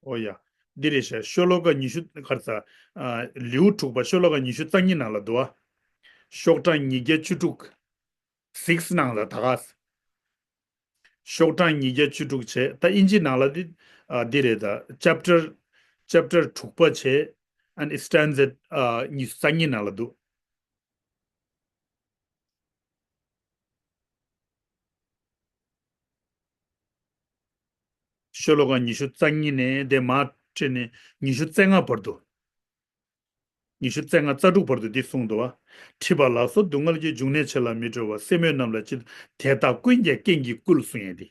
ཨོ་ཡ། འདི་རེད་ཤག་ཤོ་ལོ་ཀ་ཉི་ཤུ་ག་རེ་ཟ། ཨ། ལེའུ་དྲུག་པ་ཤོ་ལོ་ཀ་ཉི་ཤུ་རྩ་གཉིས་ནང་ལ་འདུག་ཨ། ཤོག་གྲངས་ཉིས་བརྒྱ་བཅུ་དྲུག six ནང་ལ་ད་ག་ཤོག་གྲངས་ཉིས་བརྒྱ་བཅུ་དྲུག་བྱས། ད་ཨིན་ཇི་ནང་ལ་འདི། ཨ། འདི་རེད། ད་chapter chapter དྲུག་པ་བྱས། ཨ་ནི་stanza ཨ། ཉི་ཤུ་རྩ་གཉིས་ནང་ལ་འདུག་ཤོ་ལོ་ཀ་ཉི་ཤུ་རྩ་གཉིས་ནས་དེ་མར་ཁྲིད་ནས་ཉི་ཤུ་རྩ་ལྔ་བར་དུ། ཉི་ཤུ་རྩ་ལྔ་རྩ་དྲུག་བར་དུ་འདི་གསུངས་འདུག་བ། འཁྲིད་པ་ལ་སོགས་སྡུག་བསྔལ་གྱི། འབྱུང་གནས་ཆེ་ལ་མི་སྤྲོ་བ། སེན་མོས་རྣམས་ལ་ཅི། དེ་དག་ཀུན་ཀྱང་རྐྱེན་གྱིས་བསྐུལ་གསུངས་ཡས་འདི།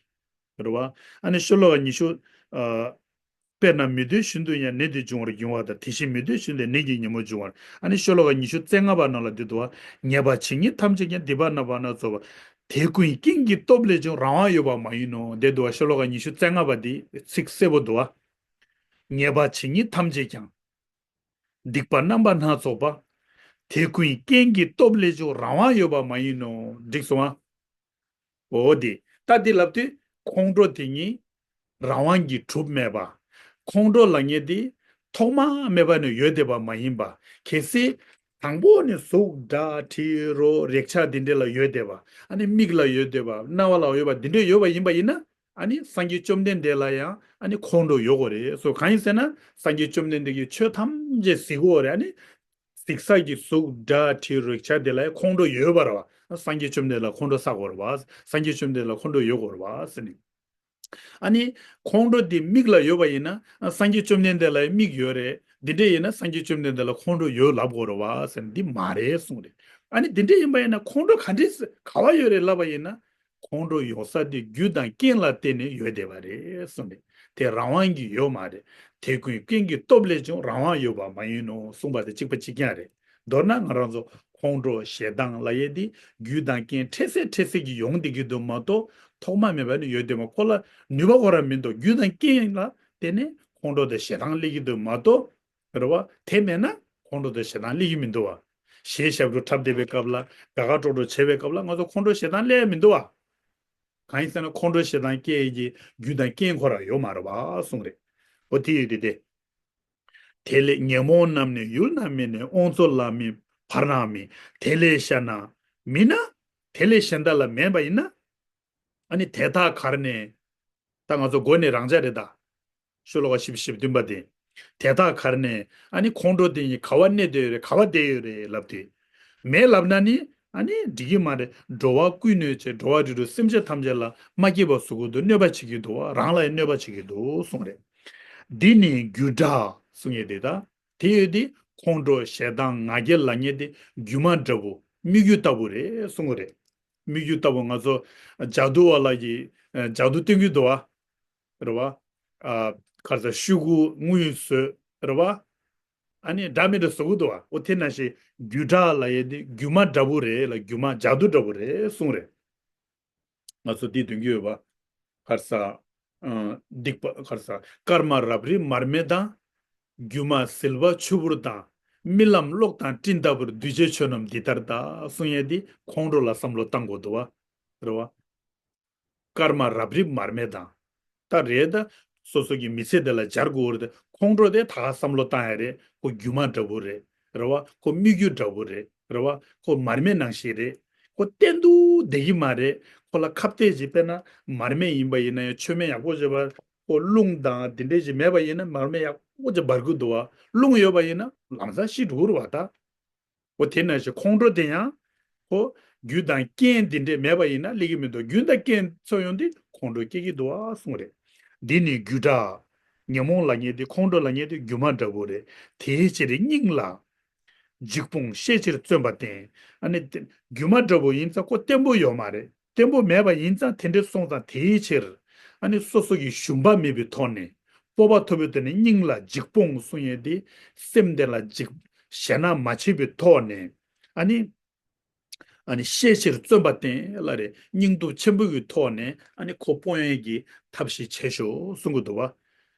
རེད་བ། ཨ་ནི་ཤོ་ལོ་ཀ་ཉི་ཤུ། ཨ། དཔེར་ན་མི་འདོད་བཞིན་དུ་ཡང་། ནད་འདི་འབྱུང་བར་འགྱུར་བ་དང་། དེ་བཞིན་མི་འདོད་བཞིན་དུ་ནད་ཀྱི་ཉོན་མོངས་འབྱུང་བར། ཨ་ནི་ཤོ་ལོ་ཀ་ཉི་ཤུ་རྩ་ལྔ་པ་ནང་ལ་འདི་འདུག་བ། ཉེས་པ་ཇི་སྙེད་ཐམས་ཅད་ཀྱང་། སྡིག་པ་རྣམ་པ་སྣ་ཚོགས་པ། དེ་ཀུན་རྐྱེན་གྱི་སྟོབས་ལས་བྱུང་། རང་དབང་ཡོད་པ་མ་ཡིན་ནོ། འདི་འདུག་བ། ཤོ་ལོ་ཀ་ཉི་ཤུ་རྩ་ལྔ་པ་འདི་ཚིག་གསལ་པོ་འདུག་བ། ཉེས་པ་ཇི་སྙེད་ཐམས་ཅད་ཀྱང་། སྡིག་པ་རྣམ་པ་སྣ་ཚོགས་པ། དེ་ཀུན་རྐྱེན་གྱི་སྟོབས་ལས་བྱུང་། རང་དབང་ཡོད་པ་མ་ཡིན་ནོ། འགྲིག་སོང་ཨ། འོ་དེ་ད་འདི་ལབ་དུས་ཁོང་ཁྲོ་དེ་ཉིད་རང་དབང་གིས་གྲུབ་མེད་པ། ཁོང་ཁྲོ་ལབ་མཁན་དེ་ཐོག་མ་མེད་པ་ནས་ཡོད་བསྡད་པ་མ་ཡིན་པ། གལ་སྲིད་དང་པོ་ནས་གཟུགས་སྒྲ་དྲི་རོ་རེག་བྱ་དེ་འདྲ་ལ་ཡོད་བསྡད་པ། ཨ་ནི་མིག་ལ་ཡོད་བསྡད་པ། རྣ་བ་ལ་ཡོད་པ་དེ་འདྲ་ཡོད་པ་ཡིན་པ་ཡིན་ན། ཨ་ནི་སངས་རྒྱས་བཅོམ་ལྡན་འདས་ལ་ཡང་ཨ་ནི་ཁོང་ཁྲོ་ཡོད་དགོས་རེད། སོ་གང་ཡིན་ཟེར་ན། སངས་རྒྱས་བཅོམ་ལྡན་འདས་ཀྱིས་ཆོས་ཐམས་ཅད་གཟིགས་ཀྱི་ཡོད་རེད། ཨ་ནི་གཟིགས་ས་ཀྱི་གཟུགས་སྒྲ་དྲི་རེག་བྱ་དེ་ལ་ཡང་ཁོང་ཁྲོ་ཡོད་པ་རེད་བ། སངས་རྒྱས་བཅོམ་ལྡན་འདས་ལ་ཁོང་ཁྲོ་བསགས་ཀྱི་ཡོད་རེད་བ། སངས་རྒྱས་བཅོམ་ལྡན་འདས་ལ་ཁོང་ཁྲོ་ཡོད་དགོས་རེད་བ་ཟེར་ནས། ཨ་ནི་ཁོང་ཁྲོ་དེ་མིག་ལ་ཡོད་པ་ཡིན་ན། ཨ། སངས་རྒྱས་བཅོམ་ལྡན་འདས་ལ་ཡང་མིག་ཡོད་རེད། འདི་འདྲ་ཡིན་ན་སངས་རྒྱས་བཅོམ་ལྡན་འདས་ལ་ཁོང་ཁྲོ་ཡོད་ལབ་དགོས་རེད་བ་ཟེར་ནས། འདི་མ་རེད་གསུངས་རེད། ཨ་ནི་འདི་འདྲ་ཡིན་པ་ཡིན་ན་ཁོང་ཁྲོ་ག་འདྲས་ག་བ་ཡོད་རེད་ལབ་པ་ཡིན་ན། ཁོང་ཁྲོ་ཡོང་ས་དེ་རྒྱུ་དང་རྐྱེན་ལ་བརྟེན་ནས་ཡོད་བསྡད་པ་རེད་གསུངས་རེད། དེ་རང་དབང་གིས་ཡོད་མ་རེད། དེ་ཀུན་རྐྱེན་གྱི་སྟོབས་ལས་བྱུང་། རང་དབང་ཡོད་པ་མ་ཡིན་ནོ་གསུངས་པ་དེ་གཅིག་པ་གཅིག་རྐྱང་རེད། མདོར་ན་ང་རང་ཚོ་ཁོང་ཁྲོ་ཞེ་སྡང་ལབ་ཡས་དེ་རྒྱུ་དང་རྐྱེན་འཕྲད་སེ་འཕྲད་སེ་གི་ཡོང་བསྡད་ཀྱི་འདུག་མ་གཏོགས། ཐོག་མ་མེད་པ་ནས་ཡོད་བསྡད་མ། ཁོ་ལ་ནུས་པ་ཁོ་རང་མི་འདུག་རྒྱུ་དང་རྐྱེན་ལ་བརྟེན་ནས་ཁོང་ཁྲོ་དང་ཞེ་སྡང་སླེབས་ཀྱི་འདུག་མ་གཏོགས། རེད་བ། དེ་མེད་ན་ཁོང་ཁྲོ་དང་ཞེ་སྡང་སླེབས་ཀྱི་མི་འདུག་བ། གཞས་ཞབས་བྲོ་འཁྲབ་བསྡད་པའི་སྐབས་ལ། དགའ་དགའ་སྤྲོ་སྤྲོ་བྱེད་པའི་སྐབས་ལ་ང་ཚོ་ཁོང་ཁྲོ་ཞེ་སྡང་སླེབས་མི་འདུག་བ། གང་ཡིན་ཟེར་ན་ཁོང་ཁྲོ་ཞེ་སྡང་སྐྱེ་ཡས་ཀྱི་རྒྱུ་དང་རྐྱེན་ཁོ་རང་ཡོད་མ་རེད་བ་གསུངས་རེད། འོ་དེ་ཡོད་དེ་དེ། དེ་ལས་ཉོན་མོངས་རྣམས་ནི་ཡུལ་ན་མེད་ནས། དབང་ཚོགས་ལ་མེད་བར་ན་མེད། དེ་ལས་གཞན་ན་མེད་ན། དེ་ལས་གཞན་དག་ལ་མེད་པ་ཡིན་ན། ཨ་ནི་དེ་དག་གར་ནས། ད་ང་ཚོ་མགོ་ནས་རང་འཇགས་རེད་ད། ཤོ་ལོ་ཀ་བཞི་བཅུ་ཞེ་བདུན་པ་དེ། དེ་དག་གར་ནས། ཨ་ནི་ཁོང་ཁྲོ་དེ་ཉིད་ག་བ་གནས་བསྡད་ཡོད་རེད། ག་བ་བསྡད་ཡོད་རེད་ལབ་དུས། མེད་ལབ་ན་ནི་ཨ་ནི་འགྲིག་གི་མ་རེད། འགྲོ་བ་ཀུན་གནོད་བྱེད། འགྲོ་བ་རིགས་དྲུག་སེམས་ཅན་ཐམས་ཅད་ལ་མ་སྐྱིད་པ་བཟོ་གི་འདུག་གནོད་པ་བྱེད་ཀྱི་འདུག་རང་ལ་ཡང་གནོད་པ་བྱེད་ཀྱི་འདུག་གསུངས་རེད། འདི་ནི་སྒྱུ་འདྲ་གསུང་ཡས་དེ་ད། དེ་ཡོད་དེ་ཁོང་ཁྲོ་ཞེ་སྡང་ང་རྒྱལ་ལབ་མཁན་དེ་སྒྱུ་མ་འདྲ་བོ། སྨིག་རྒྱུ་ལྟ་བུ་རེད་གསུང་གི་རེད། སྨིག་རྒྱུ་ལྟ་བུ། ང་ཚོ་ཇ་དུ་བ་ལ་གི་ཇ་དུ་སྟོན་གྱི་འདུག་བ། རེད་བ། ཨ། ག་རེ་ཟ། ཤུ་གུ་དངུལ་བཟོས། རེད་བ། ཨ་ནི་འདྲ་མི་འདྲ་བཟོ་གི་འདུག་བ། འོ་དེ་ནང་བཞིན་སྒྱུ་འདྲ་ལབ་ཡས་དེ་སྒྱུ་མ་འདྲ་བོ་རེད་ལ། སྒྱུ་མ་ཇ་དུ་འདྲ་བོ་རེད་གསུང་རེད། ང་ཚོ་འདི་འདོན་གྱི་ཡོད་པ། ག་རེ་ཟ། ཨ། སྡིག་པ། ག་རེ་ཟ། སྐར་མ་རབ་རིབ་མར་མེ་དང་། སྒྱུ་མ་ཟིལ་པ་ཆུ་བུར་དང་། རྨི་ལམ་གློག་དང་སྤྲིན་ལྟ་བུར། འདུས་བྱས་ཆོས་རྣམས་འདི་ལྟར་གདའ། གསུང་ཡས་འདི་ཁོང་ཁྲོ་ལ་བསམ་བློ་བཏང་དགོས་འདུག་བ། རེད་བ། སྐར་མ་རབ་རིབ་མར་མེ་དང་། ད་རེད་ད། སོ་སོ་གི་མི་ཚེ་འདི་ལ་སྦྱར་དགོས་རེད། ཁོང་ཁྲོ་དེ་ད་ག་བསམ་བློ་བཏང་ཡ་རེད། ཁོ་སྒྱུ་མ་འདྲ་བོ་རེད། རེད་བ། ཁོ་སྨིག་རྒྱུ་འདྲ་བོ་རེད། རེད་བ། ཁོ་མར་མེ་ནང་བཞིན་རེད། ཁོ་གཏན་དུ་བསྡད་ཀྱི་མ་རེད། ཁོ་ལ་ཁ་གཏད་ཅིག་དཔེར་ན་མར་མེ་ཡིན་པ་ཡིན་ན་ཡང་མཆོད་མེ་ཡག་པོ་བྱས་པ། ཁོ་རླུང་དང་དེ་འདྲས་ཅིག་མེད་པ་ཡིན་ན་མར་མེ་ཡག་པོ་ཅིག་འབར་གྱི་འདུག་བ། རླུང་ཡོད་པ་ཡིན་ན་ལམ་སང་ཤི་འགྲོ་གི་རེད་བ་ད། འོ་དེ་ནང་བཞིན་ཁོང་ཁྲོ་དེ་ཡང་ཁོ་རྒྱུ་དང་རྐྱེན་འདི་འདྲས་མེད་པ་ཡིན་ན་སླེབས་ཀྱི་མི་འདུག་རྒྱུ་དང་རྐྱེན་འཚོལ་ཡོང་དུས་ཁོང་ཁྲོ་སྐྱེ་གི་འདུག་ཨ་གསུངས་རེད། འདི་ནི་རྒྱུ་འབྲས། ཉོན་མོངས་ལབ་མཁན་དེ་ཁོང་ཁྲོ་ལབ་མཁན་དེ་རྒྱུ་མ་འདྲ་པོ་རེད། དེའི་ཕྱིར་སྙིང་ལ་འཇིགས་སྤོང་ཤས་ཆེར་བརྩོན་པ་བསྟེན། ཨ་ནི་དེ་རྒྱུ་མ་འདྲ་པོ་ཡིན་ཙང་ཁོ་བརྟན་པོ་ཡོད་མ་རེད། བརྟན་པོ་མེད་པ་ཡིན་ཙང་དེ་འདྲས་སོང་ཙང་དེའི་ཕྱིར་ཨ་ནི་སོ་སོ་གི་ཞུམ་པ་མེད་པའི་ཐོག་ནས་སྤོབས་པ་མཐོ་པོའི་ཐོག་ནས་སྙིང་ལ་འཇིགས་སྤོང་གསུང་ཡས་དེ་སེམས་དེ་ལ་འཇིགས་ཞེད་སྣང་མ་བྱེད་པའི་ཐོག་ནས་ཨ་ནི། ཨ་ནི་ཤས་ཆེར་བརྩོན་པ་བསྟེན་ལ་རེ་སྙིང་སྟོབས་ཆེན་པོ་གི་ཐོག་ནས་ཨ་ནི་ཁོ་སྤོང་ཡས་ཀྱི་ཐབས་ཤེས་བྱེད་ཤོག་གསུང་གི་འདུག་བ།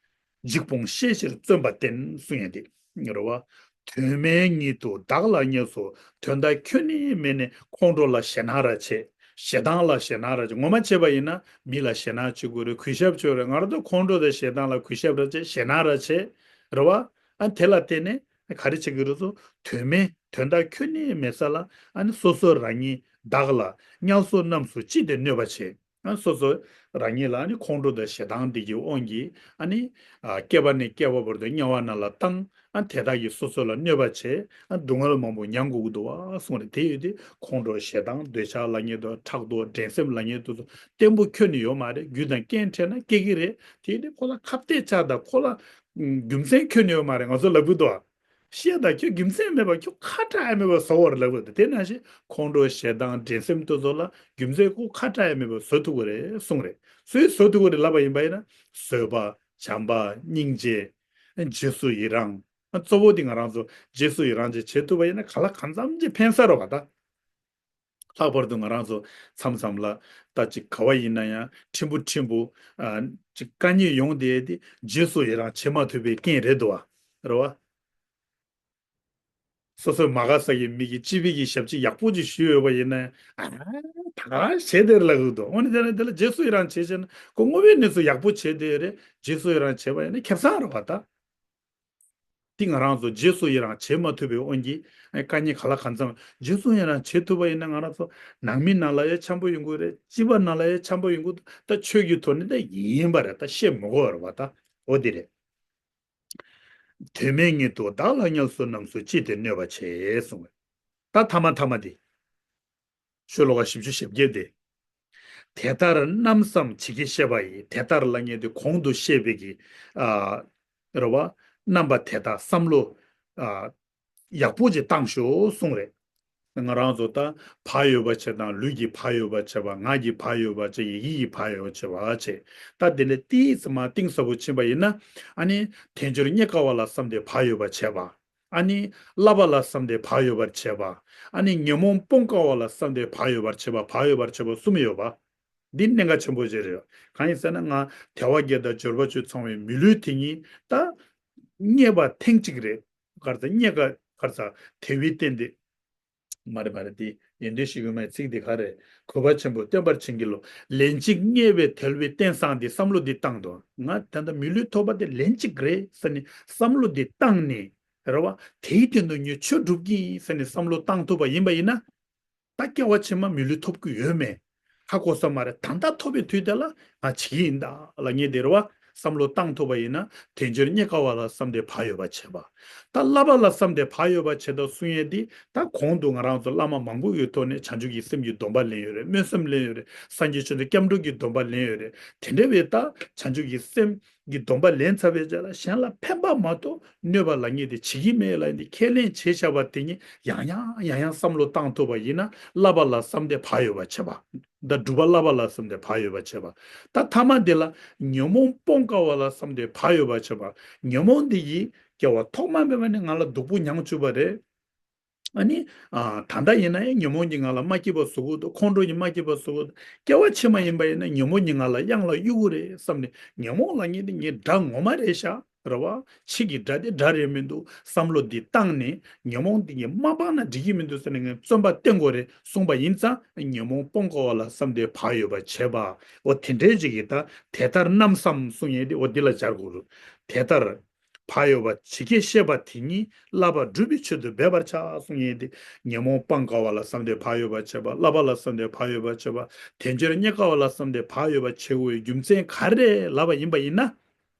འཇིགས་སྤོང་ཤས་ཆེར་བརྩོན་པ་བསྟེན་གསུང་ཡས་དེ་རེད་བ། དོན་མེད་ཉིད་དུ་བདག་ལ་བསྙེལ་སོ། དོན་དག་ཁྱོན་ནས་མེད་ནས་ཁོང་ཁྲོ་ལ་ཞེད་སྣང་ར་བྱེད། ཞེ་སྡང་ལ་ཞེད་སྣང་ར་བྱེད། ངོ་མ་བྱས་པ་ཡིན་ན་མི་ལ་ཞེད་སྣང་བྱེད་དགོས་རེད། གུས་ཞབས་བྱེད་དགོས་རེད། ང་རང་ཚོ་ཁོང་ཁྲོ་དང་ཞེ་སྡང་ལ་གུས་ཞབས་ར་བྱེད། ཞེད་སྣང་ར་བྱེད། རེད་བ། ཨ་དེ་ལ་བརྟེན་ནས་ག་རེ་བྱེད་ཀྱི་རེད་ཟེར། དོན་མེད་དོན་དག་ཁྱོན་ནས་མེད་ས་ལ་ཨ་ནི་སོ་སོ་རང་ཉིད་བདག་ལ་བསྙེལ་སོ་རྣམས་སུ་ཅི་སྟེ་གནོད་པ་བྱེད། ཨ་སོ་སོ་རང་ཉིད་ལ་ཨ་ནི་ཁོང་ཁྲོ་དང་ཞེ་སྡང་འདི་གི་དབང་གིས་ཨ་ནི་ཨ་བསྐལ་པ་ནས་བསྐལ་པ་བར་དུ་དམྱལ་བ་ནང་ལ་བཏང་། ཨ་དེ་དག་གིས་སོ་སོ་ལ་གནོད་པ་བྱེད། ཨ་སྡུག་བསྔལ་མང་པོ་མྱང་དགོས་ཀྱི་འདུག་བ་གསུངས་རེད། དེ་ཡོད་དུས་ཁོང་ཁྲོ་ཞེ་སྡང་འདོད་ཆགས་ལབ་མཁན་དང་ཕྲག་དོག་འགྲན་སེམས་ལབ་མཁན་དེ་ཚོ་བརྟན་པོ་ཁྱོན་ནས་ཡོད་མ་རེད། རྒྱུ་དང་རྐྱེན་འཕྲད་ན་སྐྱེ་གི་རེད། དེ་ཡོད་དུས་ཁོ་ལ་ཁ་གཏད་བཅག་དང་ཁོ་ལ་རྒྱུ་མཚན་ཁྱོན་ནས་ཡོད་མ་རེད། ང་ཚོ་ལབ་གི་འདུག་བ། བཤད་དང་ཁྱོད་རྒྱུ་མཚན་མེད་པ་ཁྱོད་ཁ་གྲག་ཡ་མེད་པ་བཟོ་བར་ལབ་དགོས་འདུག་དེ་ནང་བཞིན་ཁོང་ཁྲོ་ཞེ་སྡང་འགྲན་སེམས་དེ་ཚོ་ལ་རྒྱུ་མཚན་ཁོ་ཁ་གྲག་ཡ་མེད་པ་བཟོ་ཐུབ་ཀྱི་རེད་གསུངས་རེད། སུས་བཟོ་ཐུབ་ཀྱི་རེད་ལབ་པ་ཡིན་པ་ཡིན་ན། བཟོད་པ། བྱམས་པ། སྙིང་རྗེ། རྗེས་སུ་ཡི་རང་། གཙོ་བོ་དེ་ང་རང་ཚོ་རྗེས་སུ་ཡི་རང་ཅིག་བྱེད་ཐུབ་པ་ཡིན་ན་ག་ལ་གང་འཚམ་ཅིག་ཕན་ས་རེད་བ་ད། ལྷག་པར་དུ་ང་རང་ཚོ་མཚམས་མཚམས་ལ་ད་ཅིག་ག་བ་ཡིན་ན་ཡང་ཕྲན་བུ་ཕྲན་བུ་ཨ་ཅིག་དཀའ་ངལ་ཡོང་བསྡད་དེ་རྗེས་སུ་ཡི་རང་བྱེད་མ་ཐུབ་པའི་རྐྱེན་རེད་འདུག་བ། རེད་བ། སོ་སོའི་མ་དགའ་ས་ཀྱི་མི་གིས་སྤྱི་པའི་གི་ཞབས་ཕྱི་ཡག་པོ་ཅིག་ཞུས་ཡོད་པ་ཡིན་ན་ཡང་ཨ་ད་ག་བྱས་དེར་ལབ་གི་འདུག་འོ་ན་དེ་ལ་དེ་ལ་རྗེས་སུ་ཡི་རང་བྱེད་བྱས་ན་ཁོ་དངོས་པོའི་གནས་ཚུལ་ཡག་པོ་བྱས་དེ་རེད། རྗེས་སུ་ཡི་རང་བྱས་པ་ཡིན་ན་ཁེ་བཟང་རེད་བ་ད། འདི་ང་རང་ཚོ་རྗེས་སུ་ཡི་རང་བྱེད་མ་ཐུབ་པའི་དབང་གིས་ཨ་དཀའ་ངལ་ག་ལ་གང་འཚམ། རྗེས་སུ་ཡི་རང་བྱེད་ཐུབ་པ་ཡིན་ན་ང་རང་ཚོ་ནང་མི་ནང་ལ་ཡང་འཆམ་པོ་ཡོང་གི་རེད། སྤྱི་པ་ནང་ལ་ཡང་འཆམ་པོ་ཡོང་གི་འདུག་ད་ཆོས་ཀྱི་ཐོག་ནས་ད་ཡིན་པ་རེད། ད་བཤད་མི་དགོས་པ་རེད་བ་ད། འོ་དེ་རེད། དོན་མེད་ཉིད་དུ་བདག་ལ་བསྙེལ་སོ་རྣམས་སུ་ཅི་སྟེ་གནོད་པ་བྱེད་གསུངས་པས། ད་ཐ་མ་ཐ་མ་དེ། ཤོ་ལོ་ཀ་བཞི་བཅུ་ཞེ་བརྒྱད་དེ། དེ་ལྟར་རྣམ་བསམ་ཇི་སྐད་བཤད་པ་ཡི། དེ་ལྟར་ལབ་མཁན་དེ་གོང་དུ་བཤད་པའི་གི་ཨ་རེད་བ། རྣམ་པ་དེ་དག་བསམ་བློ་ཨ་ཡག་པོ་ཅིག་བཏང་ཤོག་གསུངས་རེད། ང་རང་ཚོ་ད་བག་ཡོད་པ་བྱས་དང་ལུས་ཀྱི་བག་ཡོད་པ་བྱས་པ། ངག་གི་བག་ཡོད་པ་བྱས། ཡིད་ཀྱི་བག་ཡོད་པ་བྱས་པ་བྱས། ད་དེ་ལས་ཏིས་མ་གཏིང་ཟབ་པོ་ཕྱིན་པ་ཡིན་ན་ཨ་ནི་དལ་འབྱོར་རྙེད་དཀའ་བ་ལ་བསམ་སྟེ་བག་ཡོད་པ་བྱས་པ། ཨ་ནི་བསླབ་པ་ལ་བསམ་སྟེ་བག་ཡོད་པར་བྱེད་པ། ཨ་ནི་ཉོན་མོངས་སྤོང་དཀའ་བ་ལ་བསམ་སྟེ་བག་ཡོད་པར་བྱེད་པ། བག་ཡོད་པར་བྱེད་པ་གསུམ་ཡོད་པ། འདི་གནད་འགག་ཆེན་པོ་ཞིག་རེད། གང་ཡིན་ཟེར་ན་ང་དལ་བ་བརྒྱད་དང་འབྱོར་པ་བཅུ་ཚང་བའི་མི་ལུས་དེ་ཉིད་ད་རྙེད་པ་ཐེངས་གཅིག་རེད། ག་རེ་ཟེར་རྙེད་དཀའ་ག་རེ་ཟེར་དལ་བའི་རྟེན་དེ། མ་རེད་མ་རེད་དེ་ཡོན་ཏན་གཞི་ཀུན་མའི་ཚིག་དེ་ག་རེད། གུས་པ་ཆེན་པོས་བསྟེན་པར་བྱིན་གྱིས་རློབས། ལན་གཅིག་རྙེད་པའི་དལ་བའི་རྟེན་བཟང་དེ་བསམ་བློ་འདི་བཏང་དང་། ང་ད་ལྟ་མི་ལུས་ཐོབ་པ་དེ་ལན་གཅིག་རེད་ཟེར་ནས་བསམ་བློ་འདི་བཏང་ནས། རེད་བ། དེའི་སྟེང་དུ་ངས་ཆོས་སྒྲུབ་ཀྱི་ཡིན་ཟེར་ནས་བསམ་བློ་བཏང་ཐུབ་པ་ཡིན་པ་ཡིན་ན། ད་སྐྱེ་བ་ཕྱི་མ་མི་ལུས་ཐོབ་ཀྱི་ཡོད་མེད་ཧ་གོ་ས་མ་རེད། ད་ལྟ་ཐོབ་པའི་དུས་དེ་ལ་ང་བྱེད་ཀྱི་ཡིན་ད་ལབ་མཁན་དེ་རེད་བ། བསམ་བློ་བཏང་ཐུབ་པ་ཡིན་ན་དལ་འབྱོར་རྙེད་དཀའ་བ་ལ་བསམ་སྟེ་བག་ཡོད་པ་བྱེད་པ། ད་བསླབ་པ་ལ་བསམ་སྟེ་བག་ཡོད་པ་བྱེད་དང་གསུང་ཡས་འདི་ད་གོང་དུ་ང་རང་ཚོ་བླ་མ་མང་པོ་ཡོད་ཐོག་ནས་བྱང་ཆུབ་ཀྱི་སེམས་ཀྱི་སྡོམ་པ་ལེན་ཡོད་རེད། སྨོན་སེམས་ལེན་ཡོད་རེད། སངས་རྒྱས་ཆོས་འདི་སྐྱབས་འགྲོ་གི་སྡོམ་པ་ལེན་ཡོད་རེད། དེ་འདྲ་བའི་ད་བྱང་ཆུབ་ཀྱི་སེམས་ཀྱི་སྡོམ་པ་ལེན་ཚར་བའི་རྗེས་ལ་གཞན་ལ་ཕན་པ་མ་གཏོགས་གནོད་པ་ལབ་མཁན་དེ་བྱེད་ཀྱི་མེད་ལབ་ཡིན་དེ་ཁས་ལེན་བྱས་བཞག་པ་དེ་ཉིད་ཡང་ཡང་ཡང་ཡང་བསམ་བློ་བཏང་ཐུབ་པ་ཡིན་ན་བསླབ་པ་ལ་བསམ་སྟེ་བག་ཡོད་པ་བྱེད་པ། ད་སྒྲུབ་པ་བསླབ་པ་ལ་བསམ་སྟེ་བག་ཡོད་པ་བྱེད་པ། ད་ཐ་མ་འདི་ལ་ཉོན་མོངས་སྤོང་དཀའ་བ་ལ་བསམ་སྟེ་བག་ཡོད་པ་བྱེད་པ། ཉོན་མོངས་འདི་ཡིས་སྐྱེ་བ་ཐོག་མ་མེད་པ་ནས་ང་ལ་སྡུག་པོ་མྱང་བཅུག་པ་རེད། ཨ་ནི། ཨ་ད་ལྟ་ཡིན་ན་ཡང་ཉོན་མོངས་ཀྱིས་ང་ལ་མ་སྐྱིད་པ་བཟོ་གི་འདུག་ཁོང་ཁྲོ་གིས་མ་སྐྱིད་པ་བཟོ་གི་འདུག་སྐྱེ་བ་ཕྱི་མ་ཡིན་པ་ཡིན་ན་ཉོན་མོངས་ཀྱིས་ང་ལ་གཡང་ལ་གཡུག་གི་རེད་བསམ་ནས་ཉོན་མོངས་ལབ་མཁན་དེ་ངའི་དགྲ་ངོ་མ་རེད་ཤག་རེད་བ། ཕྱི་གི་དགྲ་དེ་དགྲ་རེད་མི་འདུག་བསམ་བློ་འདི་བཏང་ནས་ཉོན་མོངས་འདི་ངས་མ་སྤངས་ན་འགྲིག་གི་མི་འདུག་ཟེར་ནས་ངས་བརྩོན་པ་བསྟེན་དགོས་རེད་གསུངས་པ་ཡིན་ཙང་ཉོན་མོངས་སྤོང་དཀའ་བ་ལ་བསམ་སྟེ་བག་ཡོད་པ་བྱེད་པ། འོ་དེ་འདྲའི་ཅིག་གིས་ད་དེ་ལྟར་རྣམ་བསམ་གསུང་ཡས་དེ་འོ་འདི་ལ་སྦྱར་དགོས་རེད། དེ་ལྟར། བག་ཡོད་པ་ཇི་སྐད་བཤད་པ་དེ་ཉིད་བསླབ་པ་སྒྲུབ་པའི་ཆེད་དུ་འབད་པར་བྱ་གསུངས་ཡོད་དེ། ཉོན་མོངས་སྤང་དཀའ་བ་ལ་བསམས་ཏེ་བག་ཡོད་པ་བྱེད་པ། བསླབ་པ་ལ་བསམས་ཏེ་བག་ཡོད་པ་བྱེད་པ། དལ་འབྱོར་རྙེད་དཀའ་བ་ལ་བསམས་ཏེ་བག་ཡོད་པ་བྱེད་དགོས་པའི་རྒྱུ་མཚན་ག་རེ་ལབ་པ་ཡིན་པ་ཡིན་ན།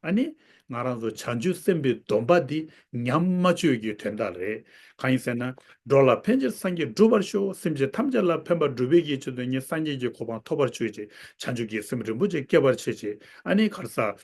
ཨ་ནི་ང་རང་ཚོ་བྱང་ཆུབ་སེམས་དཔའི་སྡོམ་པ་འདི་ཉམས་མ་བཅོས་ཀྱི་དོན་དག་རེད། གང་ཡིན་ཟེར་ན། འགྲོ་ལ་ཕན་ཕྱིར་སངས་རྒྱས་འགྲུབ་པར་ཤོག་སེམས་ཅན་ཐམས་ཅད་ལ་ཕན་པ་སྒྲུབ་པའི་གི་ཆེད་དུ་ངས་སངས་རྒྱས་ཀྱི་གོ་འཕང་ཐོབ་པར་བྱོས་ཅིག་བྱང་ཆུབ་ཀྱི་སེམས་རིན་པོ་ཆེ་སྐྱེ་བར་བྱེད་ཅིག་ཨ་ནི་ག་རེ་ཟ།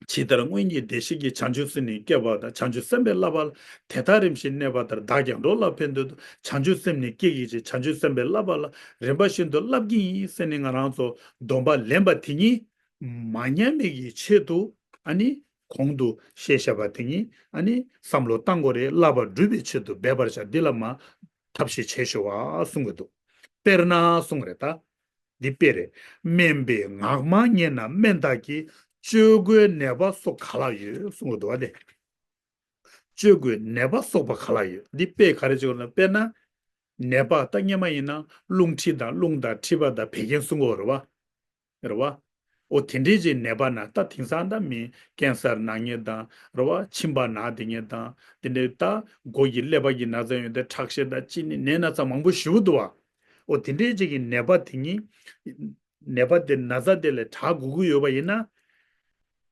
ཇི་ལྟར་སྔོན་གྱི་བདེ་གཤེགས་ཀྱིས་བྱང་ཆུབ་སེམས་ནི་བསྐྱེད་པ་དང་། བྱང་ཆུབ་སེམས་དཔའི་བསླབ་པ་ལ་དེ་ལྟར་རིམ་བཞིན་གནས་པ་ལྟར། བདག་ཀྱང་འགྲོ་ལ་ཕན་འདོད་དོ། བྱང་ཆུབ་སེམས་ནི་བསྐྱེད་བགྱིད་ཅིང་། བྱང་ཆུབ་སེམས་དཔའི་བསླབ་པ་ལ་རིམ་པ་བཞིན་དུ་བསླབ་བགྱིད་ཡིན་ཟེར་ནས། ང་རང་ཚོ་སྡོམ་པ་ལེན་པ་དེ་ཉིད་མ་ཉམས་པའི་གི་ཆེད་དུ། ཨ་ནི་གོང་དུ་བཤད་བཞག་པ་དེ་ཉིད་ཨ་ནི་བསམ་བློ་བཏང་དགོས་རེད། བསླབ་པ་སྒྲུབ་པའི་ཆེད་དུ་འབད་པར་བྱ། འདི་ལ་མ་ཐབས་ཤེས་བྱེད་ཤོག་ཨ་གསུང་གི་འདུག་དཔེར་ན་གསུང་རེད་ད། འདི་དཔེ་རེད། སྨན་པའི་ངག་མ་ཉན་ན་སྨན་དག་གིས། བཅོས་དགོས་ནད་པ་སོགས་ག་ལ་ཡོད་གསུང་གི་འདུག་བ་དེ། བཅོས་དགོས་ནད་པ་སོགས་པ་ག་ལ་ཡོད། འདི་དཔེ་ག་རེ་བྱེད་དགོས་ན། དཔེར་ན། ནད་པ་ད་སྔོན་མ་ཡིན་ན་རླུང་མཁྲིས་དང་རླུང་དང་མཁྲིས་པ་དང་བད་ཀན་གསུང་གི་ཡོད་རེད་བ། རེད་བ། འོ་དེ་འདྲའི་ཅིག་ནད་པ་ན་ད་དེང་སང་ད་མི་ཀན་སར་ན་མཁན་དང་རེད་བ། མཆིན་པ་ན་བསྡད་མཁན་དང་དེ་འདྲའི་ད་མགོ་གི་ཀླད་པ་གི་ན་ཚ་ཡོད་དེ་ཁྲག་ཤེད་དང་གཅིན་སྙི་ནད་ན་ཚ་མང་པོ་ཞེ་པོ་འདུག་བ། འོ་དེ་འདྲའི་ཅིག་གི་ནད་པ་དེ་ཉིད་ནད་པ་དེ་ན་ཚ་དེ་ལས་དྲག་དགོས་ཀྱི་ཡོད་པ་ཡིན་ན།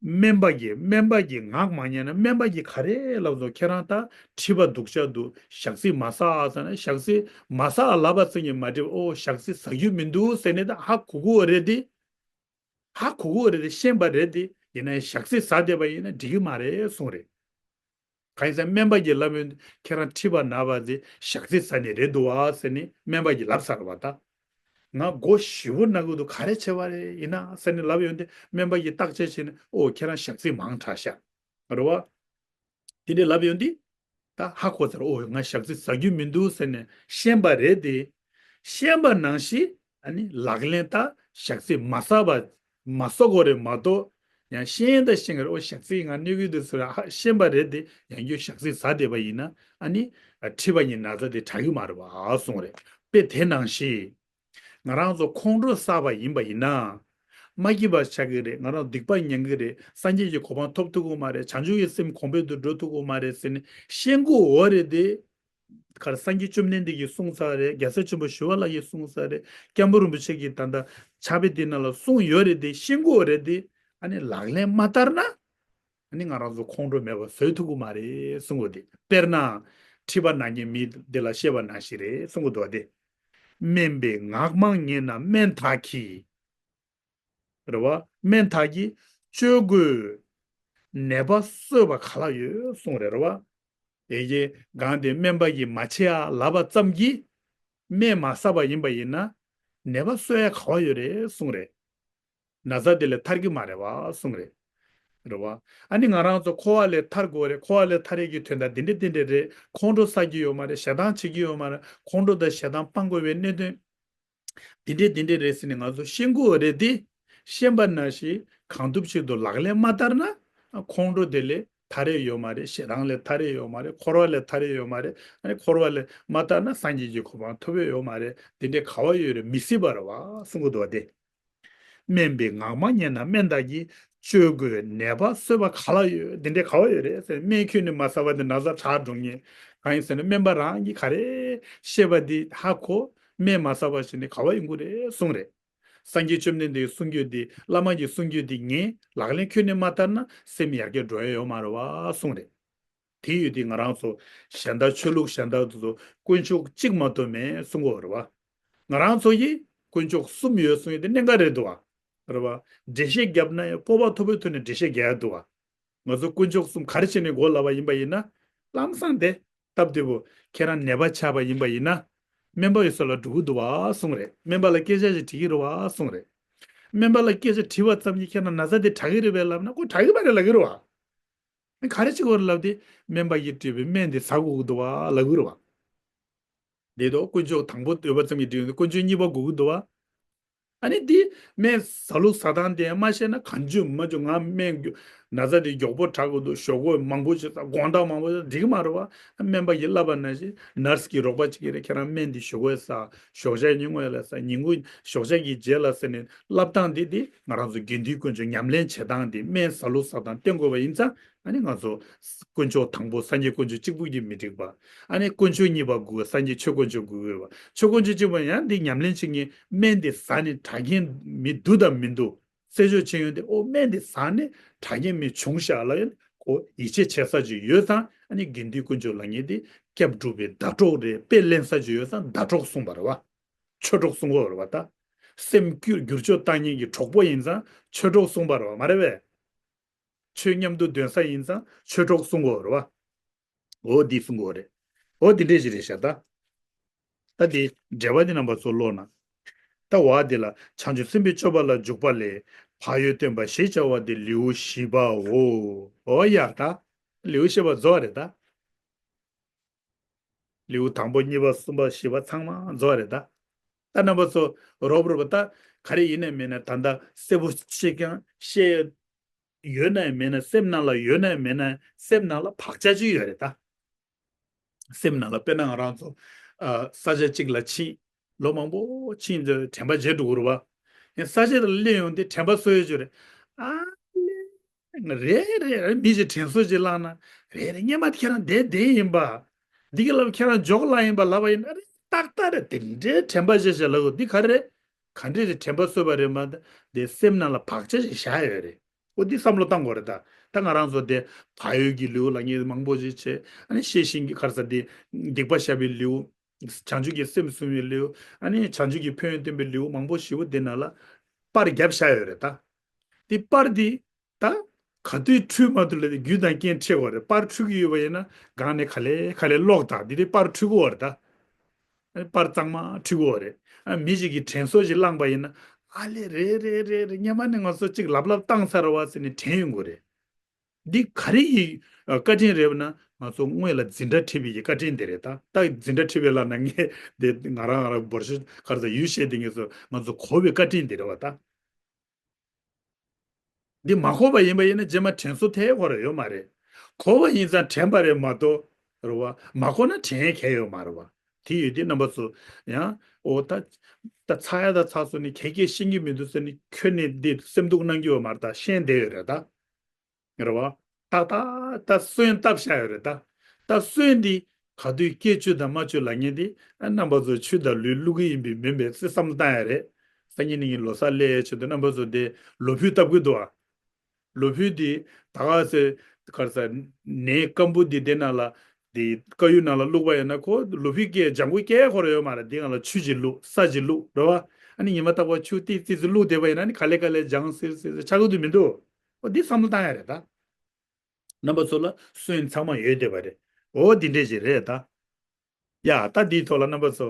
སྨན་པ་གིས་སྨན་པ་གིས་ངག་མ་ཉན་ན་སྨན་པ་གིས་ག་རེ་ལབ་སོང་། ཁྱེད་རང་ད་མཁྲིས་པ་སྡུག་ཅག་འདུག་ཞག་ཚི་མ་ཟ་ཨ་ཟེར་ན། ཞག་ཚི་མ་ཟ་ཨ་ལབ་པ་ཙམ་གྱིས་མ་འགྲིག་ཨོ་ཞག་ཚི་ཟ་རྒྱུ་མི་འདུག་ཟེར་ནས་ད་ཧ་གོ་གི་ཡོད་རེད་དེ། ཧ་གོ་གི་ཡོད་རེད་དེ། ཤེས་པ་རེད་དེ། ཡིན་ན་ཡང་ཞག་ཚི་ཟ་བསྡད་པ་ཡིན་ན་འགྲིག་གི་མ་རེད་གསུངས་རེད། གང་ཡིན་ཟེར་ན་སྨན་པ་གིས་ལབ་ཡོང་དུས་ཁྱེད་རང་མཁྲིས་པ་ན་བ་ཚེ་ཞག་ཚི་ཟ་ནི་རེད་འདུག་བ་ཟེར་ནས་སྨན་པ་གིས་ལབ་ཚར་བ་ད། ང་མགོ་ཞེ་པོ་ན་གི་འདུག་ག་རེ་བྱས་པ་རེད་ཡིན་ན་ཟེར་ནས་ལབ་ཡོང་དུས་སྨན་པ་གིས་བརྟག་དཔྱད་བྱས་ནས་ཨོ་ཁྱེད་རང་ཞག་ཚི་མང་དྲགས་ཤག་རེད་བ། དེ་འདྲས་ལབ་ཡོང་དུས། ད་ཧ་གོ་ཚར། ཨོ་ང་ཞག་ཚི་ཟ་རྒྱུ་མི་འདུག་ཟེར་ནས་ཤེས་པ་རེད་དེ། ཤེས་པ་ནང་བཞིན་ཨ་ནི་ལག་ལེན་ད་ཞག་ཚི་མ་ཟ་བ་མ་ཟ་དགོས་རེད་མ་གཏོགས། ཡང་ཤེས་ཡོན་ད་ཤེས་ཀྱི་རེད། ཨོ་ཞག་ཚི་ང་གནོད་ཀྱི་འདུག་ཟེར་ཧ་ཤེས་པ་རེད་དེ། ཡང་རྒྱུ་ཞག་ཚི་ཟ་བསྡད་པ་ཡིན་ན་ཨ་ནི་མཁྲིས་པ་ཡི་ན་ཚ་དེ་དྲག་གི་མ་རེད་བ་གསུངས་རེད། དཔེ་དེ་ནང་བཞིན། ང་རང་ཚོ་ཁོང་ཁྲོ་ཟ་བ་ཡིན་པ་ཡིན་ན། མ་སྐྱིད་པ་ཆགས་ཀྱི་རེད། ང་རང་སྡིག་པ་ཉམས་ཀྱི་རེད། སངས་རྒྱས་ཀྱི་གོ་འཕང་ཐོབ་ཐུབ་ཀྱི་མ་རེད། བྱང་ཆུབ་ཀྱི་སེམས་གོང་འཕེལ་དུ་འགྲོ་ཐུབ་ཀྱི་མ་རེད་ཟེར་ནས་ཤེས་ཀྱི་ཡོད་རེད་དེ། ག་རེ་སངས་རྒྱས་བཅོམ་ལྡན་འདས་ཀྱིས་གསུངས་ཚར་རེད། རྒྱལ་སྲས་ཆེན་པོ་ཞི་བ་ལྷ་ཡིས་གསུངས་ཚར་རེད། སྐྱབས་མགོན་རིན་པོ་ཆེ་གིས་ད་ལྟ་ཕྱག་དཔེ་འདི་ནང་ལ་གསུངས་ཡོད་རེད་དེ། ཤེས་ཀྱི་ཡོད་རེད་དེ། ཨ་ནི་ལག་ལེན་མ་བསྟར་ན། ཨ་ནི་ང་རང་ཚོ་ཁོང་ཁྲོ་མེད་པ་བཟོ་ཐུབ་ཀྱི་མ་རེད་གསུངས་པ་དེ། དཔེར་ན། མཁྲིས་པ་ན་མཁན་མི་འདི་ལ་བཤད་པ་ནང་བཞིན་རེད་གསུངས་ཀྱི་འདུག་བ་དེ། སྨན་པའི་ངག་མ་ཉན་ན་སྨན་དག་གིས། རེད་བ། སྨན་དག་གིས་བཅོས་དགོས་ནད་པ་གསོས་པ་ག་ལ་ཡོད་གསུངས་རེད། རེད་བ། ཡ་གི་གང་དེ་སྨན་པ་གིས་མ་བྱེད་ཨ་ལབ་པ་ཙམ་གྱིས་སྨན་མ་བསགས་པ་ཡིན་པ་ཡིན་ན་ནད་པ་གསོ་ཡ་ག་བ་ཡོད་རེད་གསུངས་རེད། ན་ཚ་དེ་ལས་ཐར་གྱི་མ་རེད་བ་གསུངས་རེད། རེད་བ། ཨ་ནི་ང་རང་ཚོ་འཁོར་བ་ལས་ཐར་དགོས་རེད། འཁོར་བ་ལས་ཐར་ཡས་ཀྱི་དོན་དག་འདི་འདྲ་འདི་འདྲ་རེད། ཁོང་ཁྲོ་ཟ་གི་ཡོད་མ་རེད། ཞེ་སྡང་བྱེད་ཀྱི་ཡོད་མ་རེད། ཁོང་ཁྲོ་དང་ཞེ་སྡང་སྤང་དགོས་པའི་གནད་དོན་འདི་འདྲ་འདི་འདྲ་རེད་ཟེར་ནས་ང་ཚོ་ཤེས་ཀྱི་ཡོད་རེད་དེ། ཤེས་པ་ནང་བཞིན་གང་ཐུབ་བྱེད་དུ་ལག་ལེན་མ་བསྟར་ན་ཁོང་ཁྲོ་དེ་ལས་ཐར་ཡས་ཡོད་མ་རེད། ཞེ་སྡང་ལས་ཐར་ཡས་ཡོད་མ་རེད། འཁོར་བ་ལས་ཐར་ཡས་ཡོད་མ་རེད། ཨ་ནི་འཁོར་བ་ལས་མ་ཐར་ན་སངས་རྒྱས་ཀྱི་གོ་འཕང་ཐོབ་ཡས་ཡོད་མ་རེད། འདི་འདྲ་ག་བ་ཡོད་རེད། མི་སྲིད་པ་རེད་བ་གསུང་གི་འདུག་བ་དེ། སྨན་པའི་ངག་མ་ཉན་ན་སྨན་དག་གིས། བཅོས་དགོས་ནད་པ་གསོས་པ་ག་ལ་ཡོད། འདི་འདྲ་ག་བ་ཡོད་རེད་ཟེར། སྨན་ཁྱོན་ནས་མ་བསགས་པ་དེ་ན་ཚ་དྲག་འགྲོ་ངེས། གང་ཡིན་ཟེར་ན་སྨན་པ་རང་གིས་ག་རེ་བཤད་པ་འདི་ཧ་གོ། སྨན་མ་བསགས་པ་ཞིག་ནི་ག་བ་ཡོང་གི་རེད་གསུངས་རེད། སངས་རྒྱས་བཅོམ་ལྡན་འདས་ཀྱི་གསུང་རྒྱུན་འདི་བླ་མ་གི་གསུང་རྒྱུན་འདི་ངས་ལག་ལེན་ཁྱོན་ནས་མ་བསྟར་ན་སེམས་ཡར་རྒྱས་འགྲོ་ཡ་ཡོད་མ་རེད་བ་གསུངས་རེད། དེ་ཡོད་དུས་ང་རང་ཚོ་གཞན་དག་ཆོས་ལུགས་གཞན་དག་དེ་ཚོ་དཀོན་མཆོག་གཅིག་མ་གཏོགས་མེད་གསུང་གི་ཡོད་རེད་བ། ང་རང་ཚོ་ཡིས་དཀོན་མཆོག་གསུམ་ཡོད་གསུང་ཡོད་དེ་གནད་འགག་རེད་འདུག་བ། རེད་བ། འགྲེལ་བཤད་བརྒྱབ་ན་ཡང་སྤོབས་པ་མཐོ་པོའི་ཐོག་ནས་འགྲེལ་བཤད་རྒྱག་ཡ་འདུག་བ། ང་ཚོ་དཀོན་མཆོག་གསུམ་ག་རེ་བྱས་ནས་མགོ་ལབ་པ་ཡིན་པ་ཡིན་ན། ལམ་སང་དེ་སྟབས་བདེ་པོ་ཁྱེད་རང་ནད་པ་ཆགས་པ་ཡིན་པ་ཡིན་ན། སྨན་པ་ཡི་སོ་ལ་འགྲོ་གི་འདུག་བ་གསུང་རེད། སྨན་པ་ལ་སྐད་ཆ་ཞིག་དྲི་གི་རེད་བ་གསུང་རེད། སྨན་པ་ལ་སྐད་ཆ་དྲི་བ་ཙམ་གྱིས་ཁྱེད་རང་ན་ཚ་དེ་དྲག་གི་རེད་པས་ལབ་ན་ཁོ་དྲག་གི་མ་རེད་ལབ་གི་རེད་བ། ག་རེ་བྱེད་དགོས་རེད་ལབ་དུས་སྨན་པ་ཡིས་སྤྲད་པའི་སྨན་དེ་ཟ་དགོས་ཀྱི་འདུག་བ་ལབ་ཀྱི་རེད་བ། དེ་ཐོག་དཀོན་མཆོག་དང་པོ་འདོད་པ་ཙམ་གྱིས་འགྲིག་ཡོང་དུས་དཀོན་མཆོག་གཉིས་པ་དགོས་ཀྱི་འདུག་བ། ཨ་ནི་འདི་སྨན་ཟ་ལུགས་ཟ་སྟངས་དེ་མ་ཤེས་ན་གང་བྱུང་མ་བྱུང་ང་སྨན་རྒྱུ་ན་ཚ་དེ་མགྱོགས་པོ་དྲག་དགོས་འདུག་ཞོགས་ཀས་མང་པོ་ཞིག་ཟ་དགོང་དག་མང་པོ་ཟ་འགྲིག་གི་མ་རེད་བ། སྨན་པ་གིས་བསླབ་པ་ནང་བཞིན་ནར་སི་གིས་རོགས་པ་བྱེད་ཀྱི་རེད། ཁྱེད་རང་སྨན་འདི་ཞོགས་ཀས་ཟ། ཞོགས་ཇ་ཉིན་གུང་ལ་ཟ། ཉིན་གུང་ཞོགས་ཇ་གི་རྗེས་ལ་ཟ་ནས་བསླབ་སྟངས་འདི་འདི་ང་རང་ཚོ་དགེ་འདུན་དཀོན་མཆོག་ཉམས་ལེན་བྱེད་སྟངས་འདི་སྨན་ཟ་ལུགས་ཟ་སྟངས་བསྟེན་དགོས་པ་ཡིན་ཙང་ཨ་ནི་ང་ཚོ་དཀོན་མཆོག་དང་པོ་སངས་རྒྱས་དཀོན་མཆོག་གཅིག་པུ་གིས་མི་འགྲིག་པ། ཨ་ནི་དཀོན་མཆོག་གཉིས་པ་དགོས། སངས་རྒྱས་ཆོས་དཀོན་མཆོག་དགོས་པ། ཆོས་དཀོན་མཆོག་གཅིག་པ་ཡང་འདི་ཉམས་ལེན་བྱེད་མཁན་སྨན་འདི་ཟ་ནས་དྲག་མཁན་མི་འདུག་དང་མི་འདུག་རྩད་གཅོད་བྱེད་ཡོང་དུས་ཨོ་སྨན་འདི་ཟ་ནས་དྲག་མཁན་མི་བྱུང་ཤག་ལབ་ཡོང་ཁོ་ཡིད་ཆེས་བྱེད་ས་ཅིག་ཡོད་ཙང་ཨ་ནི་དགེ་འདུན་དཀོན་མཆོག་ལབ་མཁན་འདི་སྐྱབས་སྒྲུབ་པའི་ཟླ་གྲོགས་རེད། དཔེ་ལེན་ས་ཅིག་ཡོད་ཙང་ཟླ་གྲོགས་གསུངས་པ་རེད་བ། ཆོས་གྲོགས་གསུང་གི་ཡོད་རེད་བ་ད། སེམས་བསྒྱུར་བསྒྱུར་བཅོས་བཏང་མཁན་གྱི་གྲོགས་པོ་ཡིན་ཙང་ཆོས་གྲོགས་གསུང་བ་རེད་བ་མ་རེད་པས། ཆོས་མཉམ་དུ་འདོན་ས་ཡིན་ཙང་ཆོས་གྲོགས་གསུང་གི་ཡོད་རེད་བ། འོ་འདི་གསུང་གི་ཡོད་རེད། འོ་འདི་འདྲས་ཞིག་རེད་ཤག་ད། ད་འདི་འགྲེལ་པ་འདི་རྣམ་པ་ཚོ་ཀློག་ན། ད་བ་འདི་ལ་བྱང་ཆུབ་སེམས་དཔའི་སྤྱོད་པ་ལ་འཇུག་པ་ལས་བག་ཡོད་བསྟན་པ་ཞེས་བྱ་བ་འདི་ལེའུ་བཞི་པའོ། འོ་ཡ་ད། ལེའུ་བཞི་པ་རྫོགས་རེད་ད། ལེའུ་དང་པོ་གཉིས་པ་གསུམ་པ་བཞི་པ་ཚང་མ་རྫོགས་རེད་ད། ད་རྣམ་པ་ཚོ་རོབ་རོབ་ད་ག་རེ་ཡིན་ནའི་མིན་ནའི་ད་ལྟ་གསལ་པོ་ཤེས་ཀྱང་ཤེས་ཡོད་ནའི་མིན་ནའི་སེམས་ནང་ལ་ཡོད་ནའི་མིན་ནའི་སེམས་ནང་ལ་བག་ཆགས་ཅིག་ཡོད་རེད་ད། སེམས་ནང་ལ་དཔེར་ན་ང་རང་ཚོ་ཨ་ས་ཆ་གཅིག་ལ་ཕྱིན། ལོ་མང་པོ་ཕྱིན་ཚེ་དྲན་པ་བརྗེད་འགྲོ་གི་རེད་བ། ཡང་ས་ཆ་དེ་ལ་སླེབས་ཡོང་དུས་དྲན་པ་གསོ་ཡས་ཅིག་རེད། ཨ་ལས། རེད་རེད་རེད། མི་ཞིག་དྲན་གསོ་ཅིག་བསླངས་ན། རེད་རེད། སྔོན་མ་ཁྱེད་རང་བསྡད་བསྡད་ཡིན་པ། འདི་གི་ལབ་ཁྱེད་རང་འཇོག་ལ་ཡིན་པ་ལབ་པ་ཡིན་ན་རེད། ཏག་ཏག་རེད། དེ་འདྲའི་དྲན་པ་བརྗེད་བྱས་ལབ་དགོས་འདི་ག་རེ་རེད། ག་འདྲས་རེད། དྲན་པ་གསོས་པ་རེད་མ་གཏོགས་དེ་སེམས་ནང་ལ་བག་ཆགས་ཤིག་བཞག་ཡོད་རེད། འོ་འདི་བསམ་བློ་བཏང་དགོས་རེད་ད། ད་ང་རང་ཚོ་དེ་བག་ཡོད་ཀྱི་ལེའུ་ལབ་མཁན་མང་པོ་ཞིག་བྱས། ཨ་ནི་ཤེས་བཞིན་གྱི་ག་རེ་ཟེར་དེ་སྡིག་པ་བཤགས་པའི་ལེའུ། བྱང་ཆུབ་ཀྱི་སེམས་བསྲུང་བའི་ལེའུ། ཨ་ནི་བྱང་ཆུབ་ཀྱི་ཕན་ཡོན་བསྟན་པའི་ལེའུ་མང་པོ་ཞེ་པོ་དེ་ནང་ལ་པར་བརྒྱབ་བཞག་ཡོད་རེད་ད། དེ་པར་དེ་ད་ག་དུས་འཁྲུད་མ་ཐུབ་ལ་དེ་རྒྱུ་དང་རྐྱེན་འཕྲད་དགོས་རེད། པར་འཁྲུད་ཀྱི་ཡོད་པ་ཡིན་ན་སྒང་ནས་ག་ལེ་ག་ལེ་ཀློག་དང་དེ་དེ་པར་འཁྲུད་དགོས་རེད་ད། ཨ་ནི་པར་གཙང་མ་འཁྲུད་དགོས་རེད། ཨ་མི་ཞིག་གིས་དྲན་གསོ་ཞིག་བསླངས་པ་ཡིན་ན་ཨ་ལེ་རེད་རེད་རེད་རེད། སྔོན་མ་ནས་ང་ཚོ་གཅིག་ལབ་ལབ་བཏང་ཚར་བ་ཟེར་ནས་དྲན་ཡོང་དགོས་རེད། འདི་ག་རེ་ཡི་ཨ་བཀའ་དྲིན་རེད་ན་ང་ཚོ་སྔོན་ལ་འཛིན་གྲྭ་ཁྲིད་པའི་ཡི་བཀའ་དྲིན་དེ་རེད་ད། ད་འཛིན་གྲྭ་ཁྲིད་པའི་ལ་ན་ངས་དེ་ང་རང་ང་རང་འབོར་ཤོད་ག་རེ་ཟ་ཡུལ་བཤད་དེ་ངས་ཚོ་ང་ཚོ་གོ་བའི་བཀའ་དྲིན་དེ་རེད་བ་ད། འདི་མ་གོ་བ་ཡིན་པ་ཡིན་ན་རྗེས་མ་དྲན་གསོ་ཐེབས་ཁོ་ར་ཡོད་མ་རེད། གོ་བ་ཡིན་ཙང་དྲན་པ་རེད་མ་གཏོགས་རེད་བ། མ་གོ་ན་དྲན་ཡས་གལ་ཡོད་མ་རེད་བ། དེ་ཡོད་དེ་རྣམ་པ་ཚོ་ཡང་ཨོ་ད་ད་ཚ་ཡ་ད་ཚ་སོང་ནི་གལ་གལ་ཤེས་ཀྱི་མི་འདུག་ཟེར་ནི་ཁྱོད་ནི་འདི་སེམས་སྡུག་གནང་གི་ཡོད་མ་རེད་ད། ཤེས་བསྡད་ཡོད་རེད་ད། རེད་བ། ཏག་ཏག་ད་སོན་བཏབ་བཞག་ཡོད་རེད་ད། ད་སོན་འདི་ག་དུས་སྐྱེ་བཅུག་དང་མ་བཅུག་ལབ་མཁན་འདི་ཨ་རྣམ་པ་ཚོ་ཆོས་དང་ལུས་བླུག་གི་ཡིན་པས་མིན་པས་སེ་བསམ་བློ་བཏང་ཡ་རེད། སང་ཉིན་གནངས་ཉིན་ལོ་གསར་སླེབས་ཡའི་ཆེད་དུ་རྣམ་པ་ཚོ་དེ་ལོ་ཕུད་བཏབ་གི་འདུག་ཨ། ལོ་ཕུད་འདི་ད་ག་སེ་ག་རེ་ཟ་ནས་སྐམ་པོ་འདི་དེ་ནང་ལ་འདི་དཀར་ཡོལ་ནང་ལ་བླུགས་པ་ཡིན་ན་ཁོ་ལོ་ཕུད་སྐྱེ་ལྗང་གུ་སྐྱེ་ཁོ་ར་ཡོད་མ་རེད། འདི་ནང་ལ་ཆུ་ཅིག་བླུགས་ས་ཅིག་བླུགས་རེད་བ། ཨ་ནི་ཉི་མ་རྟག་པར་ཆུ་ཏིག་ཙི་ཙི་བླུགས་བསྡད་པ་ཡིན་ན་ནི་ག་ལེ་ག་ལེ་ལྗང་སིར་སིར་ཆགས་ཀྱི་འདུག་མི་འདུག་འོ་འདི་བསམ་བློ་བཏང་ཡ་རེད་ད། རྣམ་པ་ཚོ་ལ་སོན་ཚང་མ་ཡོད་བསྡད་པ་རེད། འོ་འདི་འདྲས་ཞིག་རེད་ད། ཡ་ད་འདིའི་ཐོག་ལ་རྣམ་པ་ཚོ་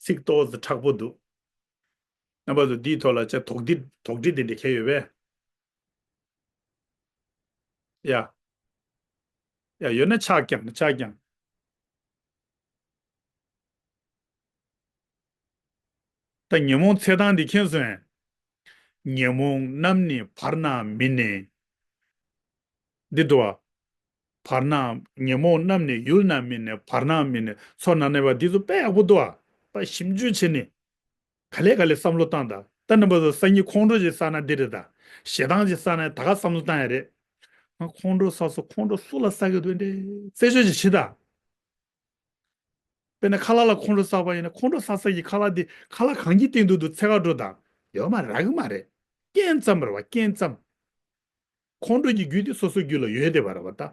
ཚིག་ཏོག་ཙམ་མཁྲེགས་པོ་འདུག་རྣམ་པ་ཚོ་འདིའི་ཐོག་ལ་ཅིག་དོགས་འདྲི་དོགས་འདྲི་དེ་འདྲ་གང་ཡོད་པས། ཡ། ཡ་ཡོད་ན་ཕྱག་བརྐྱངས་ཕྱག་བརྐྱངས། ད་ཉོན་མོངས་འཚེ་སྟངས་འདི་མཁྱེན་སོང་ངས། ཉོན་མོངས་རྣམས་ནི་བར་ན་མེད་ནས། འདི་འདུག་བ། བར་ན་ཉོན་མོངས་རྣམས་ནི་ཡུལ་ན་མེད་ནས་བར་ན་མེད་ནས་ཚོར་ན་གནས་པ་འདི་ཚོ་དཔེ་ཡག་པོ་འདུག་བ། དཔེ་ཞིབ་འཇུག་བྱས་ནས། ག་ལེ་ག་ལེ་བསམ་བློ་བཏང་དང་། ད་རྣམ་པ་ཚོ་སང་ཉིན་ཁོང་ཁྲོ་ཅིག་བསགས་ན་འདི་རེད་ད། ཞེ་སྡང་ཅིག་བསགས་ན་ད་ག་བསམ་བློ་བཏང་ཡ་རེད། ང་ཁོང་ཁྲོ་བསགས་སོང་། ཁོང་ཁྲོ་སུ་ལ་བསགས་ཀྱི་འདུག་འདྲེ། རྩད་གཅོད་ཅིག་བྱེད་དང་། དཔེར་ན་ཁ་ལག་ལ་ཁོང་ཁྲོ་བསགས་པ་ཡིན་ན་ཁོང་ཁྲོ་བསགས་ས་ཀྱི་ཁ་ལག་དེ་ཁ་ལག་གང་གི་སྟེང་དུ་འདུག་འཚོལ་ག་འགྲོ་དང་། ཡོད་མ་རེད། རག་གི་མ་རེད། རྐྱེན་ཙམ་རེད་བ། རྐྱེན་ཙམ། ཁོང་ཁྲོ་གི་རྒྱུ་དེ་སོ་སོ་རྒྱུད་ལ་ཡོད་བསྡད་པ་རེད་བ་ད།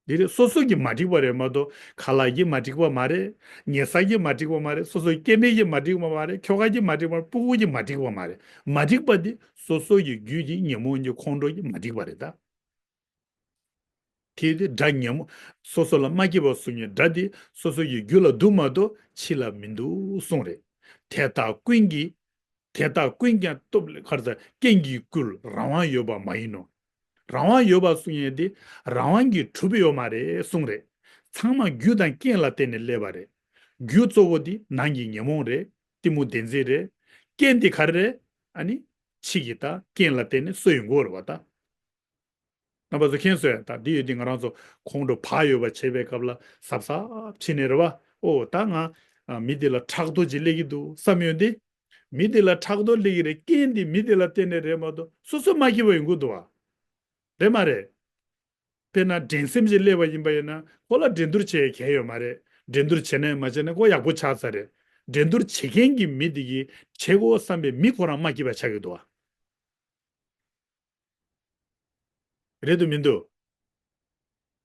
འདི་རེད། སོ་སོ་གིས་མ་འགྲིག་པ་རེད་མ་གཏོགས་ཁ་ལག་གིས་མ་འགྲིག་པ་མ་རེད། ཉལ་ས་གིས་མ་འགྲིག་པ་མ་རེད། སོ་སོའི་སྐྱེ་གནས་ཀྱིས་མ་འགྲིག་པ་མ་རེད། ཁྱོ་ག་གིས་མ་འགྲིག་པ་མ་རེད། སྤུ་གུ་གིས་མ་འགྲིག་པ་མ་རེད། མ་འགྲིག་པ་འདི་སོ་སོ་ཡི་རྒྱུད་ཀྱི་ཉོན་མོངས་ཀྱི་ཁོང་ཁྲོ་གིས་མ་འགྲིག་པ་རེད་ད། དེ་དེ་དགྲ་ཉོན་མོངས་སོ་སོ་ལ་མ་སྐྱིད་པ་བཟོ་མཁན་དགྲ་དེ་སོ་སོ་ཡི་རྒྱུད་ལ་འདུག་མ་གཏོགས་ཕྱི་ལ་མི་འདུག་གསུངས་རེད། དེ་དག་ཀུན་གྱི། དེ་དག་ཀུན་ཀྱང་སྟོབས་ལས་ག་རེ་ཟ། རྐྱེན་གྱིས་བསྐུལ་རང་དབང་ཡོད་པ་མ་ཡིན་ནོ། རང་དབང་ཡོད་པ་གསུང་ཡས་དེ་རང་དབང་གིས་གྲུབ་ཡོད་མ་རེད་གསུངས་རེད། ཚང་མ་རྒྱུ་དང་རྐྱེན་ལ་བརྟེན་ནས་སླེབས་པ་རེད། རྒྱུ་གཙོ་བོ་དེ་ནང་གི་ཉོན་མོངས་རེད། གཏི་མུག་བདེན་འཛིན་རེད། རྐྱེན་དེ་ག་རེ་རེད། ཨ་ནི་ཕྱི་གི་ད་རྐྱེན་ལ་བརྟེན་ནས་གསོ་ཡོང་གི་ཡོད་རེད་བ་ད། རྣམ་པ་ཚོ་མཁྱེན་སོང་ཡ། ད་འདི་ཡོད་དེ་ང་རང་ཚོ་ཁོང་ཁྲོ་བག་ཡོད་པ་བྱེད་པའི་སྐབས་ལ་གཟབ་གཟབ་བྱས་ནས་རེད་བ། ཨོ་ད་ང་ཨ་མི་དེ་ལ་ཕྲག་དོག་ཅིག་སླེབས་ཀྱི་འདུག་བསམ་ཡོང་དུས། མི་དེ་ལ་ཕྲག་དོག་སླེབས་ཀྱི་རེད། རྐྱེན་དེ་མི་དེ་ལ་བརྟེན་ནས་རེད་མ་གཏོགས་སོ་སོ་མ་སྐྱིད་པ་ཡོང་གི་འདུག་བ། རེད་མ་རེད། དཔེར་ན་འགྲན་སེམས་ཅིག་སླེབས་པ་ཡིན་པ་ཡིན་ན་ཁོ་ལ་འགྲན་བསྡུར་བྱེད་གལ་ཡོད་མ་རེད། འགྲན་བསྡུར་བྱེད་ནས་མ་བྱས་ན་ཁོ་ཡག་པོ་ཆགས་ཚར་རེད། འགྲན་བསྡུར་བྱེད་མཁན་གྱི་མི་དེ་གིས་བྱེད་དགོས་བསམ་པའི་མི་ཁོ་རང་མ་སྐྱིད་པ་ཆགས་ཀྱི་འདུག་བ། རེད་འདུག་མི་འདུག་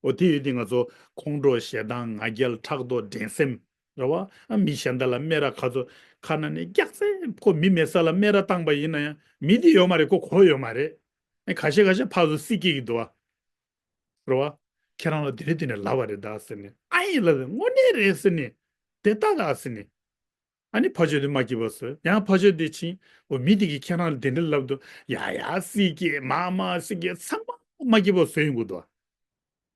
འོ་དེ་ཡོད་དེ་ང་ཚོ་ཁོང་ཁྲོ་ཞེ་སྡང་ང་རྒྱལ་ཕྲག་དོག་འགྲན་སེམས་རེད་བ། ཨ་མི་གཞན་དག་ལ་སྨད་ར་ག་ཚོད་ཁ་ན་ནས་རྒྱག་ཚེ་ཁོ་མི་མེད་ས་ལ་སྨད་ར་བཏང་པ་ཡིན་ན་ཡང་མི་དེ་ཡོད་མ་རེད། ཁོ་ཁོ་ཡོད་མ་རེད། ཨ་ཁ་ཤས་ཁ་ཤས་ཕར་ཚུར་སྲིད་སྐྱེལ་གྱི་འདུག་བ། རེད་བ། ཁྱེད་རང་ལ་དེ་རིང་དེ་ནས་ལབ་པ་རེད་ད་ཟེར་ནས། ཨ་ཡིན་ལབ་དངོས་གནས་རེད་ཟེར་ནས། དེ་ལྟ་ད་ཟེར་ནས། ཨ་ནི་ཕར་ཕྱོགས་དེ་མ་སྐྱིད་པ་བཟོས། ཡང་ཕར་ཕྱོགས་དེ་ཕྱིན། འོ་མི་དེ་གིས་ཁྱེད་རང་ལ་དེ་འདྲ་ལབ་དུས་ཡ་ཡ་སྲིད་སྐྱེལ་མ་མ་སྲིད་སྐྱེལ་ཚང་མ་མ་སྐྱིད་པ་བཟོས་ཡོང་གི་འདུག་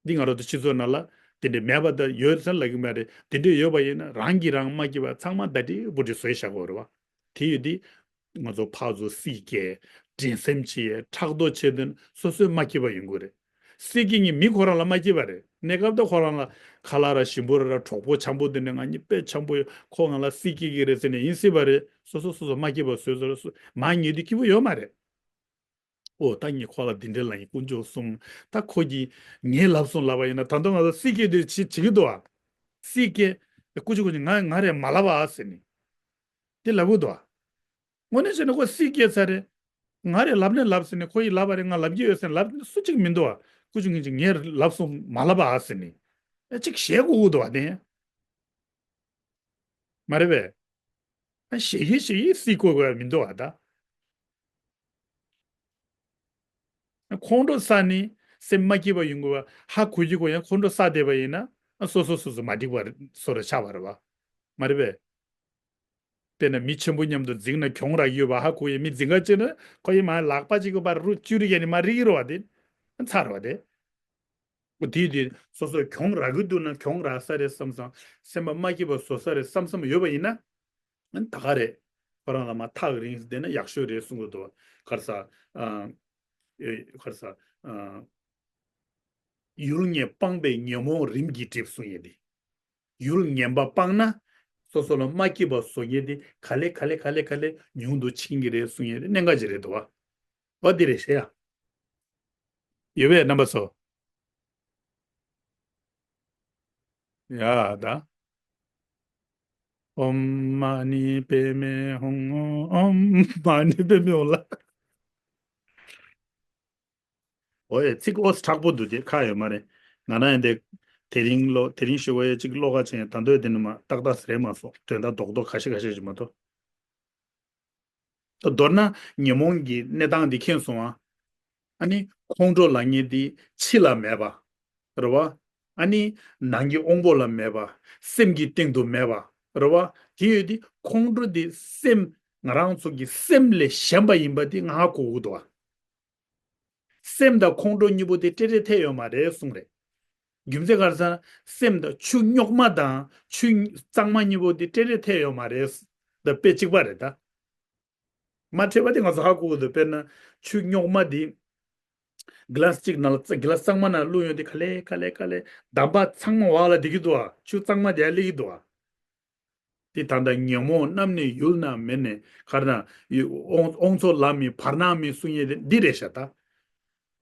འདི་ང་རང་ཚོ་སྤྱི་ཚོགས་ནང་ལ་དེ་འདྲ་མེད་པ་དང་ཡོད་ཟེར་ལབ་ཀྱི་མ་རེད། དེ་འདྲ་ཡོད་པ་ཡིན་ན་རང་གིས་རང་མ་སྐྱིད་པ་ཚང་མ་ད་དྲི་བུ་དྲི་བཟོས་བཞག་གི་ཡོད་རེད་བ། དེ་ཡོད་དེ། ང་ཚོ་ཕར་ཚུར་སྲིད་སྐྱེལ། འགྲན་སེམས་བྱེད། ཕྲག་དོག་བྱེད་དུས་སོ་སོའི་མ་སྐྱིད་པ་ཡོང་གི་རེད། སྲིད་སྐྱེལ་མཁན་མི་ཁོ་རང་ལ་མ་སྐྱིད་པ་རེད། གནས་སྐབས་དེ་ཁོ་རང་ལ་ཁ་ལག་ར་ཞིམ་པོ་ར་ར་གྲོགས་པོ་འཆམ་པོ་དེ་འདྲ་ང་གཉིས་དཔེ་འཆམ་པོ་ཡོད། ཁོ་ང་ལ་སྲིད་སྐྱེལ་གྱི་རེད་ཟེར་ནས་ཡིན་སྲིད་པ་རེད། སོ་སོ་སོ་སོ་མ་སྐྱིད་པ་བཟོས་བཟོས་ར་སོ་མ་ཉེས་དུས་སྐྱིད་པོ་ཡོད་མ་རེད། ཨོ་ད་ངས་ཁོ་ལ་འདི་འདྲ་ལབ་ཡིན། དཀོན་མཆོག་གསུམ། ད་ཁོ་གིས་ངས་ལབ་སོང་ལབ་པ་ཡིན་ན་ད་དུང་ང་ཚོ་སྲིད་སྐྱེལ་དེ་བྱེད་བྱེད་ཀྱི་འདུག་ཨ། སྲིད་སྐྱེལ། ཀུ་ཅི་ཀུ་ཅི་ང་ང་རེད་མ་ལབ་ཨ་ཟེར་ནས། དེ་ལབ་གི་འདུག་ཨ། དངོས་གནས་བྱས་ན་ཁོ་སྲིད་སྐྱེལ་ཚར་རེད། ང་རེད་ལབ་ནས་ལབ་ཟེར་ནས་ཁོ་ཡིས་ལབ་པ་རེད། ང་ལབ་ཀྱི་ཡོད་ཟེར་ནས་ལབ་སུ་གཅིག་མི་འདུག་ཨ། ཀུ་ཅི་ངེད་ཅིག་ངས་ལབ་སོང་མ་ལབ་ཨ་ཟེར་ནས། ཨ་གཅིག་བཤད་དགོས་ཀྱི་འདུག་ཨ་དེ། མ་རེད་པས། ཨ་བཤད་ཀྱི་བཤད་ཀྱི་སྲིད་སྐྱོད་དགོས་མི་འདུག་ཨ་ད། ཁོང་ཁྲོ་ཟ་ནི་སེམས་མ་སྐྱིད་པ་ཡོང་གི་བ་ཧ་གོ་གི་གོ་ཡང་ཁོང་ཁྲོ་ཟ་བསྡད་པ་ཡིན་ན་ཨ་སོ་སོ་སོ་སོ་མ་འགྲིག་པ་རེད་བཟོ་འདྲ་ཆགས་པ་རེད་བ། མ་རེད་པས། དཔེར་ན་མི་ཆེན་པོ་མཉམ་དུ་འཛིང་ན་གྱོང་རག་ཡོད་པ་ཧ་གོ་ཡི་མི་འཛིང་ག་བྱེད་ན་ཁོ་ཡི་མ་ལག་པ་གཅིག་གི་བར་རུ་བཅུ་རིག་ཡ་ནི་མ་རིག་གི་རེད་བ་དེ། ཚར་བ་དེ། ཨོ་དེ་དེ་སོ་སོ་གྱོང་རག་གི་འདུག་ན་གྱོང་རག་ས་རེད་བསམ་བསམ་སེམས་པ་མ་སྐྱིད་པ་བཟོ་ས་རེད་བསམ་བསམ་ཡོད་པ་ཡིན་ན། ད་ག་རེད། ཁོ་རང་ལ་མ་ཐག་རིང་བསྡད་ན་ཡག་ཤོས་རེད་གསུང་གི་འདུག་ག་རེ་ཟ། ཨ། ཨེ། ག་རེ་ཟ། ཨ། ཡུལ་ངན་སྤངས་པས་ཉོན་མོངས་རིམ་གྱིས་འགྲིབ་གསུང་ཡས་དེ། ཡུལ་ངན་པ་སྤངས་ན། སོ་སོ་ལ་མ་སྐྱིད་པ་བཟོ་ངེས་དེ་ག་ལེ་ག་ལེ་ག་ལེ་ག་ལེ་ཉུང་དུ་ཕྱིན་གྱི་རེད་གསུང་ཡས་དེ་གནད་འགག་ཅིག་རེད་འདུག་བ། འོ་འདི་རེད་ཤེས་ཡ། ཡོད་པས་རྣམ་པ་ཚོ། ཡ་ད། ཨོཾ་མ་ཎི་པདྨེ་ཧཱུྃ། ཨོཾ་མ་ཎི་པདྨེ་ཧཱུྃ་ལ། ཨོ་ཡ་ཚིག་ཨོ་ཙི་དྲག་པོ་འདུག་དེ་ཁ་ཡོད་མ་རེད། ང་རང་ཡང་དེ་དེ་རིང་ཀློག་དེ་རིང་ཞུ་བ་ཡ་གཅིག་ཀློག་ག་ཕྱིན་ཡ་ད་འདོད་དེ་ནི་མ་ཏག་ཏག་ཟེར་མ་སོང་། དོན་དག་རྡོག་རྡོག་ཁ་ཤས་ཁ་ཤས་ཅིག་མ་གཏོགས། ད་མདོར་ན་ཉོན་མོངས་ཀྱི་གནས་སྟངས་འདི་མཁྱེན་སོང་ཨ། ཨ་ནི་ཁོང་ཁྲོ་ལབ་མཁན་འདི་ཕྱི་ལ་མེད་པ། རེད་བ། ཨ་ནི་ནང་གི་དབང་པོ་ལ་མེད་པ། སེམས་ཀྱི་སྟེང་དུ་མེད་པ། རེད་བ། དེ་ཡོད་དེ་ཁོང་ཁྲོ་འདི་སེམས་ང་རང་ཚོ་གི་སེམས་ལས་གཞན་པ་ཡིན་པ་འདི་ང་ཧ་གོ་གི་འདུག་བ། སེམས་དང་ཁོང་ཁྲོ་གཉིས་པོ་དེ་འབྲེལ་འབྲེལ་ཐད་ཡོད་མ་རེད་གསུངས་རེད། རྒྱུ་མཚན་ག་རེ་ཟེར་ན་སེམས་དང་ཆུ་རྙོག་མ་དང་ཆུ་གཙང་མ་གཉིས་པོ་དེ་འབྲེལ་འབྲེལ་ཐད་ཡོད་མ་རེད། ད་དཔེ་གཅིག་པ་རེད་ད། མ་འཕྲད་པ་དེ་ང་ཚོ་ཧ་གོ་གི་འདུག་དཔེར་ན་ཆུ་རྙོག་མ་དེ་གི་ལཱ་སི་གཅིག་ནང་ལ་གི་ལཱ་སི་གཙང་མ་ནང་བླུགས་ཡོང་དུས་ག་ལེ་ག་ལེ་ག་ལེ་འདམ་བག་ཚང་མ་འོག་ལ་བསྡད་ཀྱི་འདུག་ཨ། ཆུ་གཙང་མ་དེ་ཡར་སླེབས་ཀྱི་འདུག་ཨ། དེ་ད་ལྟ་ཉོན་མོངས་རྣམས་ནི་ཡུལ་ན་མེད་ནས་ག་རེ་ན་དབང་དབང་ཚོ་ལམ་མི་བར་སྣང་མི་གསུང་ཡས་དེ་འདི་རེད་ཤག་ད།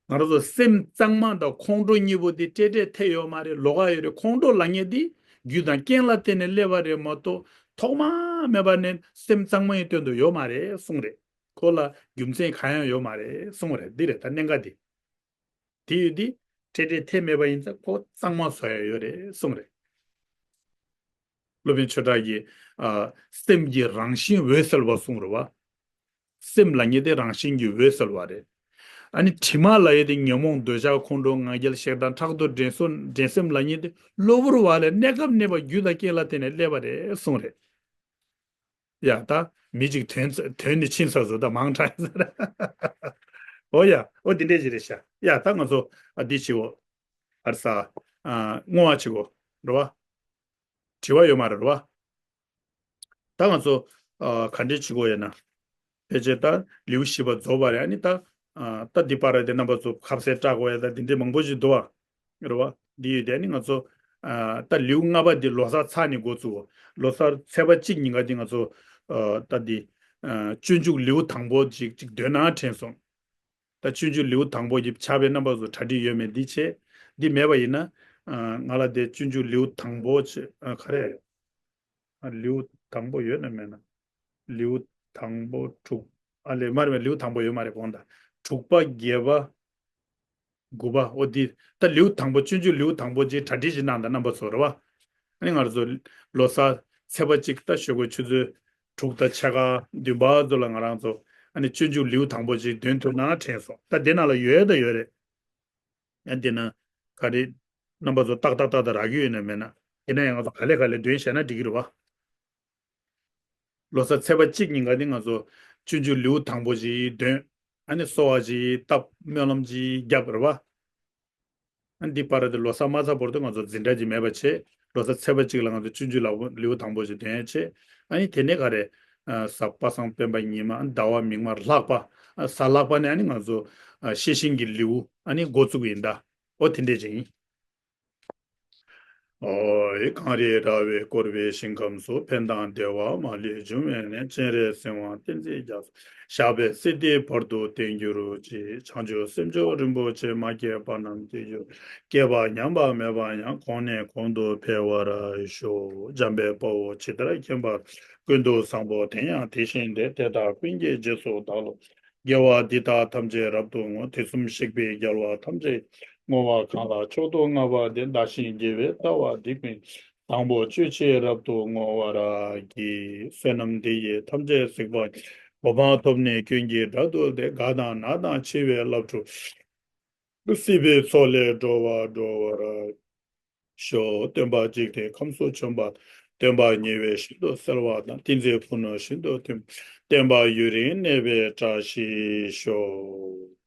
ང་རང་ཚོ་སེམས་གཙང་མ་དང་ཁོང་ཁྲོ་གཉིས་པོ་དེ་འབྲེལ་འབྲེལ་ཐད་ཡོད་མ་རེད། ལོགས་ཀ་ཡོད་རེད། ཁོང་ཁྲོ་ལབ་མཁན་དེ་རྒྱུ་དང་རྐྱེན་ལ་བརྟེན་ནས་སླེབས་པ་རེད་མ་གཏོགས་ཐོག་མ་མེད་པ་ནས་སེམས་གཙང་མ་ཡི་དོན་དུ་ཡོད་མ་རེད་གསུངས་རེད། ཁོ་ལ་རྒྱུ་མཚན་གང་ཡང་ཡོད་མ་རེད་གསུངས་རེད། འདི་རེད་ད་གནད་འགག་དེ། དེ་ཡོད་དེ་འབྲེལ་འབྲེལ་ཐད་མེད་པ་ཡིན་ཙང་ཁོ་གཙང་མ་བཟོ་ཡ་ཡོད་རེད་གསུངས་རེད། སློབ་དཔོན་ཆོས་གྲགས་ཀྱིས་ཨ། སེམས་ཀྱི་རང་བཞིན་འོད་གསལ་བ་གསུངས་རེད་བ། སེམས་ལབ་མཁན་དེ་རང་བཞིན་གྱིས་འོད་གསལ་བ་རེད། ཨ་ནི་དྲི་མ་ལབ་ཡས་དེ་ཉོན་མོངས་འདོད་ཆགས་ཁོང་ཁྲོ་ང་རྒྱལ་ཞེ་སྡང་ཕྲག་དོག་འགྲན་སོང་འགྲན་སེམས་ལབ་མཁན་དེ་གློ་བུར་བ་ལས་གནས་སྐབས་གནས་པ་རྒྱུ་དང་རྐྱེན་ལ་བརྟེན་ནས་སླེབས་པ་རེད་གསུངས་རེད། ཡ་ད་མི་གཅིག་དོན་དོན་ནི་ཕྱིན་ཚར་སོང་ད་མང་དྲགས་ཟེར། ཨོ་ཡ་ཨོ་འདི་འདྲས་ཞིག་རེད་ཤག་ཡ་ད་ང་ཚོ་ཨ་འདི་བྱེད་འོ། ཨར་ས་ཨ་བསྔོ་བ་བྱེད་འོ། རེད་བ། དྲི་བ་ཡོད་མ་རེད་རེད་བ། ད་ང་ཚོ་ཨ་ག་འདྲས་བྱེད་དགོས་ཡོད་ན། ཕལ་ཆེར་ད་ལེའུ་བཞི་པ་རྫོགས་པ་རེད། ཨ་ནི་ད་ཨ་ད་འདི་བར་དེ་རྣམ་པ་ཚོ་ཁ་ཟས་སྐྲག་དགོས་ཡ་ད་འདི་འདྲའི་མང་པོ་ཞིག་འདུག་བ། རེད་བ། འདི་ཡོད་དེ་ཨ་ནི་ང་ཚོ་ཨ་ད་ལེའུ་ལྔ་པ་འདི་ལོ་གསར་ཚར་ནས་འགོ་བཙུགས། ལོ་གསར་ཚེས་པ་གཅིག་ཉིན་ཀ་འདི་ང་ཚོ་ཨ་ད་འདི་ཨ་སྤྱོད་འཇུག་ལེའུ་དང་པོ་ཅིག་ཅིག་འདོན་ན་དྲན་སོང་། ད་སྤྱོད་འཇུག་ལེའུ་དང་པོ་ཡིབ་ཆགས་པའི་རྣམ་པ་ཚོ་གྲ་སྒྲིག་ཡོད་མེད་འདི་བྱས། འདི་མེད་པ་ཡིན་ན་ཨ་ང་ལ་དེ་སྤྱོད་འཇུག་ལེའུ་དང་པོ་བྱས་ཨ་ག་རེ། ཨ་ལེའུ་དང་པོ་ཡོད་ན་མེད་ན། ལེའུ་དང་པོ་དྲུག་ཨ་ལེ་མ་རེད་པས། ལེའུ་དང་པོ་ཡོད་མ་རེད་གོང་ད། དྲུག་པ་བརྒྱད་པ། དགུ་པ་ཨོ་འདི། ད་ལེའུ་དང་པོ་སྤྱོད་འཇུག་ལེའུ་དང་པོ་ཅིག་གྲ་སྒྲིག་ཅིག་གནང་དང་རྣམ་པ་ཚོ་རེད་བ། ཨ་ནི་ང་རང་ཚོ་ལོ་གསར་ཚེས་པ་གཅིག་ད་ཞོགས་པའི་ཆུ་ཚོད་དྲུག་དང་ཕྱེད་ཀ་བདུན་པ་ཚོ་ལ་ང་རང་ཚོ་ཨ་ནི་སྤྱོད་འཇུག་ལེའུ་དང་པོ་ཅིག་འདོན་ཐུབ་ན་དྲན་སོང་། ད་དེ་ནང་ལ་ཡོད་ད་ཡོད་རེད། ཡང་དེ་ན་ག་རེ་རྣམ་པ་ཚོ་ཏག་ཏག་ཏག་ཏག་རག་གི་ཡོད་ན་མེད་ན། དེ་ན་ཡང་ང་ཚོ་ག་ལེ་ག་ལེ་འདོན་བྱས་ན་འགྲིག་གི་རེད་བ། ལོ་གསར་ཚེས་པ་གཅིག་ཉིན་ཀ་ནི་ང་ཚོ་སྤྱོད་འཇུག་ལེའུ་དང་པོ་ཅིག་འདོན། ཨ་ནི་གསོལ་བ་ཅིག་བཏབ། སྨོན་ལམ་ཅིག་བརྒྱབ་རེད་བ། ཨ་ནི་འདི་བར་དུ་ལོ་གསར་མ་ཚར་བར་དུ་ང་ཚོ་འཛིན་གྲྭ་ཅིག་མེད་པ་བྱས། ལོ་གསར་ཚེས་པ་གཅིག་ལ་ང་ཚོ་སྤྱོད་འཇུག་ལེའུ་དང་པོ་ཅིག་འདོན་ཡ་བྱས། ཨ་ནི་དེ་ནས་ག་རེ། གཟའ་པ་སངས་སྤེན་པ་ཉི་མ་ཟླ་བ་མིག་དམར་ལྷག་པ། གཟའ་ལྷག་པ་ནས་ཨ་ནི་ང་ཚོ་ཤེས་བཞིན་གྱི་ལེའུ་ཨ་ནི་འགོ་བཙུགས་ཡིན་ད། ཨོ་དེ་འདྲས་ཅིག་ཡིན། ཨོ་ཡེ། གངས་རི་ར་བས་བསྐོར་བའི་ཞིང་ཁམས་སུ། ཕན་དང་བདེ་བ་མ་ལུས་འབྱུང་བའི་གནས། སྤྱན་རས་གཟིགས་དབང་བསྟན་འཛིན་རྒྱ་མཚོ། ཞབས་པད་སྲིད་མཐའི་བར་དུ་བརྟན་གྱུར་ཅིག། བྱང་ཆུབ་སེམས་མཆོག་རིན་པོ་ཆེ། མ་སྐྱེས་པ་རྣམས་སྐྱེ་གྱུར། སྐྱེས་པ་ཉམས་པ་མེད་པ་ཡང་། གོང་ནས་གོང་དུ་འཕེལ་བར་ཤོག། འཇམ་དཔལ་དཔའ་བོས་ཇི་ལྟར་མཁྱེན་པ། ཀུན་ཏུ་བཟང་པོ་དེ་ཡང་དེ་བཞིན་ཏེ། དེ་དག་ཀུན་གྱི་རྗེས་སུ་བདག་སློབ། དགེ་བ་འདི་དག་ཐམས་ཅད་རབ་ཏུ་བསྔོ། དུས་གསུམ་གཤེགས་པའི་རྒྱལ་བ་ཐམས་ཅད་བསྔོ་བ་གང་ལ་མཆོག་ཏུ་བསྔགས་པ་དེ། བདག་གཞན་དགེ་བའི་རྩ་བ་འདི་ཀུན། དང་པོ་སྤྱོད་ཕྱིར་རབ་ཏུ་བསྔོ་བར་བགྱི། བསོད་ནམས་འདི་ཡིས་ཐམས་ཅད་གཟིགས་པ་ཉིད། གོ་འཕང་ཐོབ་ནས་ཀུན་གྱི་བདག་ཏུ་སྟེ། རྒ་དང་ན་དང་འཆི་བའི་རླབས་འཁྲུགས། སྲིད་པའི་མཚོ་ལས་སྒྲོལ་བར་འགྲོ་བར་ཤོག། སྟོན་པ་འཇིག་རྟེན་ཁམས་སུ་བྱོན་པ། སྟོན་པ་ཉེ་བའི་ཞིང་དུ་གསལ་བ་དང་། ཏིང་འཛིན་ཕུ་ནུ་ཞིང་དུ་ཐིམ། བསྟན་པ་ཡུན་རིང་གནས་པའི་བཀྲ་ཤིས་ཤོག།